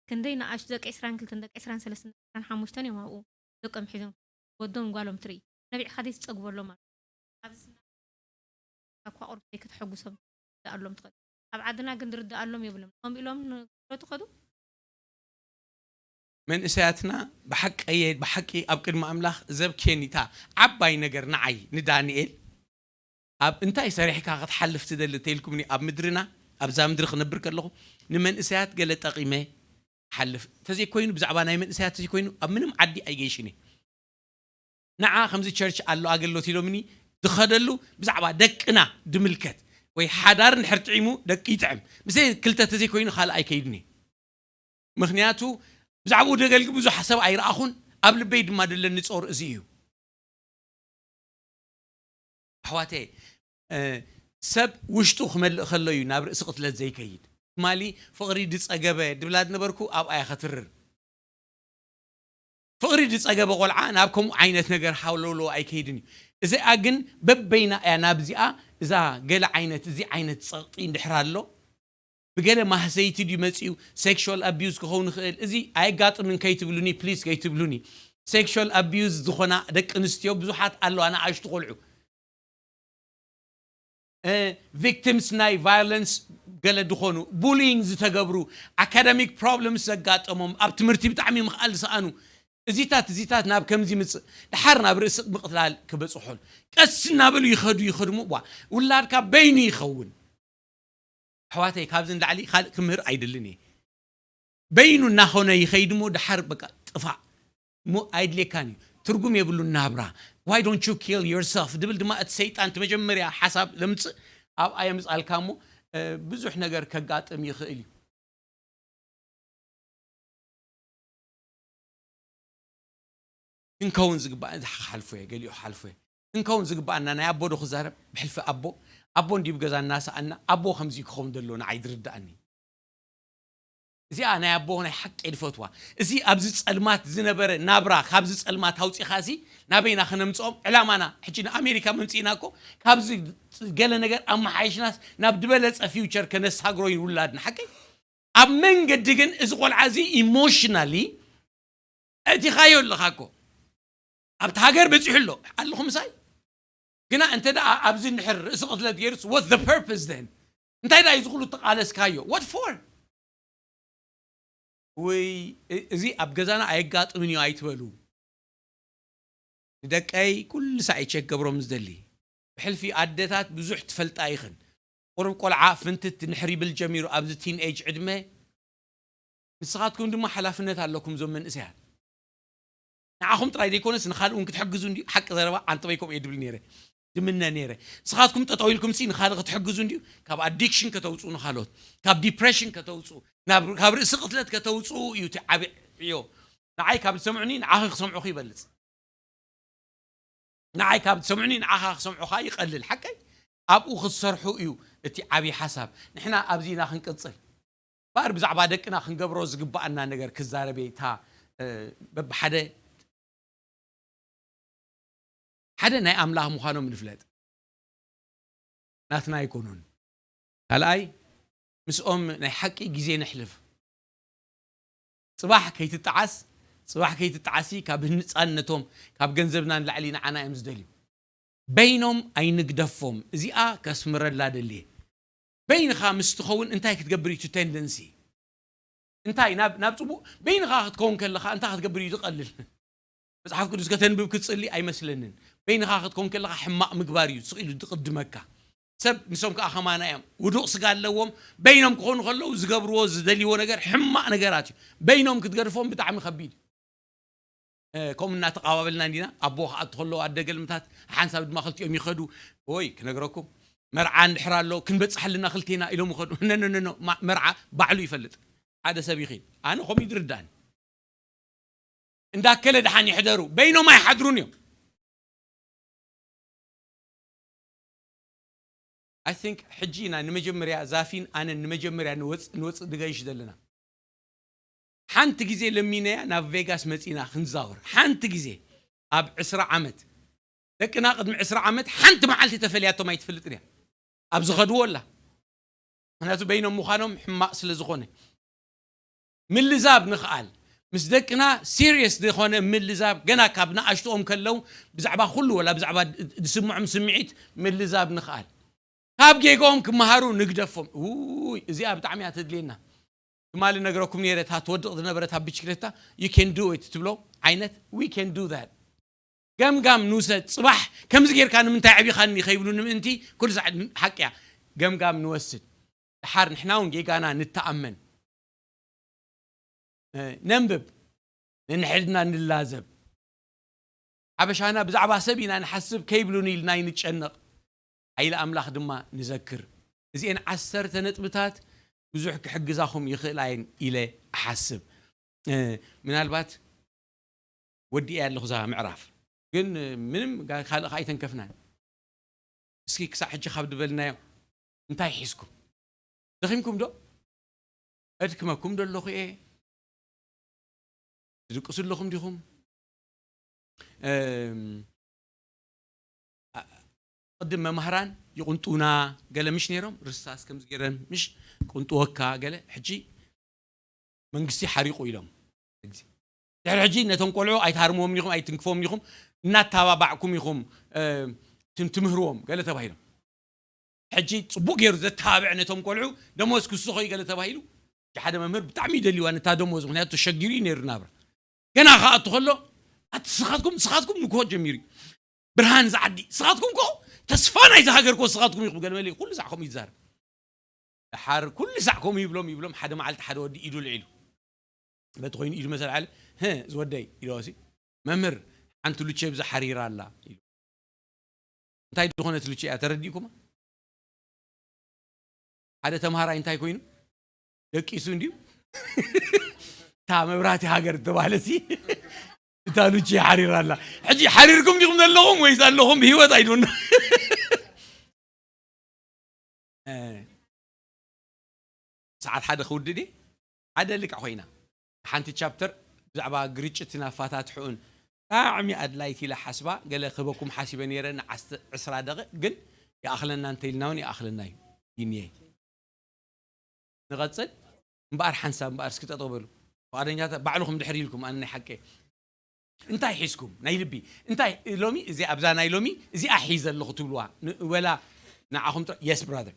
ክንደይ ንኣሽ ደቂ ዕስራን ክልተን ደቂ ዕስራን ሰለስተን ደቂ ዕስራን ሓሙሽተን እዮም ኣብኡ ደቆም ሒዞም ወዶም ጓሎም ትርኢ። ነቢዕካ ዘይትፀግበሎም ኣሎ። ኣብዚ እኳ ቁርብ ዘይክትሐጉሶም ትርዳኣሎም ትኽእል። ኣብ ዓድና ግን ዝርዳኣሎም የብሎም። ከምኡ ኢሎም ንክረቱ ከዱ። መንእሰያትና ብሓቀየ ብሓቂ ኣብ ቅድሚ ኣምላኽ ዘብኬኒታ ዓባይ ነገር ንዓይ ንዳንኤል ኣብ እንታይ ሰሪሕካ ክትሓልፍ ትደሊ ተይልኩምኒ ኣብ ምድርና ኣብዛ ምድሪ ክነብር ከለኹ ንመንእሰያት ገለ ጠቒመ ሓልፍ ተዘይኮይኑ ብዛዕባ ናይ መንእሰያት ተዘይኮይኑ ኣብ ምንም ዓዲ ኣይገይሽኒ ንዓ ከምዚ ቸርች ኣሎ ኣገልግሎት ኢሎምኒ ዝኸደሉ ብዛዕባ ደቅና ድምልከት ወይ ሓዳር እንድሕር ጥዒሙ ደቂ ይጥዕም ምስ ክልተ ተዘይኮይኑ ካልእ ኣይከይድኒ ምክንያቱ ብዛዕባኡ ደገልግ ብዙሕ ሰብ ኣይረኣኹን ኣብ ልበይ ድማ ደለኒ ጾር እዚ እዩ ኣሕዋተይ ሰብ ውሽጡ ክመልእ ከሎ እዩ ናብ ርእሲ ቅትለት ዘይከይድ ትማሊ ፍቕሪ ድጸገበ ድብላ ዝነበርኩ ኣብኣ እያ ከትርር ፍቕሪ ዝጸገበ ቆልዓ ናብ ከምኡ ዓይነት ነገር ሃለውለው ኣይከይድን እዩ። እዚኣ ግን በበይና እያ ናብዚኣ እዛ ገለ ዓይነት እዚ ዓይነት ጸቕጢ እንድሕር ኣሎ ብገለ ማህሰይቲ ድዩ መጺኡ sexual abuse ክኸውን ይኽእል እዚ ኣየጋጥምን ከይትብሉኒ please ከይትብሉኒ sexual abuse ዝኾና ደቂ ኣንስትዮ ብዙሓት ኣለዋ ንኣሽቱ ቆልዑ victims ናይ violence ገለ ዝኾኑ bullying ዝተገብሩ academic problems ዘጋጠሞም ኣብ ትምህርቲ ብጣዕሚ ምኽኣል ዝሰኣኑ እዚታት እዚታት ናብ ከምዚ ምፅእ ድሓር ናብ ርእሲ ምቕትላል ክበፅሖን ቀስ እናበሉ ይኸዱ ይኸድሙ ዋ ውላድካ በይኑ ይኸውን ኣሕዋተይ ካብዚ ንላዕሊ ካልእ ክምህር ኣይደልን እየ በይኑ እናኾነ ይኸይድ እሞ ድሓር በቃ ጥፋእ እሞ ኣይድልየካን እዩ ትርጉም የብሉን ናብራ why don't you kill yourself ድብል ድማ እቲ ሰይጣን እቲ መጀመርያ ሓሳብ ለምፅእ ኣብኣ የምፅኣልካ እሞ ብዙሕ ነገር ከጋጥም ይኽእል እዩ ክንከውን ዝግባእ ክሓልፎ እየ ገሊኡ ክሓልፎ እየ ክንከውን ዝግባኣና ናይ ኣቦ ዶ ክዛረብ ብሕልፊ ኣቦ ኣቦ እንዲዩ ብገዛ እናሰኣና ኣቦ ከምዚ ክኸውን ዘሎ ንዓይ ዝርዳእኒ እዚኣ ናይ ኣቦ ናይ ሓቂ ድፈትዋ እዚ ኣብዚ ጸልማት ዝነበረ ናብራ ካብዚ ጸልማት ኣውፂኻ እዚ ናበይና ክነምፅኦም ዕላማና ሕጂ ንኣሜሪካ መምፅእና እኮ ካብዚ ገለ ነገር ኣመሓይሽናስ ናብ ዝበለፀ future ከነሳግሮ እዩ ውላድና ሓቀይ ኣብ መንገዲ ግን እዚ ቆልዓ እዚ emotionally ኣእቲኻዮ ኣለኻ እኮ ኣብቲ ሃገር በፂሑ ኣሎ ኣለኹ ምሳይ ግና እንተ ደኣ ኣብዚ እንድሕር ርእሲ ቅትለት ገይሩስ what's the purpose then እንታይ ደኣ እዩ ዝኽሉ ተቓለስካዮ what for ወይ እዚ ኣብ ገዛና ኣየጋጥምን እዩ ኣይትበሉ ንደቀይ ኩሉ ሳዕ ቸክ ገብሮም ዝደሊ ብሕልፊ ኣደታት ብዙሕ ትፈልጣ ኢኽን ቁሩብ ቆልዓ ፍንትት ንሕር ይብል ጀሚሩ ኣብዚ ቲን ኤጅ ዕድመ ንስኻትኩም ድማ ሓላፍነት ኣለኩም እዞም መንእሰያት ንዓኹም ጥራይ ዘይኮነስ ንኻልእ እውን ክትሕግዙ እንዲዩ ሓቂ ዘረባ ኣንተበይ ከምኡ እየ ድብል ነይረ ድምነ ነይረ ንስኻትኩም ጠጠው ኢልኩም ሲ ንኻልእ ክትሕግዙ እንዲዩ ካብ ኣዲክሽን ከተውፅኡ ንኻልኦት ካብ ዲፕሬሽን ከተውፅኡ ካብ ርእሲ ቅትለት ከተውፅኡ እዩ እቲ ዓብዮ ንዓይ ካብ ዝሰምዑኒ ንዓኺ ክሰምዑኺ ይበልፅ ንዓይ ካብ ዝሰምዑኒ ንዓኻ ክሰምዑኻ ይቐልል ሓቀይ ኣብኡ ክትሰርሑ እዩ እቲ ዓብዪ ሓሳብ ንሕና ኣብዚና ክንቅፅል ባር ብዛዕባ ደቅና ክንገብሮ ዝግባኣና ነገር ክዛረብ እየ እታ በብሓደ ሓደ ናይ ኣምላኽ ምዃኖም ንፍለጥ ናትና ኣይኮኑን ካልኣይ ምስኦም ናይ ሓቂ ግዜ ነሕልፍ ፅባሕ ከይትጠዓስ ፅባሕ ከይትጠዓሲ ካብ ህንፃነቶም ካብ ገንዘብና ንላዕሊ ንዓና እዮም ዝደልዩ በይኖም ኣይንግደፎም እዚኣ ከስምረላ ደልየ በይንኻ ምስ ትኸውን እንታይ ክትገብር እዩ tendency እንታይ ናብ ናብ ፅቡቅ በይንኻ ክትከውን ከለኻ እንታይ ክትገብር እዩ ዝቐልል መፅሓፍ ቅዱስ ከተንብብ ክትፅሊ ኣይመስለንን በይንኻ ክትከውን ከለኻ ሕማቕ ምግባር እዩ ስቕ ኢሉ ዝቕድመካ ሰብ ንሶም ከዓ ከማና እዮም። ውዱቕ ስጋ ኣለዎም። በይኖም ክኾኑ ከለዉ ዝገብርዎ ዝደልይዎ ነገር ሕማቕ ነገራት እዩ። በይኖም ክትገድፎም ብጣዕሚ ከቢድ እዩ። እ፣ ከምኡ እናተቓባበልና እንዲና፣ ኣቦ ክኣቱ ከለዉ ኣደ ገልምታት፣ ሓንሳብ ድማ ክልቲኦም ይኸዱ። ወይ ክነግረኩም፣ መርዓ እንድሕር ኣሎ ክንበጽሓልና ክልቴና ኢሎም ይኸዱ። ነነነኖ፣ መርዓ ባዕሉ ይፈልጥ። ሓደ ሰብ ይኺድ። ኣነ ከምኡ እዩ ዝርዳእኒ። እንዳከለ ደሓን ይሕደሩ፣ በይኖም ኣይሓድሩን እዮም። I think ሕጂ ኢና ንመጀመርያ፣ ዛፊን ኣነን ንመጀመርያ ንወፅ-፣ ንወፅእ ንገይሽ ዘለና። ሓንቲ ግዜ ለሚነያ ናብ ቬጋስ መፂና ክንዛወር። ሓንቲ ግዜ ኣብ ዕስራ ዓመት፣ ደቅና ቅድሚ ዕስራ ዓመት ሓንቲ መዓልቲ ተፈልያቶም ኣይትፈልጥን እያ። ኣብ ዝኸድዎ ኣላ። ምክንያቱ በይኖም ምዃኖም ሕማቕ ስለ ዝኾነ። ምልዛብ ንኽኣል። ምስ ደቅና ሲሪየስ ዝኾነ ምልዛብ፣ ገና ካብ ንኣሽትኦም ከለዉ ብዛዕባ ኩሉ፣ ወላ ብዛዕባ ዝስምዖም ስምዒት ምልዛብ ንኽኣል። ካብ ጌግኦም ክመሃሩ ንግደፎም። ውይ፣ እዚኣ ብጣዕሚ እያ ተድልየና። ትማሊ ነግረኩም ነይረ፣ እታ ትወድቕ ዝነበረት ኣብ ብችክሌታ፣ "You can do it" ትብሎ ዓይነት፣ "We can do that." ገምጋም ንውሰድ። ጽባሕ ከምዚ ጌርካ ንምንታይ ኣዕቢኻኒ ከይብሉኒ ምእንቲ፣ ኩሉ ሳዕ ሓቂ እያ። ገምጋም ንወስድ። ድሓር ንሕና እውን ጌጋና ንተኣመን። እ፣ ነንብብ፣ ነንሕድና ንላዘብ። ሓበሻና ብዛዕባ ሰብ ኢና ንሓስብ ከይብሉኒ ኢልና ኣይንጨነቕ። ሓይሊ ኣምላኽ ድማ ንዘክር። እዚኤን ዓሰርተ ነጥብታት ብዙሕ ክሕግዛኹም ይኽእላ እየን ኢለ እሓስብ። እ፣ ምናልባት ወዲኤ ኣለኹ እዛ ምዕራፍ። ግን ምንም ጋ-፣ ካልእ ከኣ ኣይተንከፍናን። እስኪ ክሳዕ ሕጂ ካብ ዝበልናዮ እንታይ ሒዝኩም? ደኺምኩም ዶ? ኣድክመኩም ዶ ኣለኹ እየ? ትድቅሱ ኣለኹም ዲኹም? እም፣ ኣ-፣ ቅድም መማህራን ይቕንጡና ገለ ምሽ ነይሮም፣ ርሳስ ከምዚ ገይረን ምሽ ቅንጥወካ ገለ። ሕጂ መንግስቲ ሓሪቑ ኢሎም። ድሕሪ ሕጂ ነቶም ቆልዑ ኣይትሃርምዎም ኢኹም፣ ኣይትንክፍዎም ኢኹም፣ እናተባባዕኩም ኢኹም፣ እ፣ ትም-፣ ትምህርዎም ገለ ተባሂሎም። ሕጂ ጽቡቕ ገይሩ ዘተባብዕ ነቶም ቆልዑ ደሞዝ ክስኾ እዩ ገለ ተባሂሉ። ሓደ መምህር ብጣዕሚ ይደልይዋ ነታ ደሞዝ፣ ምኽንያቱ ተሸጊሩ እዩ ነይሩ ናብራ። ገና ክኣቱ ከሎ፣ "ኣቲ ስኻትኩም፣ ስኻትኩም ንግሆ ጀሚሩ እዩ። ብርሃን ዝዓዲ፣ ስኻትኩም እኮ ተስፋ ናይዚ ሃገር እኮ ስኻትኩም ኢኹም" ገለ መለ ኩሉ ሳዕ ከምኡ እዩ ዝዛረብ። ድሓር ኩሉ ሳዕ ከምኡ ይብሎም፣ ይብሎም፣ ሓደ መዓልቲ ሓደ ወዲ ኢዱ ልዒሉ። በቲ ኮይኑ ኢዱ መሰል ዓለ፣ "ህእ፣ ዝወደይ" ኢልዎ ሲ፣ "መምህር፣ ሓንቲ ሉቼ ብዛ ሓሪራ ኣላ" ኢሉ። እንታይ ዝኾነት ሉቼ እያ ተረዲእኩማ? ሓደ ተምሃራይ እንታይ ኮይኑ? ደቂሱ እንድዩ። እታ መብራህቲ ሃገር እተባህለ ሲ፣ እታ ሉቼ ሓሪራ ኣላ። ሕጂ ሓሪርኩም ዲኹም ዘለኹም ወይስ ኣለኹም ብህይወት? ኣይዶን። እ፣ ሰዓት ሓደ ክውድእ ድየ? ሓደ ልክዕ ኮይና። ሓንቲ ቻፕተር ብዛዕባ ግርጭትን ኣፋታትሕኡን ብጣዕሚ ኣድላይቲ ኢለ ሓስባ፣ ገለ ክህበኩም ሓሲበ ነይረ፣ ንዓስተ-፣ ዕስራ ደቂቕ፣ ግን ይኣኽለና እንተኢልና እውን ይኣኽለና እዩ። ቢንየይ። ንቐጽል። እምበኣር ሓንሳብ እምበኣር እስኪ ጠጠው በሉ። ፍቓደኛታት ባዕልኹም ድሕር ኢልኩም፣ ኣነ ናይ ሓቂ። እንታይ ሒዝኩም? ናይ ልቢ። እንታይ ሎሚ፣ እዚ ኣብዛ ናይ ሎሚ፣ እዚኣ ሒዘ ኣለኹ ትብልዋ። ን-፣ ወላ ንዓኹም ጥራይ፣ yes brother።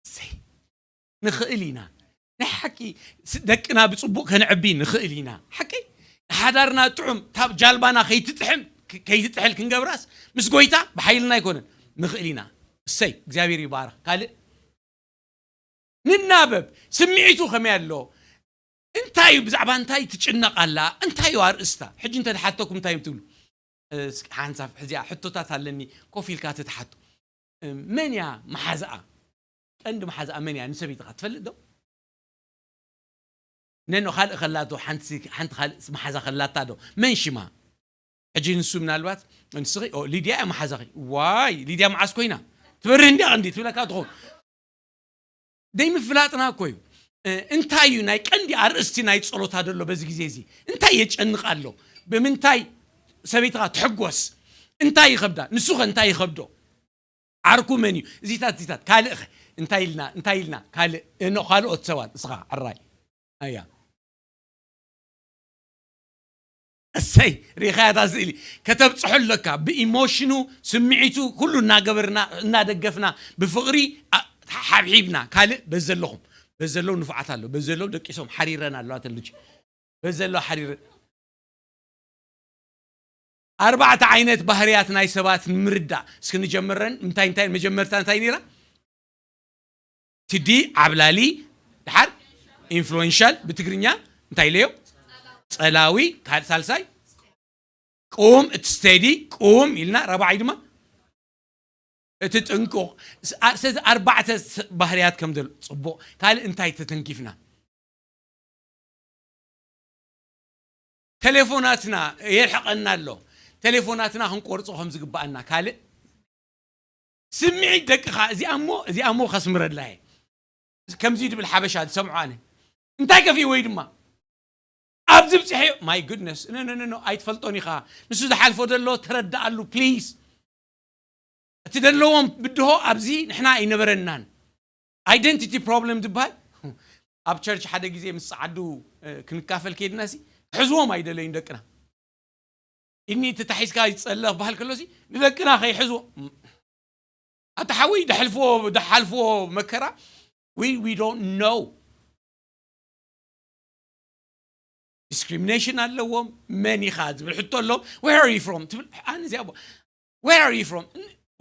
ሰይ፣ ንኽእል ኢና። ናይ ሓቂ ስ-፣ ደቅና ብጽቡቕ ከነዕቢ ንኽእል ኢና። ሓቂ፣ ንሓዳርና ጥዑም፣ ታብ ጃልባና ከይትጥሕም፣ ክ-፣ ከይትጥሕል ክንገብራስ፣ ምስ ጎይታ ብሓይልና ኣይኮነን። ንኽእል ኢና። እሰይ፣ እግዚኣብሔር ይባርኽ። ካልእ? ንናበብ። ስምዒቱ ከመይ ኣሎ? እንታይ እዩ? ብዛዕባ እንታይ ትጭነቕ ኣላ? እንታይ እዩ ኣርእስታ? ሕጂ እንተ ዝሓተኩም እንታይ እዩ ትብሉ? እ፣ እስኪ ሓንሳብ ሕዚኣ ሕቶታት ኣለኒ፣ ኮፍ ኢልካ ትትሓቶ። እ፣ መን እያ መሓዛኣ? ቀንዲ መሓዛኣ መን እያ? ንሰበይትኻ ትፈልጥ ዶ? ነኖ ካልእ ከላቶ፣ ሓንቲ፣ ሓንቲ ካልእ መሓዛ ከላታ ዶ? መን ሽማ? ሕጂ ንሱ ምናልባት፣ ንስኺ፣ ኦ፣ ሊድያ እያ መሓዛኺ። ዋይ፣ ሊድያ መዓስ ኮይና? ትበርህ እንድያ ቀንዲ፣ ትብለካ ትኸውን። ደይምፍላጥና እኮ እዩ። እ፣ እንታይ እዩ ናይ ቀንዲ ኣርእስቲ ናይ ጸሎታ ዘሎ በዚ ግዜ እዚ? እንታይ የጨንቕ ኣሎ? ብምንታይ ሰበይትኻ ትሕጎስ? እንታይ ይኸብዳ? ንሱ ኸ እንታይ ይኸብዶ? ዓርኩ መን እዩ? እዚታት፣ እዚታት። ካልእ ኸ? እንታይ ኢልና፣ እንታይ ኢልና? ካልእ፣ እኖ፣ ካልኦት ሰባት፣ እስኻ፣ ዕራይ። ኣያ። እሰይ፣ ሪኻያ እታ ስእሊ። ከተብጽሖ ኣለካ። ብኢሞሽኑ፣ ስምዒቱ፣ ኩሉ እናገበርና፣ እናደገፍና፣ ብፍቕሪ፣ ኣ-፣ ሓብሒብና። ካልእ፣ በዚ ዘለኹም። በዚ ዘለዉ ንፉዓት ኣለዉ። በዚ ዘለዉ ደቂሶም፣ ሓሪረን ኣለዋ ተልጅ። በዚ ዘለዉ ሓሪረ-፣ ኣርባዕተ ዓይነት ባህርያት ናይ ሰባት ንምርዳእ እስኪ ንጀምረን። እንታይ እንታይ መጀመርታ እንታይ ነይራ? ትዲ ዓብላሊ፣ ድሓር ኢንፍሉዌንሻል፣ ብትግርኛ እንታይ ኢለዮ? ጸላዊ። ካልእ ሳልሳይ ቁም፣ እቲ ስቴዲ ቁም ኢልና፣ ራብዓይ ድማ እቲ ጥንቁቕ። ስ- ኣ- ስለዚ ኣርባዕተ ስ- ባህርያት ከም ዘሎ ጽቡቕ። ካልእ እንታይ ተተንኪፍና? ቴሌፎናትና የርሕቐና ኣሎ። ቴሌፎናትና ክንቆርጾ ከም ዝግባኣና። ካልእ ስምዒት ደቅኻ፣ እዚኣ እሞ እዚኣ እሞ ከስምረላ እየ። ከምዚ ድብል ሓበሻ ዝሰምዖ ኣነ። እንታይ ከፊ ወይ ድማ ኣብዚ ብፅሐ። My goodness, no no no no ኣይትፈልጦን ኢኻ። ንሱ ዝሓልፎ ዘሎ ተረዳኣሉ ፕሊዝ። እቲ ዘለዎም ብድሆ ኣብዚ ንሕና ኣይነበረናን። ኣይደንቲቲ ፕሮብለም ዝበሃል ኣብ ቸርች ሓደ ግዜ ምስ ጸዓዱ ክንካፈል ከይድና ሲ ክሕዝዎም ኣይደለዩን ደቅና። እኒ ተታሒዝካ ይጸለኽ በሃል ከሎ ሲ ንደቅና ከይሕዝዎ ኣታ ሓወይ ደሕልፍዎ ደሓልፍዎ መከራ we we don't know። ዲስክሪሚኔሽን ኣለዎም። መን ኢኻ ዝብል ሕቶ ኣለዎም። Where are you from ትብል ኣነ እዚኣ where are you from?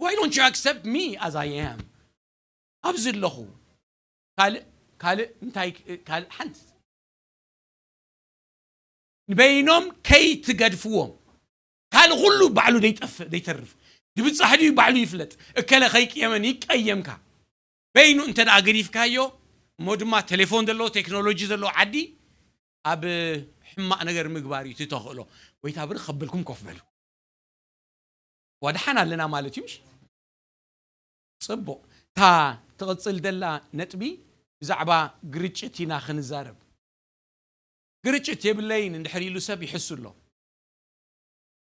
Why don't you accept me as I am? ኣብዚ ኣለኹ ካልእ ካልእ እንታይ ካልእ ሓንቲ ንበይኖም ከይትገድፍዎም። ካልእ ኩሉ ባዕሉ ደይጠፍእ ደይተርፍ ድብጻሕ ድዩ ባዕሉ ይፍለጥ። እከለ ከይቅየመን ይቀየምካ። በይኑ እንተ ደኣ ገዲፍካዮ እሞ ድማ ቴሌፎን ዘለዎ ቴክኖሎጂ ዘለዎ ዓዲ ኣብ ሕማቕ ነገር ምግባር እዩ እቲ ተኽእሎ። ጎይታ ብርኽ ከበልኩም ኮፍ በሉ። ዋድሓን ኣለና ማለት እዩ ምሽ? ጽቡቕ። እታ ትቕጽል ዘላ ነጥቢ ብዛዕባ ግርጭት ኢና ክንዛረብ። ግርጭት የብለይን እንድሕር ኢሉ ሰብ ይሕሱ ኣሎ።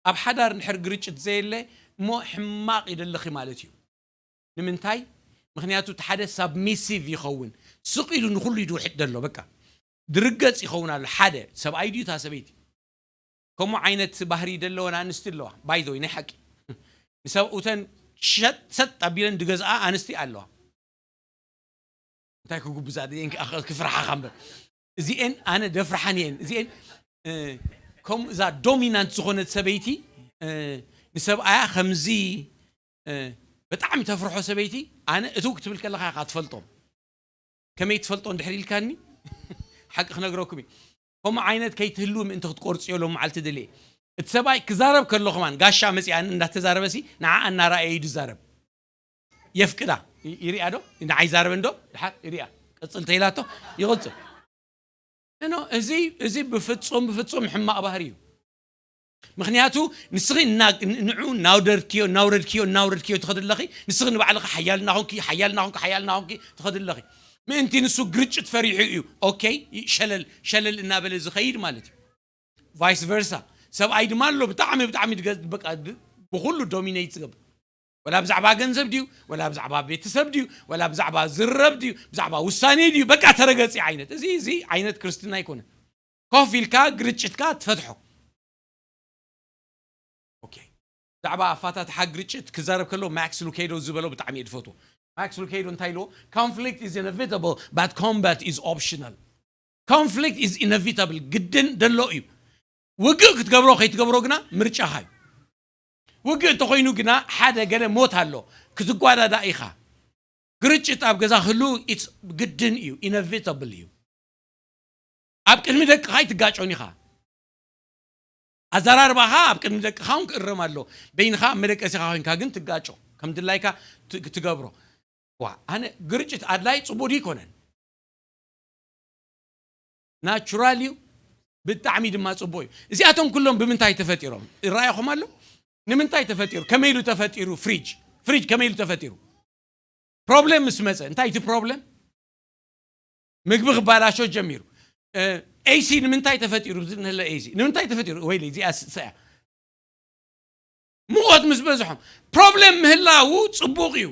ኣብ ሓዳር እንድሕር ግርጭት ዘየለ እሞ ሕማቕ ይደለኺ ማለት እዩ። ንምንታይ? ምክንያቱ እቲ ሓደ ሳብሚሲቭ ይኸውን። ስቕ ኢሉ ንኹሉ ይድውሕጥ ዘሎ በቃ ድርገጽ ይኸውን ኣሎ። ሓደ ሰብኣይ ድዩ እታ ሰበይቲ? ከምኡ ዓይነት ባህሪ ዘለወን ኣንስቲ ኣለዋ። ባይዘወይ ናይ ሓቂ ንሰብኡተን ሸጥ ሰጥ ኣቢለን ድገዝኣ ኣንስቲ ኣለዋ። እንታይ ክጉብዛ ድየን ክፍርሓኻ እምበር እዚኤን ኣነ ደፍርሓን እየን እዚኤን። ከምኡ እዛ ዶሚናንት ዝኾነት ሰበይቲ ንሰብኣያ ከምዚ ብጣዕሚ ተፍርሖ ሰበይቲ ኣነ እትው ክትብል ከለኻ ኢኻ ትፈልጦም። ከመይ ትፈልጦ እንድሕር ኢልካኒ ሓቂ ክነግረኩም እዩ። ከምኡ ዓይነት ከይትህልው ምእንቲ ክትቆርፅዮ ሎም መዓልቲ ደልየ። እቲ ሰብኣይ ክዛረብ ከሎ ከማን ጋሻ መፅኣኒ እንዳተዛረበሲ ንዓ እናረኣየ እዩ ዝዛረብ። የፍቅዳ ይሪኣ ዶ ንዓ ይዛረበ እንዶ ድሓር ይሪኣ ቀፅል ተይላቶ ይቕፅል። እኖ እዚ እዚ ብፍፁም ብፍፁም ሕማቕ ባህሪ እዩ። ምክንያቱ ንስኺ ንዑ እናውደድክዮ እናውረድክዮ እናውረድክዮ ትኸድ ኣለኺ። ንስኺ ንባዕልኺ ሓያል እናኾንኪ ሓያል እናኾንኪ ሓያል እናኾንኪ ትኸድ ኣለኺ። ምእንቲ ንሱ ግርጭት ፈሪሑ እዩ። ኦኬ ሸለል ሸለል እናበለ ዝኸይድ ማለት እዩ። ቫይስ ቨርሳ ሰብኣይ ድማ ኣሎ ብጣዕሚ ብጣዕሚ ብኩሉ ዶሚኔት ዝገብር ወላ ብዛዕባ ገንዘብ ድዩ ወላ ብዛዕባ ቤተሰብ ድዩ ወላ ብዛዕባ ዝረብ ድዩ ብዛዕባ ውሳኔ ድዩ በቃ ተረገፂ ዓይነት እዚ እዚ ዓይነት ክርስትና ኣይኮነን። ኮፍ ኢልካ ግርጭትካ ትፈትሖ። ብዛዕባ ኣፋታትሓ ግርጭት ክዛረብ ከሎ ማክስ ሉኬዶ ዝበሎ ብጣዕሚ እየ ዝፈትዎ። ማክስ ሉኬዶ እንታይ ኢልዎ? Conflict is inevitable but combat is optional። Conflict is inevitable ግድን ደሎ እዩ። ውግእ ክትገብሮ ከይትገብሮ ግና ምርጫኻ እዩ። ውግእ እንተኮይኑ ግና ሓደ ገለ ሞት ኣሎ ክትጓዳዳ ኢኻ። ግርጭት ኣብ ገዛ ክህሉ ግድን እዩ፣ ኢነቪታብል እዩ። ኣብ ቅድሚ ደቅኻ ኣይትጋጮን ኢኻ። ኣዘራርባኻ ኣብ ቅድሚ ደቅኻ እውን ክእረም ኣሎ። በይንኻ ኣብ መደቀሲኻ ኮይንካ ግን ትጋጮ ከም ድላይካ ትገብሮ። ዋ ኣነ ግርጭት ኣድላይ ፅቡቅ ድዩ ይኮነን? ናቹራል እዩ። ብጣዕሚ ድማ ፅቡቅ እዩ። እዚኣቶም ኩሎም ብምንታይ ተፈጢሮም ይረኣየኹም ኣሎ? ንምንታይ ተፈጢሩ? ከመይ ኢሉ ተፈጢሩ? ፍሪጅ ፍሪጅ ከመይ ኢሉ ተፈጢሩ? ፕሮብሌም ምስ መፀ እንታይ እቲ ፕሮብሌም? ምግቢ ክባላሾ ጀሚሩ። ኤሲ ንምንታይ ተፈጢሩ? እዚ ንህለ ኤሲ ንምንታይ ተፈጢሩ? ወይ እዚኣ ስያ ሙቐት ምስ በዝሖም ፕሮብሌም ምህላው ፅቡቕ እዩ።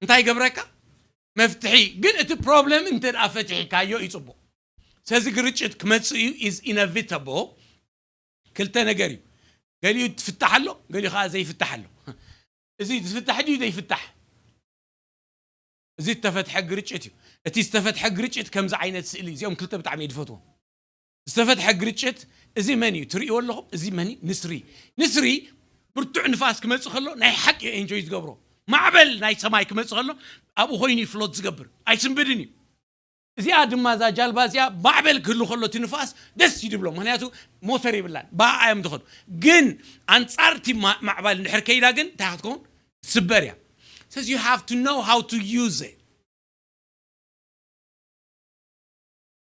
እንታይ ይገብረካ? መፍትሒ ግን እቲ ፕሮብሌም እንተ ደኣ ፈቲሕካዮ እዩ ፅቡቕ። ስለዚ ግርጭት ክመፅእ እዩ is inevitable። ክልተ ነገር እዩ። ገሊኡ ትፍታሕ ኣሎ፣ ገሊኡ ከዓ ዘይፍታሕ ኣሎ። እዚ ዝፍታሕ ድዩ ዘይፍታሕ? እዚ ዝተፈትሐ ግርጭት እዩ። እቲ ዝተፈትሐ ግርጭት ከምዚ ዓይነት ስእሊ እዚኦም ክልተ ብጣዕሚ እየ ዝፈትዎም። ዝተፈትሐ ግርጭት እዚ መን እዩ ትርእይዎ ኣለኹም? እዚ መን እዩ? ንስሪ። ንስሪ ብርቱዕ ንፋስ ክመጽእ ከሎ ናይ ሓቂ እዩ ኤንጆይ ዝገብሮ። ማዕበል ናይ ሰማይ ክመጽእ ከሎ ኣብኡ ኮይኑ እዩ ፍሎት ዝገብር፣ ኣይስንብድን እዩ። እዚኣ ድማ፣ እዛ ጃልባ እዚኣ ማዕበል ክህሉ ከሎ እቲ ንፋስ ደስ እዩ ድብሎ፣ ምክንያቱ ሞተር የብላን፣ ብኣኣ እዮም ዝኸዱ። ግን ኣንጻር እቲ ማ- ማዕባል እንድሕር ከይዳ ግን እንታይ ክትከውን? ትስበር እያ። ስለዚ you have to know how to use it።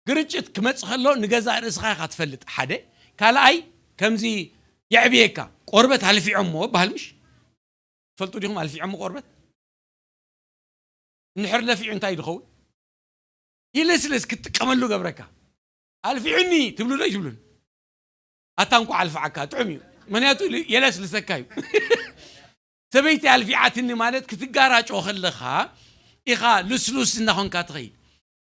ግርጭት ክመጽእ ከሎ ንገዛእ ርእስኻ ኢኻ ትፈልጥ። ሓደ ካልኣይ፣ ከምዚ የዕብየካ። ቆርበት ኣልፊዖሞ በሃል ምሽ? ትፈልጡ ዲኹም ኣልፊዖሞ ቆርበት? እንድሕር ለፊዑ እንታይ ድኸውን? ይልስልስ፣ ክትጥቀመሉ ገብረካ። ኣልፊዑኒ ትብሉ ዶ ይትብሉን? ኣታ እንኳ ኣልፍዓካ ጥዑም እዩ፣ ምክንያቱ የለስልሰካ እዩ። ሰበይቲ ኣልፊዓትኒ ማለት ክትጋራጮ ከለኻ ኢኻ ልስሉስ እናኾንካ ትኸይድ።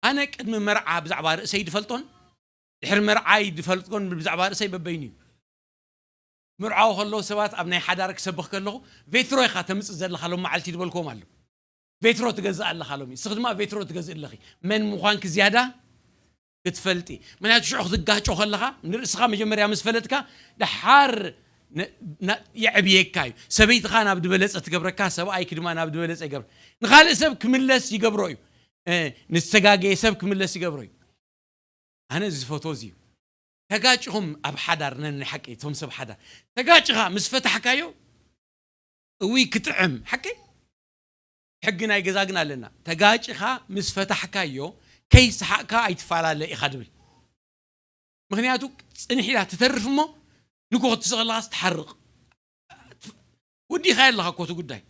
ኣነ ቅድሚ መርዓ ብዛዕባ ርእሰይ ድፈልጦን ድሕሪ መርዓይ ድፈልጦን ብዛዕባ ርእሰይ በበይኑ እዩ። ምርዓው ከለዉ ሰባት ኣብ ናይ ሓዳር ክሰብኽ ከለኹ ቬትሮ ኢኻ ተምፅእ ዘለኻ ሎም መዓልቲ ዝበልክዎም ኣሎ። ቬትሮ ትገዝእ ኣለኻ ሎሚ፣ እስኺ ድማ ቬትሮ ትገዝእ ኣለኺ። መን ምዃንኪ ዝያዳ ክትፈልጢ። ምክንያቱ ሽዑ ክትጋጮ ከለኻ ንርእስኻ መጀመርያ ምስ ፈለጥካ ደሓር ነ- ና- የዕብየካ እዩ። ሰበይትኻ ናብ ዝበለጸ ትገብረካ፣ ሰብኣይኪ ድማ ናብ ዝበለጸ ይገብር። ንኻልእ ሰብ ክምለስ ይገብሮ እዩ። እ፣ ንዝተጋገየ ሰብ ክምለስ ይገብሮ እዩ። ኣነ እዚ ዝፈትዎ እዚ እዩ። ተጋጭኹም ኣብ ሓዳር፣ ነን ናይ ሓቂ እቶም ሰብ ሓዳር ተጋጭኻ ምስ ፈታሕካዮ እውይ ክጥዕም ሓቂ። ሕጊ ናይ ገዛ ግን ኣለና። ተጋጭኻ ምስ ፈታሕካዮ ከይሰሓቕካ ኣይትፈላለ ኢኻ ድብል። ምክንያቱ ጽንሕ ኢላ ትተርፍ እሞ ንጎ ክትስቕ ኣለኻስ ትሓርቕ። ወዲኻ ኣለኻ እኮ እቲ ጉዳይ።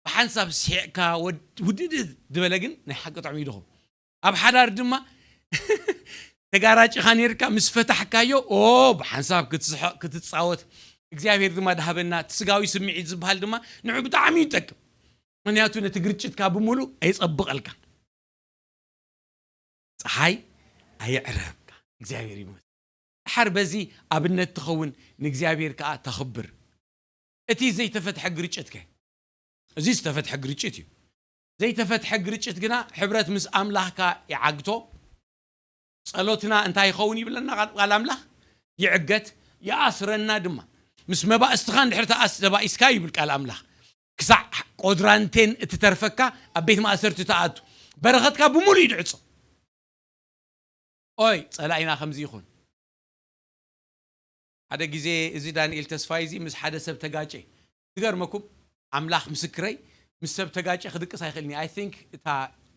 ብሓንሳብ ስሒቕካ ወድ- ውድድ ዝበለ ግን ናይ ሓቂ ጥዕሚ ይድኹም። ኣብ ሓዳር ድማ ተጋራጭኻ ነርካ ምስ ፈታሕካዮ ኦ ብሓንሳብ ክትስሕቕ ክትጻወት እግዚኣብሔር ድማ ድሃበና እቲ ስጋዊ ስምዒት ዝበሃል ድማ ንዑ ብጣዕሚ ይጠቅም። ምክንያቱ ነቲ ግርጭትካ ብምሉእ ኣይጸብቐልካ። ፀሓይ ኣየዕረብካ። እግዚኣብሔር ይመስገን። ድሓር በዚ ኣብነት ትኸውን፣ ንእግዚኣብሔር ከዓ ተኽብር። እቲ ዘይተፈትሐ ግርጭት ከ? እዚ ዝተፈትሐ ግርጭት እዩ። ዘይተፈትሐ ግርጭት ግና ሕብረት ምስ ኣምላኽካ ይዓግቶ። ጸሎትና እንታይ ይኸውን ይብለና ቃል ቃል ኣምላኽ? ይዕገት፣ ይኣስረና ድማ። ምስ መባእስትኻ እንድሕር ተኣስ- ተባኢስካ ይብል ቃል ኣምላኽ። ክሳዕ ቆድራንቴን እትተርፈካ ኣብ ቤት ማእሰርቲ ትኣቱ። በረኸትካ ብምሉእ ይድዕጾ። ኦይ ጸላኢና ከምዚ ይኹን። ሓደ ግዜ እዚ ዳንኤል ተስፋይ እዚ ምስ ሓደ ሰብ ተጋጨ። ዝገርመኩም ኣምላኽ ምስክረይ ምስ ሰብ ተጋጨ ክድቅስ ኣይኽእልኒ። I think እታ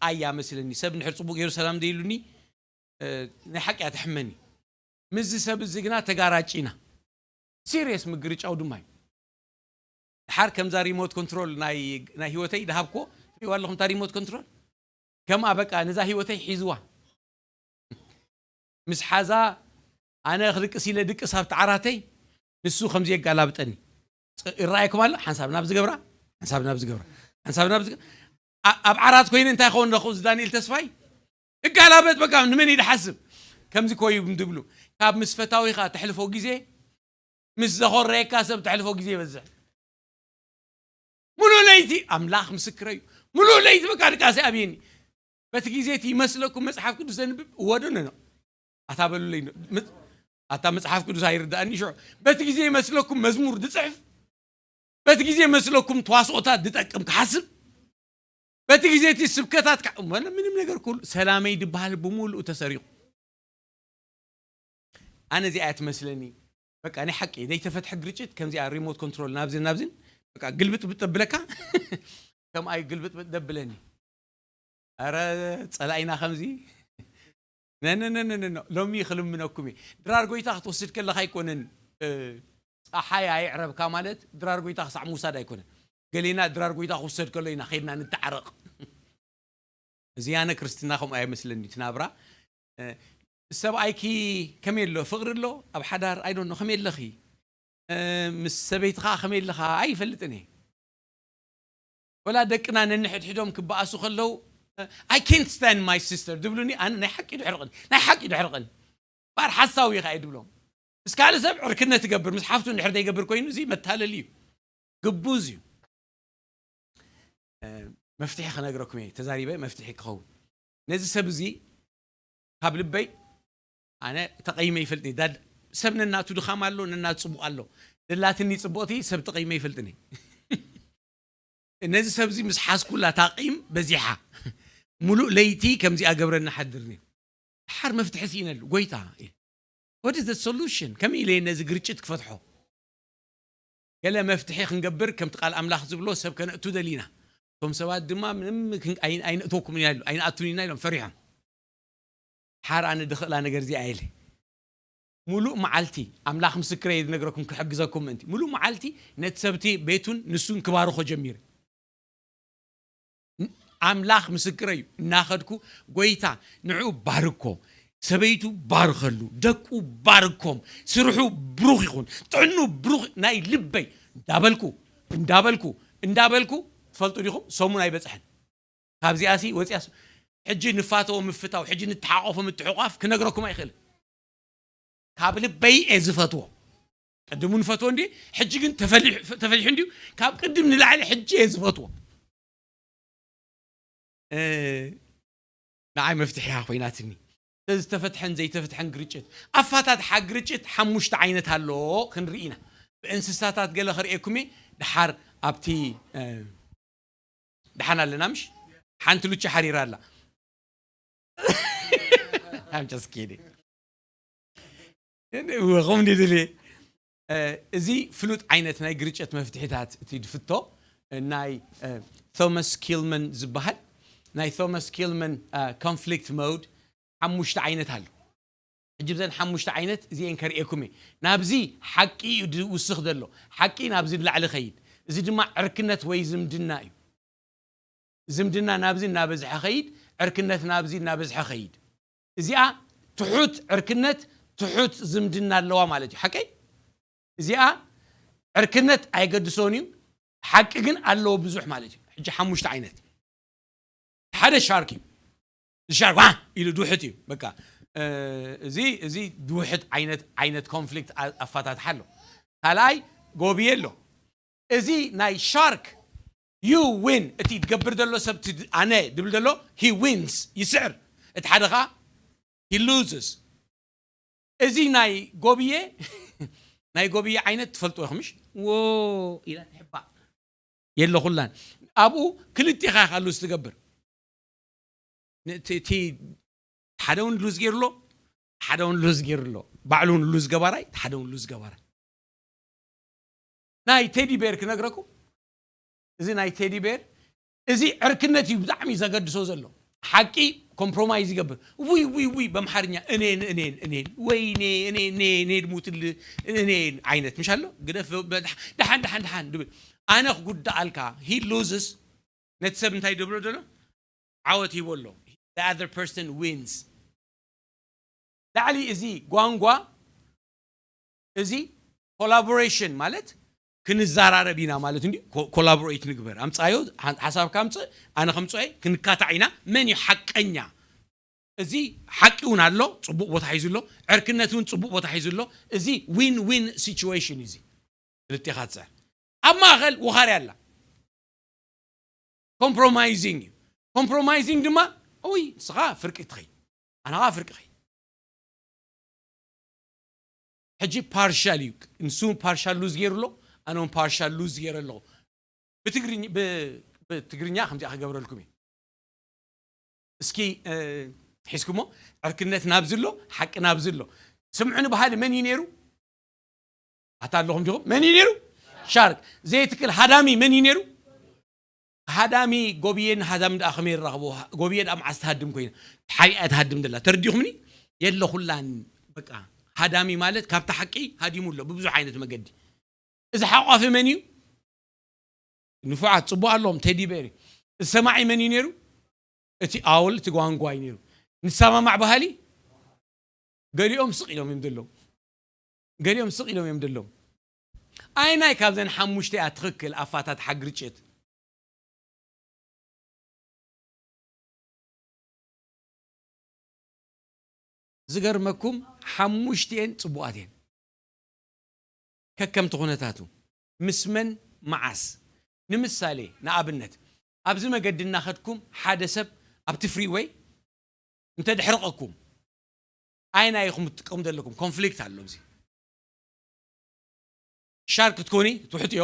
ኣያ መስለኒ ሰብ እንድሕር ጽቡቅ ገይሩ ሰላም ደይሉኒ ናይ ሓቂ እያ ተሕመኒ። ምስዚ ሰብ እዚ ግና ተጋራጭ ኢና። ሲሪየስ ምግርጫው ድማ እዩ። ድሓር ከምዛ ሪሞት ኮንትሮል ናይ ናይ ህይወተይ ድሃብኮ ትሪእዋ ኣለኹም እታ ሪሞት ኮንትሮል ከምኣ በቃ ነዛ ህይወተይ ሒዝዋ። ምስ ሓዛ ኣነ ክድቅስ ኢለ ድቅስ ኣብቲ ዓራተይ ንሱ ከምዚ የጋላብጠኒ። ይረኣየኩም ኣሎ ሓንሳብ ናብ ዝገብራ ሓንሳብ ናብ ዝገብራ ሓንሳብ ናብ ዝገብራ ኣብ ዓራት ኮይነ እንታይ ኸውን ኣለኹ እዚ ዳንኤል ተስፋይ እጋላበጥ በቃ ንመን እዩ ድሓስብ ከምዚ ኮዩ ድብሉ ካብ ምስ ፈታዊኻ ተሕልፎ ግዜ ምስ ዘኾረየካ ሰብ ተሕልፎ ግዜ ይበዝሕ። ሙሉእ ለይቲ ኣምላኽ ምስክረይ እዩ። ሙሉእ ለይቲ በቃ ድቃሰ ኣብየኒ። በቲ ግዜ እቲ ይመስለኩም መጽሓፍ ቅዱስ ዘንብብ እወ ዶ ነኖ ኣታ በሉለይ። ኣታ መጽሓፍ ቅዱስ ኣይርዳእኒ ሽዑ። በቲ ግዜ ይመስለኩም መዝሙር ድጽሕፍ። በቲ ግዜ ይመስለኩም ተዋስኦታት ድጠቅም ክሓስብ። በቲ ግዜ እቲ ስብከታት ምንም ነገር ኩሉ ሰላመይ ድበሃል ብምሉእ ተሰሪቑ። ኣነ እዚኣ እያ ትመስለኒ። በቃ ናይ ሓቂ ዘይተፈትሐ ግርጭት ከምዚኣ ሪሞት ኮንትሮል ናብዝን ናብዝን በቃ ግልብጥብጥ ደብለካ ከምኣይ ግልብጥብጥ ደብለኒ። ኣረ ጸላኢና ከምዚ ነነነነነ ሎሚ ክልምነኩም እየ። ድራር ጎይታ ክትወስድ ከለካ ኣይኮነን እ፣ ጸሓይ ኣይዕረብካ ማለት ድራር ጎይታ ክሳዕ ምውሳድ ኣይኮነን። ገሌና ድራር ጎይታ ክውሰድ ከሎ ኢና ከይድና ንተዓረቕ። እዚ ያነ ክርስትና ከምኡ ኣይመስለኒ እቲ ናብራ። እ፣ ሰብኣይኪ ከመይ ኣሎ ፍቕሪ ኣሎ ኣብ ሓዳር ኣይዶኖ ከመይ ኣለኺ? እ፣ ምስ ሰበይትኻ ከመይ ኣለኻ ኣይፈልጥን እየ። ወላ ደቅና ነንሕድሕዶም ክበኣሱ ከለዉ I can't stand my sister ድብሉኒ ኣነ ናይ ሓቂ ድሕርቕን ናይ ሓቂ ድሕርቕን ባር ሓሳዊ ኢኻ እየ ድብሎም። ምስ ካልእ ሰብ ዕርክነት ይገብር ምስ ሓፍቱ እንድሕር ዘይገብር ኮይኑ እዚ መታለሊ እዩ። ግቡዝ እዩ። መፍትሒ ክነግረኩም እየ ተዛሪበ መፍትሒ ክኸውን ነዚ ሰብ እዚ ካብ ልበይ ኣነ ተቐይመ ይፈልጥ ዳድ ሰብ ነናቱ ድኻም ኣሎ፣ ነናቱ ጽቡቕ ኣሎ። ደላትኒ ጽቡቕቲ ሰብ ተቐይመ ይፈልጥኒ። ነዚ ሰብዚ ምስ ሓዝኩላ እታ ቂም በዚሓ። ሙሉእ ለይቲ ከምዚኣ ገብረኒ ሓድርኒ። ድሓር መፍትሒ ስኢነሉ፣ "ጎይታ፣ what is the solution? ከመይ ኢለ ነዚ ግርጭት ክፈትሖ?" ገለ መፍትሒ ክንገብር ከምቲ ቃል ኣምላኽ ዝብሎ ሰብ ከነእቱ ደሊና። እቶም ሰባት ድማ ምንም ክን-፣ ኣይ-፣ ኣይነእትወኩምን ኢና ኢሉ-፣ ኣይንኣቱን ኢና ኢሎም ፈሪሖም። ሓር ኣነ ድኽእላ ነገር እዚኣ ኢለ። ሙሉእ መዓልቲ፣ ኣምላኽ ምስክረይ ዝነግረኩም ክሕግዘኩም ምእንቲ። ሙሉእ መዓልቲ ነቲ ሰብቲ ቤቱን ንሱን ክባርኾ ጀሚረ። ን-፣ ኣምላኽ ምስክረይ እዩ። እናኸድኩ፣ "ጎይታ ንዕኡ ባርኮ፣ ሰበይቱ ባርከሉ፣ ደቁ ባርኮም፣ ስርሑ ብሩኽ ይኹን፣ ጥዕኑ ብሩኽ" ናይ ልበይ እንዳበልኩ፣ እንዳበልኩ፣ እንዳበልኩ፣ ትፈልጡ ዲኹም? ሰሙን ኣይበጽሐን። ካብዚኣሲ ወፂኣስ ሕጂ ንፋተዎ ምፍታው፣ ሕጂ ንተሓቆፎ ምትሕቋፍ ክነግረኩም ኣይኽእልን። ካብ ልበይ እየ ዝፈትዎ። ቅድሙ ንፈትዎ እንዲ፣ ሕጂ ግን ተፈሊሑ፣ ተፈሊሑ እንዲዩ። ካብ ቅድም ንላዕሊ ሕጂ እየ ዝፈትዎ። እ፣ ንዓይ መፍትሒ እያ ኮይናትኒ። ዝተፈትሐን ዘይተፈትሐን ግርጭት። ኣፋታትሓ ግርጭት ሓሙሽተ ዓይነት ኣሎ ክንርኢ ኢና። ብእንስሳታት ገለ ክርእየኩም እየ። ድሓር ኣብቲ፣ እ፣ ደሓን ኣለና ምሽ? ሓንቲ ሉቻ ሓሪራ ኣላ። I'm just kidding። እወ፣ ከምኡ ድልየ። እ፣ እዚ ፍሉጥ ዓይነት ናይ ግርጨት መፍትሒታት እቲ ድፍቶ፣ እ፣ ናይ፣ እ፣ ቶማስ ኪልመን ዝበሃል፣ ናይ ቶማስ ኪልመን፣ እ፣ ኮንፍሊክት ሞድ ሓሙሽተ ዓይነት ኣሎ። ሕጂ ብዘን ሓሙሽተ ዓይነት እዚኤን ከርእየኩም እየ። ናብዚ ሓቂ እዩ ዝውስኽ ዘሎ። ሓቂ ናብዚ ንላዕሊ ኸይድ። እዚ ድማ ዕርክነት ወይ ዝምድና እዩ። ዝምድና ናብዚ እናበዝሐ ኸይድ፣ ዕርክነት ናብዚ እናበዝሐ ኸይድ። እዚኣ ትሑት ዕርክነት፣ ትሑት ዝምድና ኣለዋ ማለት እዩ። ሓቀይ? እዚኣ ዕርክነት ኣይገድሶን እዩ፣ ሓቂ ግን ኣለዎ ብዙሕ ማለት እዩ። ሕጂ ሓሙሽተ ዓይነት። ሓደ ሻርክ እዩ። እዚ ሻርክ ዋ ኢሉ ድውሕት እዩ። በቃ፣ እ፣ እዚ፣ እዚ ድውሕት ዓይነት፣ ዓይነት ኮንፍሊክት ኣ-፣ ኣፋታትሓ ኣሎ። ካልኣይ ጎብየ ኣሎ። እዚ ናይ ሻርክ፣ you win፣ እቲ ትገብር ዘሎ ሰብ፣ እቲ ኣነ ድብል ዘሎ፣ he wins፣ ይስዕር። እቲ ሓደ ኸዓ፣ he loses። እዚ ናይ ጎብየ፣ ናይ ጎብየ ዓይነት ትፈልጥዎ ኢኹም፣ ምሽ? ዎ ኢላ ትሕባእ። የለኹላን። ኣብኡ ክልቲኻ ኢኻ ሉዝ ትገብር። ን-፣ እቲ፣ እቲ ሓደ እውን ሉዝ ገይሩ ኣሎ፣ ሓደ እውን ሉዝ ገይሩ ኣሎ። ባዕሉ እውን ሉዝ ገባራይ፣ እቲ ሓደ እውን ሉዝ ገባራይ። ናይ ቴዲ ቤር ክነግረኩም። እዚ ናይ ቴዲ ቤር፣ እዚ ዕርክነት እዩ ብጣዕሚ ዘገድሶ ዘሎ። ሓቂ ኮምፕሮማይዝ ይገብር። ውይ፣ ውይ፣ ውይ፣ በምሓርኛ እኔን፣ እኔን፣ እኔን፣ ወይኔ፣ እኔ፣ እኔ፣ እኔ ድሙትል፣ እኔን ዓይነት፣ ምሽ ኣሎ? ግደፍ፣ በ-፣ ደሓን፣ ደሓን፣ ደሓን ድብል። ኣነ ክጉዳኣልካ፣ he loses፣ ነቲ ሰብ እንታይ ድብሎ ዘሎ? ዓወት ሂቦ ኣሎ። The other person wins። ላዕሊ እዚ ጓንጓ፣ እዚ ኮላቦሬሽን ማለት ክንዘራረብ ኢና ማለት እንዲዩ። ኮ-፣ ኮላቦሬት ንግበር። ኣምጻዮ፣ ሓ-፣ ሓሳብካ ኣምጽእ፣ ኣነ ከምጽኦ እየ፣ ክንካታዕ ኢና። መን እዩ ሓቀኛ? እዚ ሓቂ እውን ኣሎ፣ ጽቡቕ ቦታ ሒዙ ኣሎ። ዕርክነት እውን ጽቡቕ ቦታ ሒዙ ኣሎ። እዚ ዊን ዊን ሲቹዌሽን እዩ እዚ። ክልቴኻ ትጽዕር። ኣብ ማእከል ወኻርያ ኣላ። ኮምፕሮማይዚንግ እዩ። ኮምፕሮማይዚንግ ድማ፣ ኡይ፣ ንስኻ ፍርቂ ትኸይድ፣ ኣነ ኸዓ ፍርቂ ኸይድ። ሕጂ ፓርሻል እዩ። ንሱ ፓርሻል ሉዝ ገይሩ ኣሎ፣ ኣነ እውን ፓርሻል ሉዝ ገይረ ኣለኹ። ብትግርኝ-፣ ብ-፣ ብትግርኛ ከምዚኣ ክገብረልኩም እየ። እስኪ፣ እ፣ ሒዝኩሞ፣ ዕርክነት ናብዚ ኣሎ፣ ሓቂ ናብዚ ኣሎ። ስምዑኒ በሃሊ መን እዩ ነይሩ? ኣታ ኣለኹም ዲኹም? መን እዩ ነይሩ? ሻርክ። ዘይትክል ሃዳሚ መን እዩ ነይሩ? ሃዳሚ ጎብየን ሃዳሚ ደኣ ከመይ ይራኸቡ? ጎብየ ደኣ መዓስ ትሃድም ኮይና? ሓቢኣ ትሃድም ደላ። ተረዲኹምኒ? የለኹላን። በቃ፣ ሃዳሚ ማለት ካብታ ሓቂ ሃዲሙ ኣሎ ብብዙሕ ዓይነት መገዲ። እዚ ሓቋፊ መን እዩ? ንፉዓት፣ ጽቡቕ ኣለዎም፣ ቴዲ ቤር እዩ። እዚ ሰማዒ መን እዩ ነይሩ? እቲ ኣውል፣ እቲ ጓንጓ እዩ ነይሩ። ንሰማማዕ በሃሊ? ገሊኦም ስቕ ኢሎም እዮም ዘለዉ። ገሊኦም ስቕ ኢሎም እዮም ዘለዉ። ኣይናይ ካብዘን ሓሙሽተ እያ ትኽክል ኣፋታትሓ ግርጭት? ዝገርመኩም፣ ሓሙሽቲኤን ጽቡቓት እየን። ከከምቲ ኩነታቱ፣ ምስ መን፣ መዓስ። ንምሳሌ፣ ንኣብነት፣ ኣብዚ መገዲ እናኸድኩም ሓደ ሰብ ኣብቲ ፍሪወይ እንተ ደሕርቐኩም፣ ኣይናይ ኢኹም ትጥቀሙ ዘለኩም? ኮንፍሊክት ኣሎ ኣብዚ። ሻርክ ክትኮኒ ትውሕጥዮ።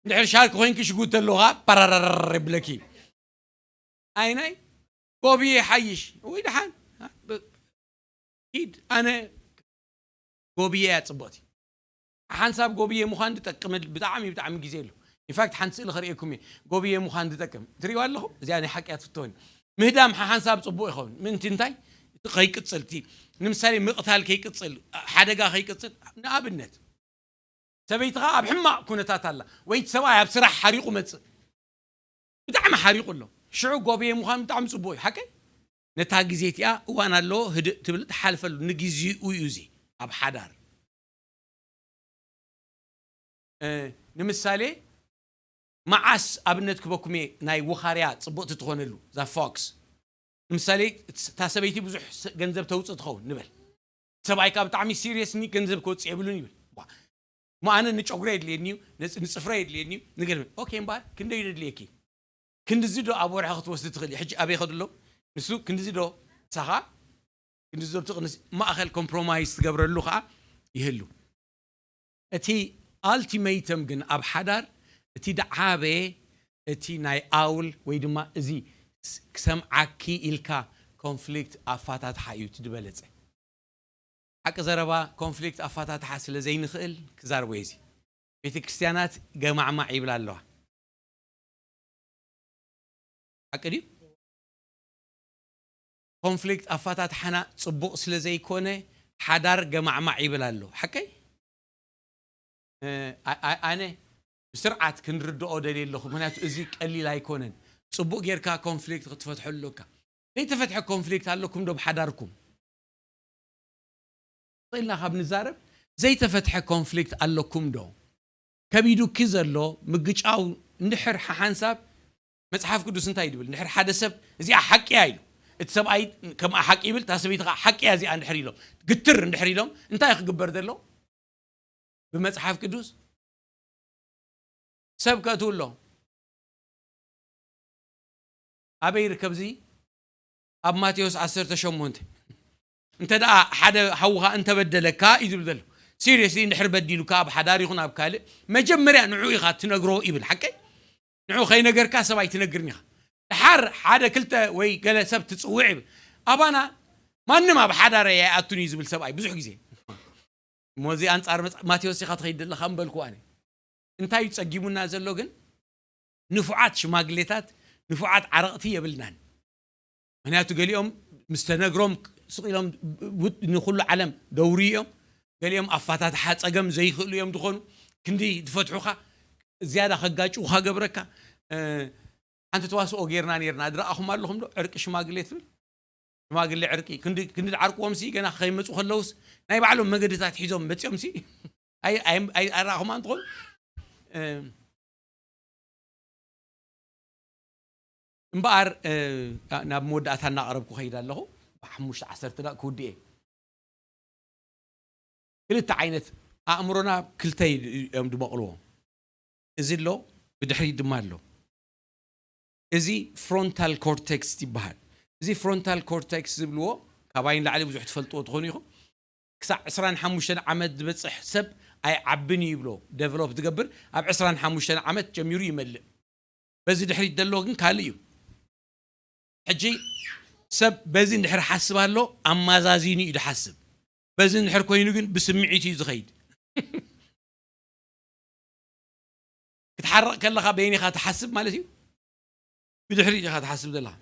እንድሕር ሻርክ ኮይንኪ ሽጉጥ ኣለኻ ፓራራር ይብለኪ። ኣይናይ ጎብየ ሓይሽ ወይ ደሓን ኪድ። ኣነ ጎብየ እያ ጽቡቕቲ። ሓንሳብ ጎብየ ምዃን ዝጠቅም ብጣዕሚ ብጣዕሚ ግዜ ኣሎ። ኢንፋክት ሓንቲ ስእሊ ከርእየኩም እየ። ጎብየ ምዃን ዝጠቅም ትርእዩ ኣለኹ። እዚኣ ናይ ሓቂ እያ ትፍትወኒ። ምህዳም ሓሓንሳብ ጽቡቕ ይኸውን። ምእንቲ እንታይ? እቲ ከይቅጽል እቲ ንምሳሌ ምቕታል ከይቅጽል፣ ሓደጋ ከይቅጽል፣ ንኣብነት ሰበይትኻ ኣብ ሕማቕ ኩነታት ኣላ ወይ እቲ ሰብኣይ ኣብ ስራሕ ሓሪቑ መጽእ፣ ብጣዕሚ ሓሪቑ ኣሎ። ሽዑ ጎብየ ምዃን ብጣዕሚ ጽቡቕ እዩ። ሓቀይ ነታ ግዜ እቲኣ እዋን ኣለዎ፣ ህድእ ትብል ትሓልፈሉ ንግዜኡ እዩ። እዚ ኣብ ሓዳር እ፣ ንምሳሌ መዓስ ኣብነት ክበኩም እየ ናይ ውኻርያ ጽቡቕቲ ትኾነሉ እዛ ፎክስ። ንምሳሌ እታ ሰበይቲ ብዙሕ ስ- ገንዘብ ተውፅእ ትኸውን ንበል። ሰብኣይ ከዓ ብጣዕሚ ሲሪየስኒ ገንዘብ ክወፅእ የብሉን ይብል። ዋ፣ እሞ ኣነ ንጨጉረ የድልየኒ እዩ፣ ንፅ- ንፅፍረ የድልየኒ እዩ፣ ንገለ ኦኬ እምበኣር ክንደይ ደድልየኪ? ክንድዚ ዶ ኣብ ወርሒ ክትወስዲ ትኽእል? ሕጂ ኣበይ ከድሎ ንሱ ክንድዚ ዶ ሳኻ ክንድዚ ዶ ትቕንስ? ማእኸል ኮምፕሮማይዝ ትገብረሉ ከዓ ይህሉ። እቲ ኣልቲሜተም ግን ኣብ ሓዳር እቲ ደዓበ እቲ ናይ ኣውል ወይ ድማ እዚ ስ- ክሰምዓኪ ኢልካ ኮንፍሊክት ኣፋታትሓ እዩ እቲ ዝበለፀ። ሓቂ ዘረባ ኮንፍሊክት ኣፋታትሓ ስለ ዘይንኽእል ክዛርቦ እዚ ቤተ ክርስቲያናት ገማዕማዕ ይብላ ኣለዋ። ሓቂ ድዩ? ኮንፍሊክት ኣፋታትሓና ጽቡቕ ስለ ዘይኮነ ሓዳር ገማዕማዕ ይብል ኣሎ። ሓቀይ? እ፣ ኣ- ኣ- ኣነ ብስርዓት ክንርድኦ ደልየ ኣለኹ፣ ምክንያቱ እዚ ቀሊል ኣይኮነን። ጽቡቕ ጌርካ ኮንፍሊክት ክትፈትሖ ኣለካ። ዘይተፈትሐ ኮንፍሊክት ኣለኩም ዶ ብሓዳርኩም? ኢልና ካብ ንዛረብ ዘይተፈትሐ ኮንፍሊክት ኣለኩም ዶ? ከቢዱኪ ዘሎ ምግጫው እንድሕር ሓሓንሳብ መፅሓፍ ቅዱስ እንታይ ይብል? እንድሕር ሓደ ሰብ እዚኣ ሓቂ እያ ኢሉ እቲ ሰብኣይ ከምኣ ሓቂ ይብል፣ እታ ሰበይቲ ከዓ ሓቂ እያ እዚኣ እንድሕር ኢሎም ግትር እንድሕር ኢሎም እንታይ ክግበር ዘሎ? ብመጽሓፍ ቅዱስ ሰብ ከእትዉ ኣሎ። ኣበይ ይርከብ እዚ? ኣብ ማቴዎስ ዓሰርተ ሸሞንተ። እንተ ደኣ ሓደ ሓውኻ እንተበደለካ እዩ ዝብል ዘሎ። ሲሪየስሊ እንድሕር በዲሉካ ኣብ ሓዳር ይኹን ኣብ ካልእ መጀመርያ ንዑ ኢኻ ትነግሮ ይብል። ሓቀይ ንዑ ከይነገርካ ሰብ ኣይትነግርን ኢኻ። ድሓር ሓደ ክልተ ወይ ገለ ሰብ ትጽውዕ ይብል። ኣባና ማንም ኣብ ሓዳረይ ኣይኣቱን እዩ ዝብል ሰብኣይ ብዙሕ ግዜ። እሞ እዚ ኣንጻር መጽ- ማቴዎስ ኢኻ ትኸይድ ዘለኻ ምበልኩ ኣነ። እንታይ እዩ ጸጊሙና ዘሎ ግን? ንፉዓት ሽማግሌታት ንፉዓት ዓረቕቲ የብልናን። ምክንያቱ ገሊኦም ምስ ተነግሮም ስቕ ኢሎም ውጥ ንኹሉ ዓለም ደውርዩ እዮም። ገሊኦም ኣፋታትሓ ጸገም ዘይኽእሉ እዮም ዝኾኑ። ክንዲ ዝፈትሑኻ ዝያዳ ከጋጭውኻ ገብረካ። ሓንቲ ተዋስኦ ጌርና ኔርና፣ ድረኣኹም ኣለኹም ዶ ዕርቂ ሽማግሌ ትብል? ሽማግሌ ዕርቂ ክንዲ ክንዲ ድዓርቅዎም ሲ ገና ከይመጹ ከለውስ ናይ ባዕሎም መገድታት ሒዞም መጺኦም ሲ ኣይኣራእኹም ኣንትኾኑ። እምበኣር ናብ መወዳእታ እናቐረብኩ ከይድ ኣለኹ። ብሓሙሽተ ዓሰርተ ደቂ ክውድእ እየ። ክልተ ዓይነት ኣእምሮና ክልተ እዮም ዝበቕልዎ። እዚ ኣሎ፣ ብድሕሪት ድማ ኣሎ። እዚ ፍሮንታል ኮርቴክስ ይበሃል። እዚ ፍሮንታል ኮርቴክስ ዝብልዎ ካባይ ንላዕሊ ብዙሕ ትፈልጥዎ ትኾኑ ኢኹም። ክሳዕ ዕስራን ሓሙሽተን ዓመት ዝበፅሕ ሰብ ኣይዓብን እዩ ይብሎ። ደቨሎፕ ዝገብር ኣብ ዕስራን ሓሙሽተን ዓመት ጀሚሩ ይመልእ። በዚ ድሕሪት ዘሎ ግን ካልእ እዩ። ሕጂ ሰብ በዚ እንድሕር ሓስብ ኣሎ ኣማዛዚኑ እዩ ዝሓስብ። በዚ እንድሕር ኮይኑ ግን ብስምዒት እዩ ዝኸይድ። ክትሓርቕ ከለኻ በይን ኢኻ ትሓስብ ማለት እዩ። ብድሕሪት ኢኻ ትሓስብ ዘለኻ።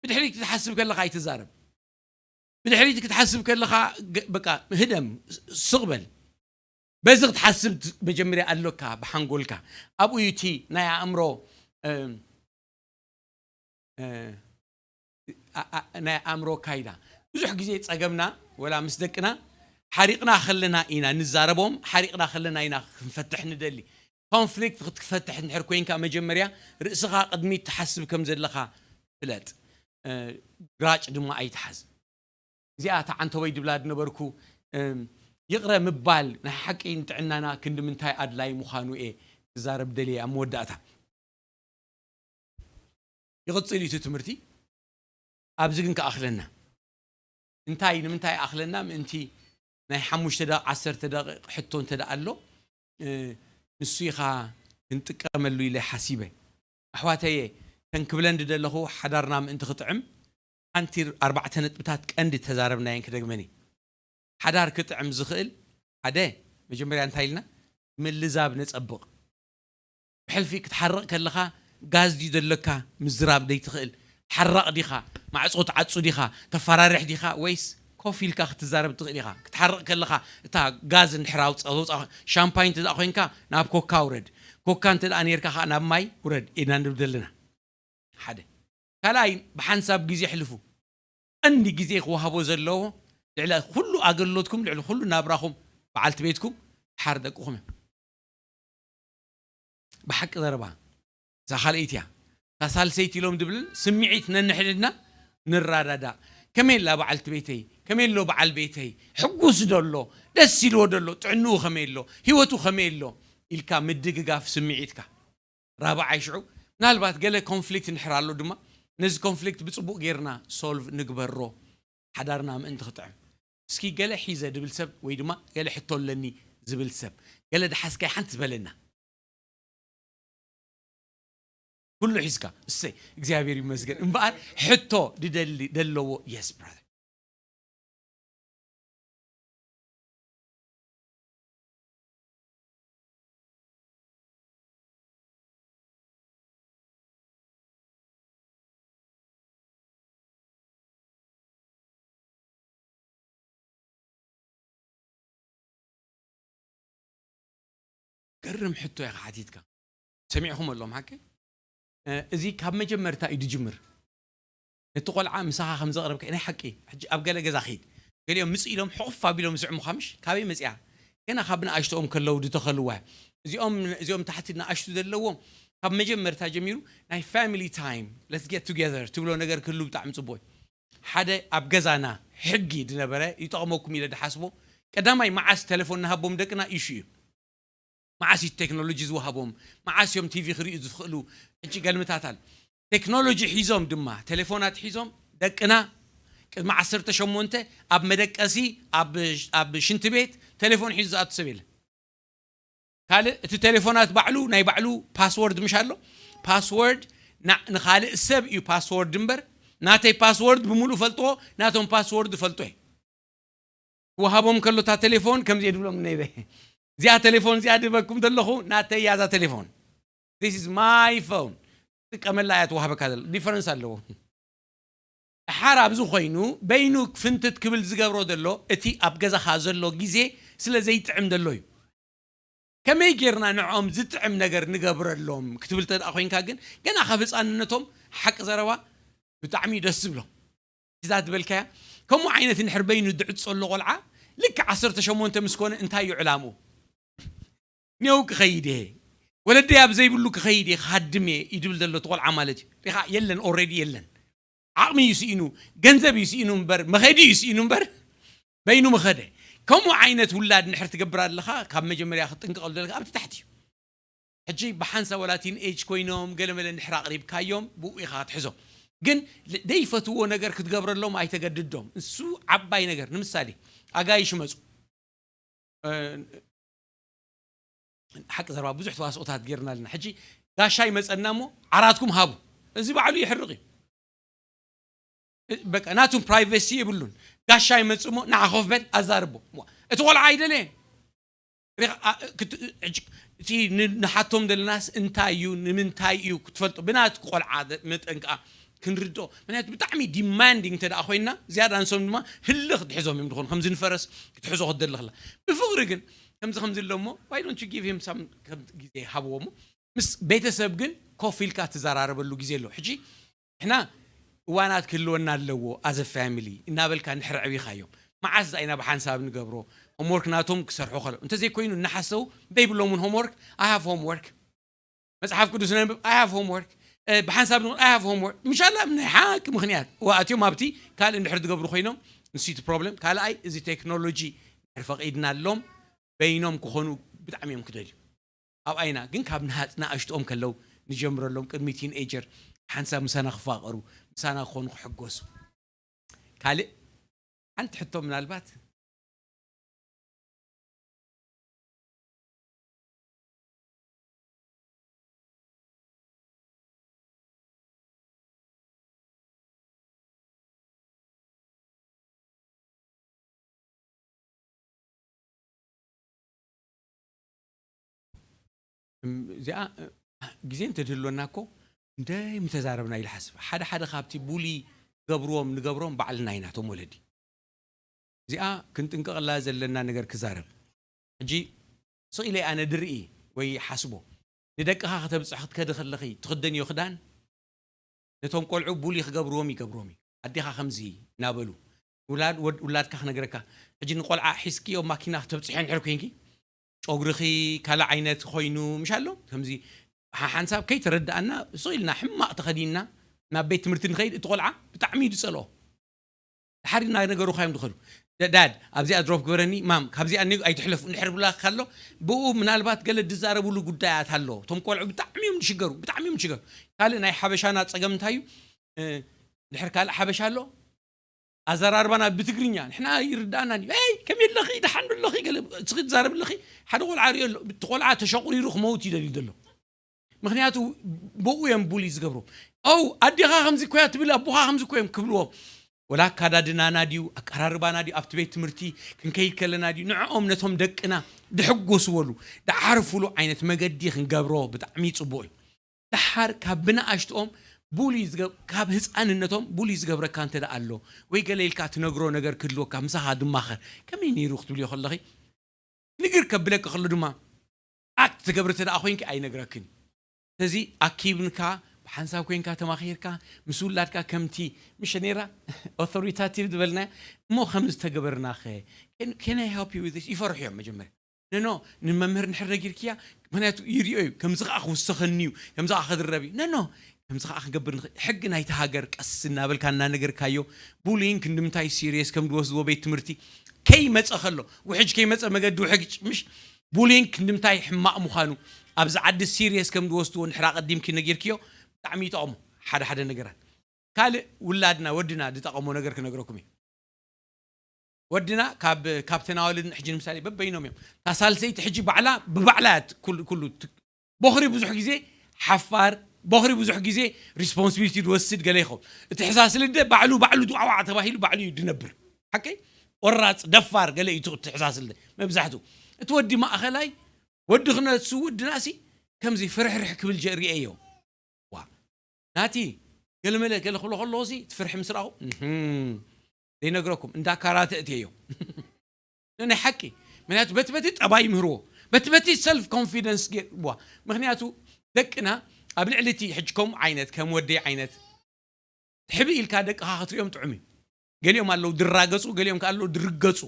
ብድሕሪት ክትሓስብ ከለኻ ኣይትዛረብ። ብድሕሪት ክትሓስብ ከለኻ ገ- በቃ ህደም፣ ስቕ በል። በዚ ክትሓስብ ት- መጀመርያ ኣሎካ ብሓንጎልካ። ኣብኡ እዩ እቲ ናይ ኣእምሮ እም፣ እ፣ ኣ- ኣ- ናይ ኣእምሮ ካይዳ። ብዙሕ ግዜ ጸገምና ወላ ምስ ደቅና ሓሪቕና ከለና ኢና ንዛረቦም፣ ሓሪቕና ከለና ኢና ክንፈትሕ ንደሊ። ኮንፍሊክት ክትፈትሕ እንድሕር ኮይንካ መጀመርያ ርእስኻ ቅድሚት ትሓስብ ከም ዘለኻ ፍለጥ። እ፣ ግራጭ ድማ ኣይትሓዝ። እዚኣ እታ ዓንተወይ ድብላ ዝነበርኩ እም፣ ይቕረ ምባል ናይ ሓቂ ንጥዕናና ክንዲ ምንታይ ኣድላይ ምዃኑ እየ ክዛረብ ደልየ ኣብ መወዳእታ። ይቕጽል እዩ እቲ ትምህርቲ። ኣብዚ ግን ክኣኽለና። እንታይ ንምንታይ ኣኽለና? ምእንቲ ናይ ሓሙሽተ ደቂቕ ዓሰርተ ደቂቕ ሕቶ እንተ ደኣ ኣሎ፣ እ፣ ንሱ ኢኻ ክንጥቀመሉ ኢለ ሓሲበ። ኣሕዋተየ፣ ከን ክብለን ዝደለኹ ሓዳርና ምእንቲ ክጥዕም ሓንቲ ኣርባዕተ ነጥብታት ቀንዲ ተዛረብናየን ክደግመን እየ። ሓዳር ክጥዕም ዝኽእል ሓደ፣ መጀመርያ እንታይ ኢልና? ምልዛብ ነጸብቕ። ብሕልፊ ክትሓርቕ ከለኻ ጋዝ ድዩ ዘለካ ምዝራብ ዘይትኽእል? ሓራቕ ዲኻ? ማዕጾ ትዓጹ ዲኻ? ተፈራርሕ ዲኻ? ወይስ ኮፍ ኢልካ ክትዛረብ ትኽእል ኢኻ? ክትሓርቕ ከለኻ እታ ጋዝ እንድሕር ኣውጻ-፣ ዘውጻ-፣ ሻምፓኝ እንተ ደኣ ኮይንካ ናብ ኮካ ውረድ። ኮካ እንተ ደኣ ኔርካ ከኣ ናብ ማይ ውረድ ኢና ንብል ዘለና። ሓደ። ካልኣይ ብሓንሳብ ግዜ ኣሕልፉ። ቀንዲ ግዜ ክወሃቦ ዘለዎ ልዕሊ ኩሉ ኣገልግሎትኩም፣ ልዕሊ ኩሉ ናብራኹም በዓልቲ ቤትኩም ሓር ደቅኹም እዮም። ብሓቂ ዘረባ እዛ ካልኣይቲ እያ። እታ ሳልሰይቲ ኢሎም ዝብልን ስምዒት ነንሕድና ንረዳዳእ። ከመይ ኣላ በዓልቲ ቤተይ? ከመይ ኣሎ በዓል ቤተይ? ሕጉስ ዶ ኣሎ? ደስ ኢልዎ ዶ ኣሎ? ጥዕንኡ ከመይ ኣሎ? ህይወቱ ከመይ ኣሎ? ኢልካ ምድግጋፍ ስምዒትካ። ራብዓይ ሽዑ ምናልባት ገለ ኮንፍሊክት እንድሕር ኣሎ ድማ ነዚ ኮንፍሊክት ብጽቡቕ ጌርና ሶልቭ ንግበሮ፣ ሓዳርና ምእንቲ ክጥዕም። እስኪ ገለ ሒዘ ድብል ሰብ ወይ ድማ ገለ ሕቶ ኣለኒ ዝብል ሰብ፣ ገለ ደሓስካይ ሓንቲ ዝበለና። ኩሉ ሒዝካ፣ እሰይ፣ እግዚኣብሔር ይመስገን። እምበኣር ሕቶ ድደሊ ደለዎ፣ የስ ብራዘር። ገርም ሕቶ ኢኻ ሓቲትካ። ሰሚዕኹም ኣለኹም ሓቂ? እ፣ እዚ ካብ መጀመርታ እዩ ዝጅምር። እቲ ቆልዓ ምሳኻ ከም ዘቕረብካ ናይ ሓቂ። ሕጂ ኣብ ገለ ገዛ ኺድ። ገሊኦም ምጽእ ኢሎም ሕቑፍ ኣቢሎም ዝስዕሙኻ ምሽ? ካበይ መጺኣ? ገና ካብ ንኣሽቶኦም ከለዉ ዝተኸልዋ። እዚኦም፣ እዚኦም ታሕቲ ንኣሽቱ ዘለዎም ካብ መጀመርታ ጀሚሩ ናይ ፋሚሊ ታይም፣ let's get together ትብሎ ነገር ክህሉ ብጣዕሚ ጽቡቕ እዩ። ሓደ ኣብ ገዛና ሕጊ ዝነበረ ይጠቕመኩም ኢለ ድሓስቦ፣ ቀዳማይ መዓስ ቴሌፎን ንሃቦም ደቅና ኢሹ እዩ። መዓስ እዩ ቴክኖሎጂ ዝወሃቦም? መዓስ እዮም ቲቪ ክርእዩ ዝኽእሉ? ሕጂ ገልምታታል። ቴክኖሎጂ ሒዞም ድማ፣ ቴሌፎናት ሒዞም ደቅና ቅድሚ ዓሰርተ ሸሞንተ ኣብ መደቀሲ፣ ኣብ፣ ኣብ ሽንቲ ቤት ቴሌፎን ሒዙ ዝኣቱ ሰብ የለን። ካልእ እቲ ቴሌፎናት ባዕሉ ናይ ባዕሉ ፓስወርድ ምሽ ኣሎ። ፓስወርድ ና-፣ ንኻልእ ሰብ እዩ ፓስወርድ እምበር፣ ናተይ ፓስወርድ ብምሉእ ፈልጥዎ፣ ናቶም ፓስወርድ ፈልጦ እየ። ክወሃቦም ከሎ እታ ቴሌፎን ከምዚ እየ ድብሎም ነይረ። እዚኣ ቴሌፎን እዚኣ ድበኩም ዘለኹ ናተይ እያ እዛ ቴሌፎን። This is my phone። ጥቀመላ እያ ትወሃበካ ዘሎ። ዲፈረንስ ኣለዎ። ድሓር ኣብዚ ኮይኑ በይኑ ፍንትት ክብል ዝገብሮ ዘሎ እቲ ኣብ ገዛኻ ዘሎ ግዜ ስለ ዘይጥዕም ዘሎ እዩ። ከመይ ጌርና ንዕኦም ዝጥዕም ነገር ንገብረሎም ክትብል ተደኣ ኮይንካ ግን ገና ካብ ህፃንነቶም ሓቂ ዘረባ ብጣዕሚ እዩ ደስ ዝብሎም። እዛ ዝበልካያ ከምኡ ዓይነት እንድሕር በይኑ ድዕጾ ኣሎ ቆልዓ ልክዕ ዓሰርተ ሸሞንተ ምስ ኮነ እንታይ እዩ ዕላምኡ? ኔው ክኸይድ እየ፣ ወለደይ ኣብ ዘይብሉ ክኸይድ እየ፣ ክሃድም እየ እዩ ድብል ዘሎ እቲ ቆልዓ ማለት እዩ። ሪኻ የለን፣ ኦልሬዲ የለን። ዓቕሚ እዩ ስኢኑ፣ ገንዘብ እዩ ስኢኑ እምበር፣ መኸዲ እዩ ስኢኑ እምበር በይኑ መኸደ። ከምኡ ዓይነት ውላድ እንድሕር ትገብር ኣለኻ ካብ መጀመርያ ክትጥንቀቐሉ ዘለካ ኣብቲ ታሕቲ እዩ። ሕጂ ብሓንሳብ ወላ ቲን ኤጅ ኮይኖም ገለመለ እንድሕር ኣቕሪብካዮም ብኡ ኢኻ ክትሕዞም። ግን ል-፣ ዘይፈትዎ ነገር ክትገብረሎም ኣይተገድዶም። እሱ ዓባይ ነገር። ንምሳሌ ኣጋይሽ መፁ። እ፣ ሓቂ ዘረባ ብዙሕ ተዋስኦታት ጌርና ኣለና። ሕጂ ጋሻ ይመፀና እሞ ዓራትኩም ሃቡ። እዚ ባዕሉ ይሕርቕ እዩ። እ፣ በቃ ናቱም ፕራይቬሲ የብሉን። ጋሻ ይመጽእ እሞ ንዓ ኮፍ በል ኣዛርቦ። እሞ እቲ ቆልዓ ኣይደለየን። ሪኻ፣ ኣ፣ ክት-፣ ሕጂ እቲ ን-፣ ንሓቶም ዘለናስ እንታይ እዩ፣ ንምንታይ እዩ ክትፈልጦ። ብናት ቆልዓ ደ-፣ መጠን ከኣ ክንርድኦ። ምክንያቱ ብጣዕሚ ዲማንዲንግ እንተ ደኣ ኮይንና፣ ዝያዳ ንሶም ድማ ህልኽ ድሕዞም እዮም ዝኾኑ። ከምዚ ንፈረስ ክትሕዞ ክትደሊ ከላ። ብፍቕሪ ግን ከምዚ ከምዚ ኣሎ እሞ፣ why don't you give him some፣ ከም ግዜ ሃብዎ እሞ፣ ምስ ቤተሰብ ግን ኮፍ ኢልካ ትዘራረበሉ ግዜ ኣሎ። ሕጂ ንሕና እዋናት ክህልወና ኣለዎ፣ ኣዘ ፋሚሊ እናበልካ እንድሕር ኣዕቢኻዮም። መዓስ ዛ ኢና ብሓንሳብ ንገብሮ? ሆምወርክ ናቶም ክሰርሑ ከሎ። እንተዘይኮይኑ እናሓሰቡ ዘይብሎም እውን ሆምወርክ፣ I have homework። መጽሓፍ ቅዱስ ነንብብ፣ I have homework። እ፣ ብሓንሳብ ንኹን፣ I have homework። ምሻላ ናይ ሓቂ ምኽንያት። እዋ፣ ኣትዮም ኣብቲ ካልእ እንድሕር ዝገብሩ ኮይኖም፣ ንሱ እቲ ፕሮብለም። ካልኣይ፣ እዚ ቴክኖሎጂ እንድሕር ፈቒድናሎም፣ በይኖም ክኾኑ ብጣዕሚ እዮም ክደልዩ። ኣብኣይና ግን ካብ ንሃጽ-፣ ንኣሽትኦም ከለዉ ንጀምረሎም፣ ቅድሚ ቲን ኤጀር ሓንሳብ ምሳና ክፋቐሩ፣ ምሳና ክኾኑ ክሕጎሱ። ካልእ ሓንቲ ሕቶ ምናልባት እዚኣ ግዜ እንተድህሎና እኮ እንደይ ምተዛረብና ኢለ ሓስብ። ሓደ ሓደ ካብቲ ቡሊ ገብርዎም ንገብሮም ባዕልና ኢና እቶም ወለዲ። እዚኣ ክንጥንቀቕላ ዘለና ነገር ክዛረብ። ሕጂ ስቕ ኢለ ኣነ ድርኢ ወይ ሓስቦ፣ ንደቅኻ ከተብፅሕ ክትከዲ ከለኺ ትኽደንዮ ክዳን ነቶም ቆልዑ ቡሊ ክገብርዎም ይገብርዎም እዩ። ኣዴኻ ከምዚ እናበሉ ውላድ ወድ ውላድካ ክነግረካ። ሕጂ ንቆልዓ ሒዝኪ ኣብ ማኪና ክተብፅሕዮ እንድሕር ኮይንኪ ጨጉርኺ ካልእ ዓይነት ኮይኑ ምሽ ኣሎ ከምዚ ሓሓንሳብ ከይተረዳኣና ስቕ ኢልና ሕማቕ ተኸዲንና ናብ ቤት ትምህርቲ ንኸይድ እቲ ቆልዓ ብጣዕሚ እዩ ዝፀልኦ። ድሓር እናነገሩኻ እዮም ዝኸዱ። ዳድ ኣብዚኣ ድሮፕ ግበረኒ ማም ካብዚኣ ኒ ኣይትሕለፉ እንድሕር ብላ ካሎ ብኡ ምናልባት ገለ ዝዛረብሉ ጉዳያት ኣሎ። እቶም ቆልዑ ብጣዕሚ እዮም ዝሽገሩ ብጣዕሚ እዮም ዝሽገሩ። ካልእ ናይ ሓበሻና ፀገም እንታይ እዩ? ድሕር ካልእ ሓበሻ ኣሎ ኣዘራርባና ብትግርኛ ንሕና ይርዳእና እዩ ይ ከመይ ኣለኺ ደሓን ኣለኺ ገለ እስኺ ትዛረብ ኣለኺ። ሓደ ቆልዓ ሪኦ ኣሎ እቲ ቆልዓ ተሸቑሪሩ ክመውት ይደልዩ ዘሎ። ምክንያቱ ብኡ እዮም ቡሊ ዝገብሩ። ው ኣዴኻ ከምዚ ኮያ ትብል ኣቦኻ ከምዚ ኮዮም ክብልዎ። ወላ ኣካዳድናና ድዩ ኣቀራርባና ድዩ ኣብቲ ቤት ትምህርቲ ክንከይድ ከለና ድዩ ንዕኦም ነቶም ደቅና ድሕጎስወሉ ድዓርፉሉ ዓይነት መገዲ ክንገብሮ ብጣዕሚ ፅቡቅ እዩ። ድሓር ካብ ብንኣሽትኦም ቡሊ ካብ ህፃንነቶም ቡሊ ዝገብረካ እንተ ኣሎ ወይ ገለ ኢልካ ትነግሮ ነገር ክህልወካ ምሳኻ ድማኸር ከመይ ነይሩ ክትብልዮ ከለኺ ንግር ከብለኪ ከሎ ድማ ኣክት ትገብሪ እንተ ደኣ ኮይንኪ ኣይነግረክን። ስለዚ ኣኪብንካ ብሓንሳብ ኮይንካ ተማኺርካ ምስ ውላድካ ከምቲ ምሽ ነይራ ኦቶሪታቲቭ ዝበልናያ እሞ ከም ዝተገበርናኸ can I help you with this ይፈርሑ እዮም መጀመርያ ነኖ ንመምህር ንድሕር ነጊርክያ ምክንያቱ ይሪኦ እዩ ከምዚ ከዓ ክውሰኸኒ እዩ ከምዚ ከዓ ክድረብ እዩ ነኖ ከምዚ ከዓ ክንገብር ንኽእል ሕጊ ናይቲ ሃገር ቀስ እናበልካ እናነገርካዮ ቡሊንግ ክንድምታይ ሲሪየስ ከም ዝወስድዎ ቤት ትምህርቲ ከይመፀ ከሎ ውሕጅ ከይመፀ መገዲ ውሕጅ ምሽ ቡሊንግ ክንድምታይ ሕማቕ ምዃኑ ኣብዚ ዓዲ ሲሪየስ ከም ዝወስድዎ ንድሕር ኣቐዲምኪ ነጊርክዮ ብጣዕሚ ይጠቕሞ ሓደ ሓደ ነገራት ካልእ ውላድና ወድና ዝጠቐሞ ነገር ክነግረኩም እዩ ወድና ካብ ካብተን ኣዋልድን ሕጂ ንምሳሌ በበይኖም እዮም እታ ሳልሰይቲ ሕጂ ባዕላ ብባዕላ እያ ት- ኩሉ ኩሉ ት- ቦኽሪ ብዙሕ ግዜ ሓፋር ቦኽሪ ብዙሕ ግዜ ሪስፖንሲቢሊቲ ዝወስድ ገለ ይኸውን እቲ ሕሳስ ልደ ባዕሉ ባዕሉ ድዋዕዋዕ ተባሂሉ ባዕሉ እዩ ድነብር ሓቀይ ቆራፅ ደፋር ገለ እዩ እቲ ሕሳስ ልደ መብዛሕትኡ እቲ ወዲ ማእኸላይ ወዲ ክነሱ ወድና ሲ ከምዚ ፍርሕርሕ ክብል ጀ- ሪኤዮ ዋ ናቲ ገለመለ ገለ ክብሎ ከለዎ ሲ እቲ ፍርሒ ምስ ረኣኹ እህም፣ ዘይነግረኩም እንዳ ካራተ እትየዮ ናይ ሓቂ ምክንያቱ በቲ በቲ ጠባይ ይምህርዎ በቲ በቲ ሰልፍ ኮንፊደንስ ዋ ምክንያቱ ደቅና ኣብ ልዕሊ እቲ ሕጂ ከምኡ ዓይነት ከም ወደይ ዓይነት ሕቢ ኢልካ ደቅኻ ክትሪኦም ጥዑም እዩ ገሊኦም ኣለዉ ድራገፁ ገሊኦም ከ ኣለዉ ድርገፁ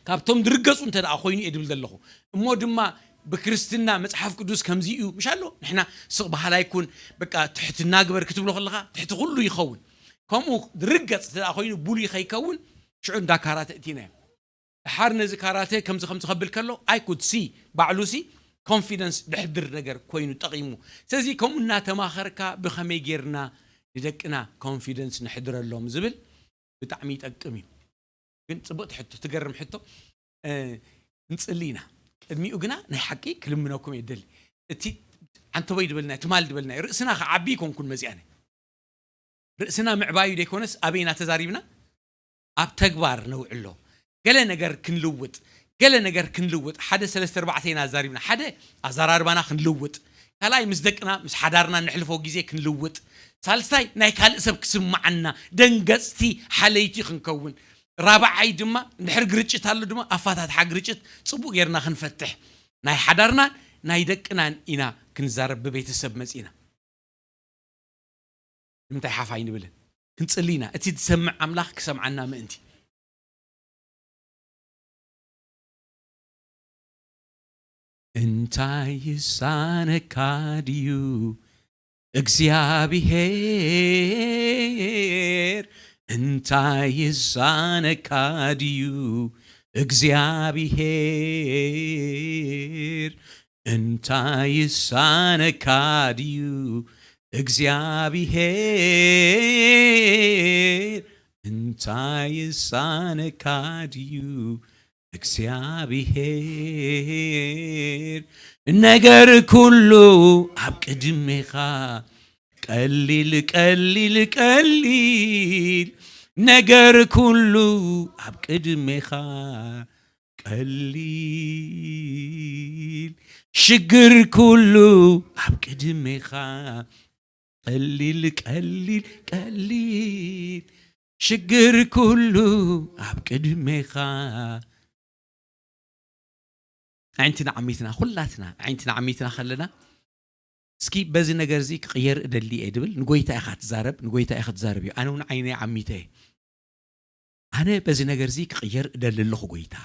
ካብቶም ድርገፁ እንተ ደኣ ኮይኑ እየ ድብል ዘለኹ እሞ ድማ ብክርስትና መፅሓፍ ቅዱስ ከምዚ እዩ ምሽ ኣሎ ንሕና ስቕ ባህላ ይኩን በቃ ትሕትና ግበር ክትብሎ ከለኻ ትሕቲ ኩሉ ይኸውን ከምኡ ድርገፅ እንተ ደኣ ኮይኑ ቡሉይ ከይከውን ሽዑ እንዳ ካራተ እቲና እዮም ድሓር ነዚ ካራተ ከምዚ ከምዚ ከብል ከሎ ኣይ ኩድ ሲ ባዕሉ ሲ ኮንፊደንስ ድሕድር ነገር ኮይኑ ጠቒሙ ስለዚ ከምኡ እናተማኸርካ ብኸመይ ጌርና ንደቅና ኮንፊደንስ ነሕድረሎም ዝብል ብጣዕሚ ይጠቅም እዩ ግን ፅቡቅ ሕቶ ትገርም ሕቶ ንፅሊ ኢና ቅድሚኡ ግና ናይ ሓቂ ክልምነኩም የደሊ እቲ ዓንተቦይ ዝበልና ትማል ዝበልና ርእስና ከዓቢ ይኮንኩን መፅኣነ ርእስና ምዕባዩ ዘይኮነስ ኣበይና ተዛሪብና ኣብ ተግባር ነውዕሎ ገለ ነገር ክንልውጥ ገለ ነገር ክንልውጥ ሓደ ሰለስተ ኣርባዕተ ኢና ኣዛሪብና ሓደ ኣዘራርባና ክንልውጥ ካልኣይ ምስ ደቅና ምስ ሓዳርና ንሕልፎ ግዜ ክንልውጥ ሳልስታይ ናይ ካልእ ሰብ ክስምዓና ደንገፅቲ ሓለይቲ ክንከውን ራብዓይ ድማ እንድሕር ግርጭት ኣሎ ድማ ኣፋታትሓ ግርጭት ፅቡቅ ጌርና ክንፈትሕ ናይ ሓዳርናን ናይ ደቅናን ኢና ክንዛረብ ብቤተሰብ መፂና ንምንታይ ሓፍ ኣይንብልን ክንፅሊ ኢና እቲ ዝሰምዕ ኣምላኽ ክሰምዓና ምእንቲ እንታይ ይሳነካ ድዩ እግዚኣብሔር እንታይ ይሳነካ ድዩ እግዚኣብሔር እንታይ ይሳነካ ድዩ እግዚኣብሔር እንታይ ይሳነካ ድዩ እግዚኣብሔር ነገር ኩሉ ኣብ ቅድሜኻ ቀሊል ቀሊል ቀሊል ነገር ኩሉ ኣብ ቅድሜኻ ቀሊል ሽግር ኩሉ ኣብ ቅድሜኻ ቀሊል ቀሊል ቀሊል ሽግር ኩሉ ኣብ ቅድሜኻ። ኣዒንትና ዓሚትና ኩላትና ኣዒንትና ዓሚትና ከለና እስኪ በዚ ነገር እዚ ክቕየር እደሊ እየ ድብል ንጎይታ ኢኻ ትዛረብ። ንጎይታ ኢኻ ትዛረብ እዩ። ኣነ እውን ዓይነይ ዓሚተ እየ። ኣነ በዚ ነገር እዚ ክቕየር እደሊ ኣለኹ ጎይታ።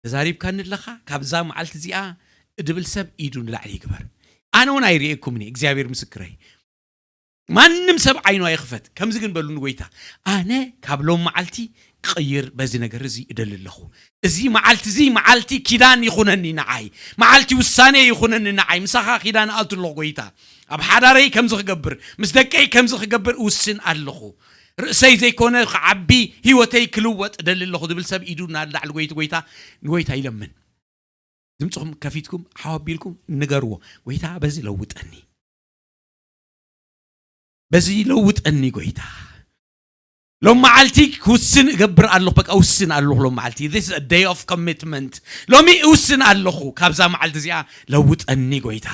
ተዛሪብካኒ ኣለኻ። ካብዛ መዓልቲ እዚኣ እድብል ሰብ ኢዱ ንላዕሊ ይግበር። ኣነ እውን ኣይርእየኩምን እየ። እግዚኣብሔር ምስክረይ። ማንም ሰብ ዓይኑ ኣይኽፈት። ከምዚ ግን በሉ ንጎይታ፣ ኣነ ካብ ሎም መዓልቲ ክቕይር በዚ ነገር እዚ እደሊ ኣለኹ። እዚ መዓልቲ እዚ መዓልቲ ኪዳን ይኹነኒ ንዓይ፣ መዓልቲ ውሳኔ ይኹነኒ ንዓይ። ምሳኻ ኪዳን ኣቱ ኣለኹ ጎይታ። ኣብ ሓዳረይ ከምዚ ክገብር፣ ምስ ደቀይ ከምዚ ክገብር እውስን ኣለኹ። ርእሰይ ዘይኮነ ክዓቢ፣ ህይወተይ ክልወጥ እደሊ ኣለኹ ዝብል ሰብ ኢዱ እናላዕሊ ጎይቲ ጎይታ ንጎይታ ይለምን። ድምፅኹም ከፊትኩም ሓው ኣቢልኩም ንገርዎ፣ ጎይታ በዚ ለውጠኒ፣ በዚ ለውጠኒ ጎይታ። ሎም መዓልቲ ክውስን እገብር ኣለኹ። በቃ ውስን ኣለኹ ሎም መዓልቲ። This is a day of commitment። ሎሚ እውስን ኣለኹ፣ ካብዛ መዓልቲ እዚኣ ለውጠኒ ጎይታ።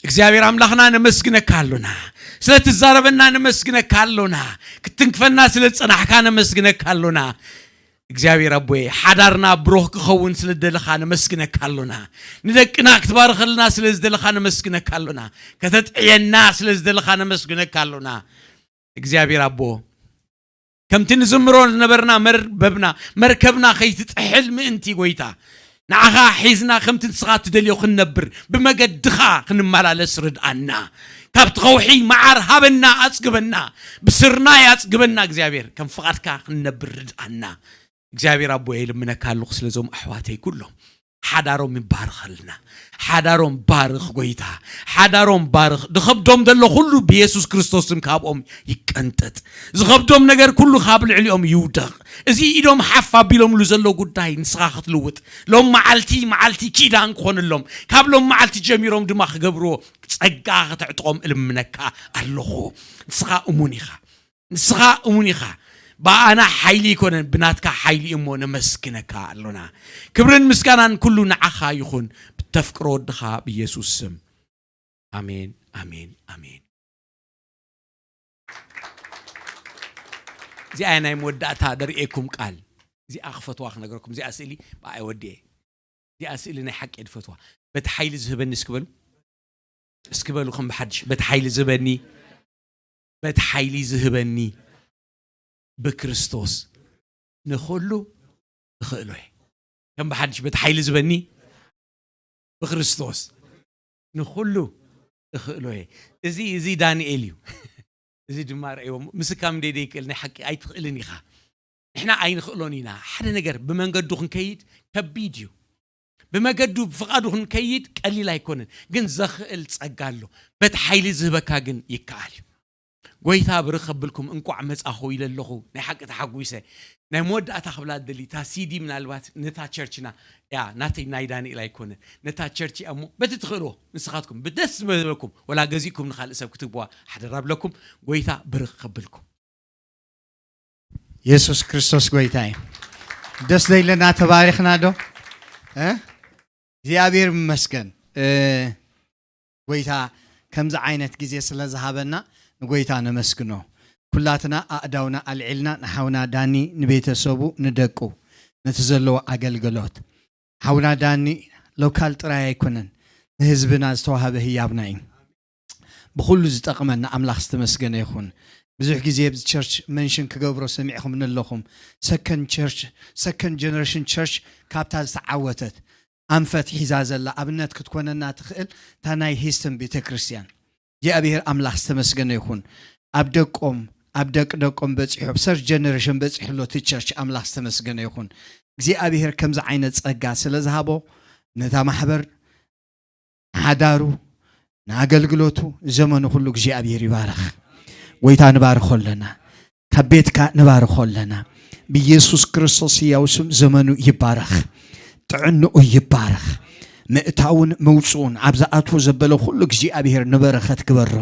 እግዚኣብሔር ኣምላኽና ነመስግነካ ኣሎና። ስለ ትዛረበና ነመስግነካ ኣሎና። ክትንክፈና ስለ ዝጸናሕካ ነመስግነካ ኣሎና። እግዚኣብሔር ኣቦየ፣ ሓዳርና ብሩኽ ክኸውን ስለ ዝደለኻ ነመስግነካ ኣሎና። ንደቅና ክትባርኸልና ስለ ዝደለኻ ነመስግነካ ኣሎና። ከተጥዕየና ስለ ዝደለኻ ነመስግነካ ኣሎና። እግዚኣብሔር ኣቦ፣ ከምቲ ንዝምሮ ዝነበርና መርበብና መርከብና ከይትጥሕል ምእንቲ ጎይታ፣ ንዓኻ ሒዝና ከምቲ ንስኻ ትደልዮ ክንነብር ብመገድኻ ክንመላለስ ርድኣና። ካብቲ ከውሒ መዓር ሃበና ኣጽግበና። ብስርናይ ኣጽግበና እግዚኣብሔር፣ ከም ፍቓድካ ክንነብር ርድኣና። እግዚኣብሔር ኣቦ የልምነካ ኣለኹ ስለዞም ኣሕዋተይ ኩሎም። ሓዳሮም ይባርኸልና። ሓዳሮም ባርኽ ጎይታ። ሓዳሮም ባርኽ። ዝኸብዶም ዘሎ ኩሉ ብየሱስ ክርስቶስ ስም ካብኦም ይቀንጠጥ። ዝኸብዶም ነገር ኩሉ ካብ ልዕሊኦም ይውደቕ። እዚ ኢዶም ሓፍ ኣቢሎምሉ ዘሎ ጉዳይ ንስኻ ክትልውጥ፣ ሎም መዓልቲ መዓልቲ ኪዳን ክኾንሎም፣ ካብ ሎም መዓልቲ ጀሚሮም ድማ ክገብርዎ ጸጋ ከተዕጥቖም እልምነካ ኣለኹ። ንስኻ እሙን ኢኻ። ንስኻ እሙን ኢኻ። ብኣና ሓይሊ ኣይኮነን፣ ብናትካ ሓይሊ እሞ ነመስግነካ ኣሎና። ክብርን ምስጋናን ኩሉ ንዓኻ ይኹን፣ ብተፍቅሮ ወድኻ ብየሱስ ስም። ኣሜን፣ ኣሜን፣ ኣሜን። እዚኣ ናይ መወዳእታ ደርእየኩም ቃል። እዚኣ ክፈትዋ ክነግረኩም። እዚኣ ስእሊ ብኣይ ወዲኤ። እዚኣ ስእሊ ናይ ሓቂ እየ ዝፈትዋ። በቲ ሓይሊ ዝህበኒ እስኪ በሉ። እስኪ በሉ ከም ብሓድሽ። በቲ ሓይሊ ዝህበኒ፣ በቲ ሓይሊ ዝህበኒ ብክርስቶስ ንኹሉ እኽእሎ እየ። ከም ብሓድሽ። በቲ ሓይሊ ዝህበኒ ብክርስቶስ ንኹሉ እኽእሎ እየ። እዚ፣ እዚ ዳንኤል እዩ። እዚ ድማ ረእይዎ። ምስካም እንደ ዘይክእል ናይ ሓቂ ኣይትኽእልን ኢኻ። ንሕና ኣይንኽእሎን ኢና። ሓደ ነገር ብመንገዱ ክንከይድ ከቢድ እዩ። ብመገዱ ብፍቓዱ ክንከይድ ቀሊል ኣይኮነን። ግን ዘኽእል ጸጋ ኣሎ። በቲ ሓይሊ ዝህበካ ግን ይከኣል እዩ። ጎይታ ብርኽ ከብልኩም እንቋዕ መጻኹ ኢለ ኣለኹ። ናይ ሓቂ ተሓጒሰ። ናይ መወዳእታ ክብላ ዝደሊ እታ ሲዲ ምናልባት ነታ ቸርችና እያ፣ ናተይ ናይ ዳንኤል ኣይኮነን። ነታ ቸርች እያ እሞ በቲ ትኽእልዎ ንስኻትኩም ብደስ ዝበለኩም ወላ ገዚእኩም ንኻልእ ሰብ ክትህብዋ ሓደራ ብለኩም። ጎይታ ብርኽ ከብልኩም። የሱስ ክርስቶስ ጎይታ እዩ። ደስ ዶ ኢለና? ተባሪኽና ዶ? እ? እግዚኣብሔር ይመስገን። እ፣ ጎይታ ከምዚ ዓይነት ግዜ ስለ ዝሃበና ንጎይታ ነመስግኖ። ኩላትና ኣእዳውና ኣልዒልና ንሓውና ዳኒ፣ ንቤተሰቡ፣ ንደቁ፣ ነቲ ዘለዎ ኣገልግሎት። ሓውና ዳኒ ሎካል ጥራይ ኣይኮነን፣ ንህዝብና ዝተዋሃበ ህያብና እዩ። ብኹሉ ዝጠቕመና ኣምላኽ ዝተመስገነ ይኹን። ብዙሕ ግዜ ኣብዚ ቸርች መንሽን ክገብሮ ሰሚዕኹም ኣለኹም። ሰከንድ ቸርች፣ ሰከንድ ጀነሬሽን ቸርች ካብታ ዝተዓወተት ኣንፈት ሒዛ ዘላ ኣብነት ክትኮነና ትኽእል እታ ናይ ሂስተን ቤተ ክርስቲያን። እግዚኣብሔር ኣምላኽ ዝተመስገነ ይኹን። ኣብ ደቆም፣ ኣብ ደቂ ደቆም በጺሑ፣ ኣብ ሰርድ ጀነሬሽን በጺሑ ኣሎ እቲ ቸርች። ኣምላኽ ዝተመስገነ ይኹን። እግዚኣብሔር ከምዚ ዓይነት ጸጋ ስለ ዝሃቦ ነታ ማሕበር፣ ንሓዳሩ፣ ንኣገልግሎቱ፣ ዘመኑ ኩሉ እግዚኣብሔር ይባርኽ። ጎይታ ንባርኾ ኣለና። ካብ ቤትካ ንባርኾ ኣለና። ብኢየሱስ ክርስቶስ ህያው ስም ዘመኑ ይባረኽ። ጥዕንኡ ይባረኽ። ምእታውን መውፅኡን ኣብ ዝኣትዎ ዘበለ ኩሉ እግዚኣብሔር ንበረኸት ግበሮ።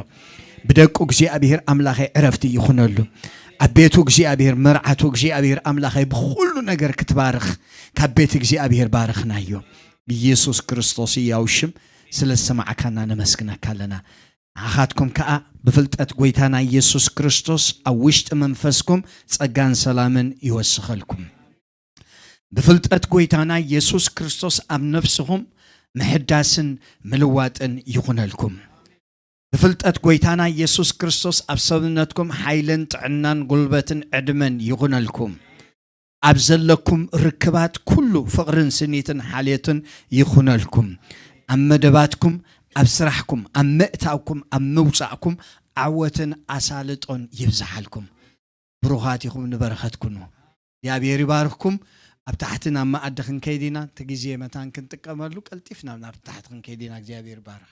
ብደቁ እግዚኣብሔር ኣምላኸይ ዕረፍቲ ይኹነሉ። ኣብ ቤቱ እግዚኣብሔር፣ መርዓቱ እግዚኣብሔር ኣምላኸይ ብኹሉ ነገር ክትባርኽ ካብ ቤት እግዚኣብሔር ባርኽናዮ። ብኢየሱስ ክርስቶስ ሕያው ሽም ስለ ዝሰማዕካና ነመስግነካ ኣለና። ንዓኻትኩም ከኣ ብፍልጠት ጐይታና ኢየሱስ ክርስቶስ ኣብ ውሽጢ መንፈስኩም ጸጋን ሰላምን ይወስኸልኩም። ብፍልጠት ጐይታና ኢየሱስ ክርስቶስ ኣብ ነፍስኹም ምሕዳስን ምልዋጥን ይኹነልኩም። ብፍልጠት ጐይታና ኢየሱስ ክርስቶስ ኣብ ሰብነትኩም ሓይልን ጥዕናን ጉልበትን ዕድመን ይኹነልኩም። ኣብ ዘለኩም ርክባት ኩሉ ፍቕርን ስኒትን ሓልዮትን ይኹነልኩም። ኣብ መደባትኩም፣ ኣብ ስራሕኩም፣ ኣብ ምእታውኩም፣ ኣብ ምውጻእኩም ዓወትን ኣሳልጦን ይብዝሓልኩም። ብሩኻት ኢኹም፣ ንበረኸት ኩኑ። እግዚኣብሔር ይባርኽኩም። ኣብ ታሕቲ ናብ መኣዲ ክንከይድ ኢና። እቲ ግዜ መታን ክንጥቀመሉ ቀልጢፍና ናብ ታሕቲ ክንከይድ ኢና። እግዚኣብሔር ይባርኽ።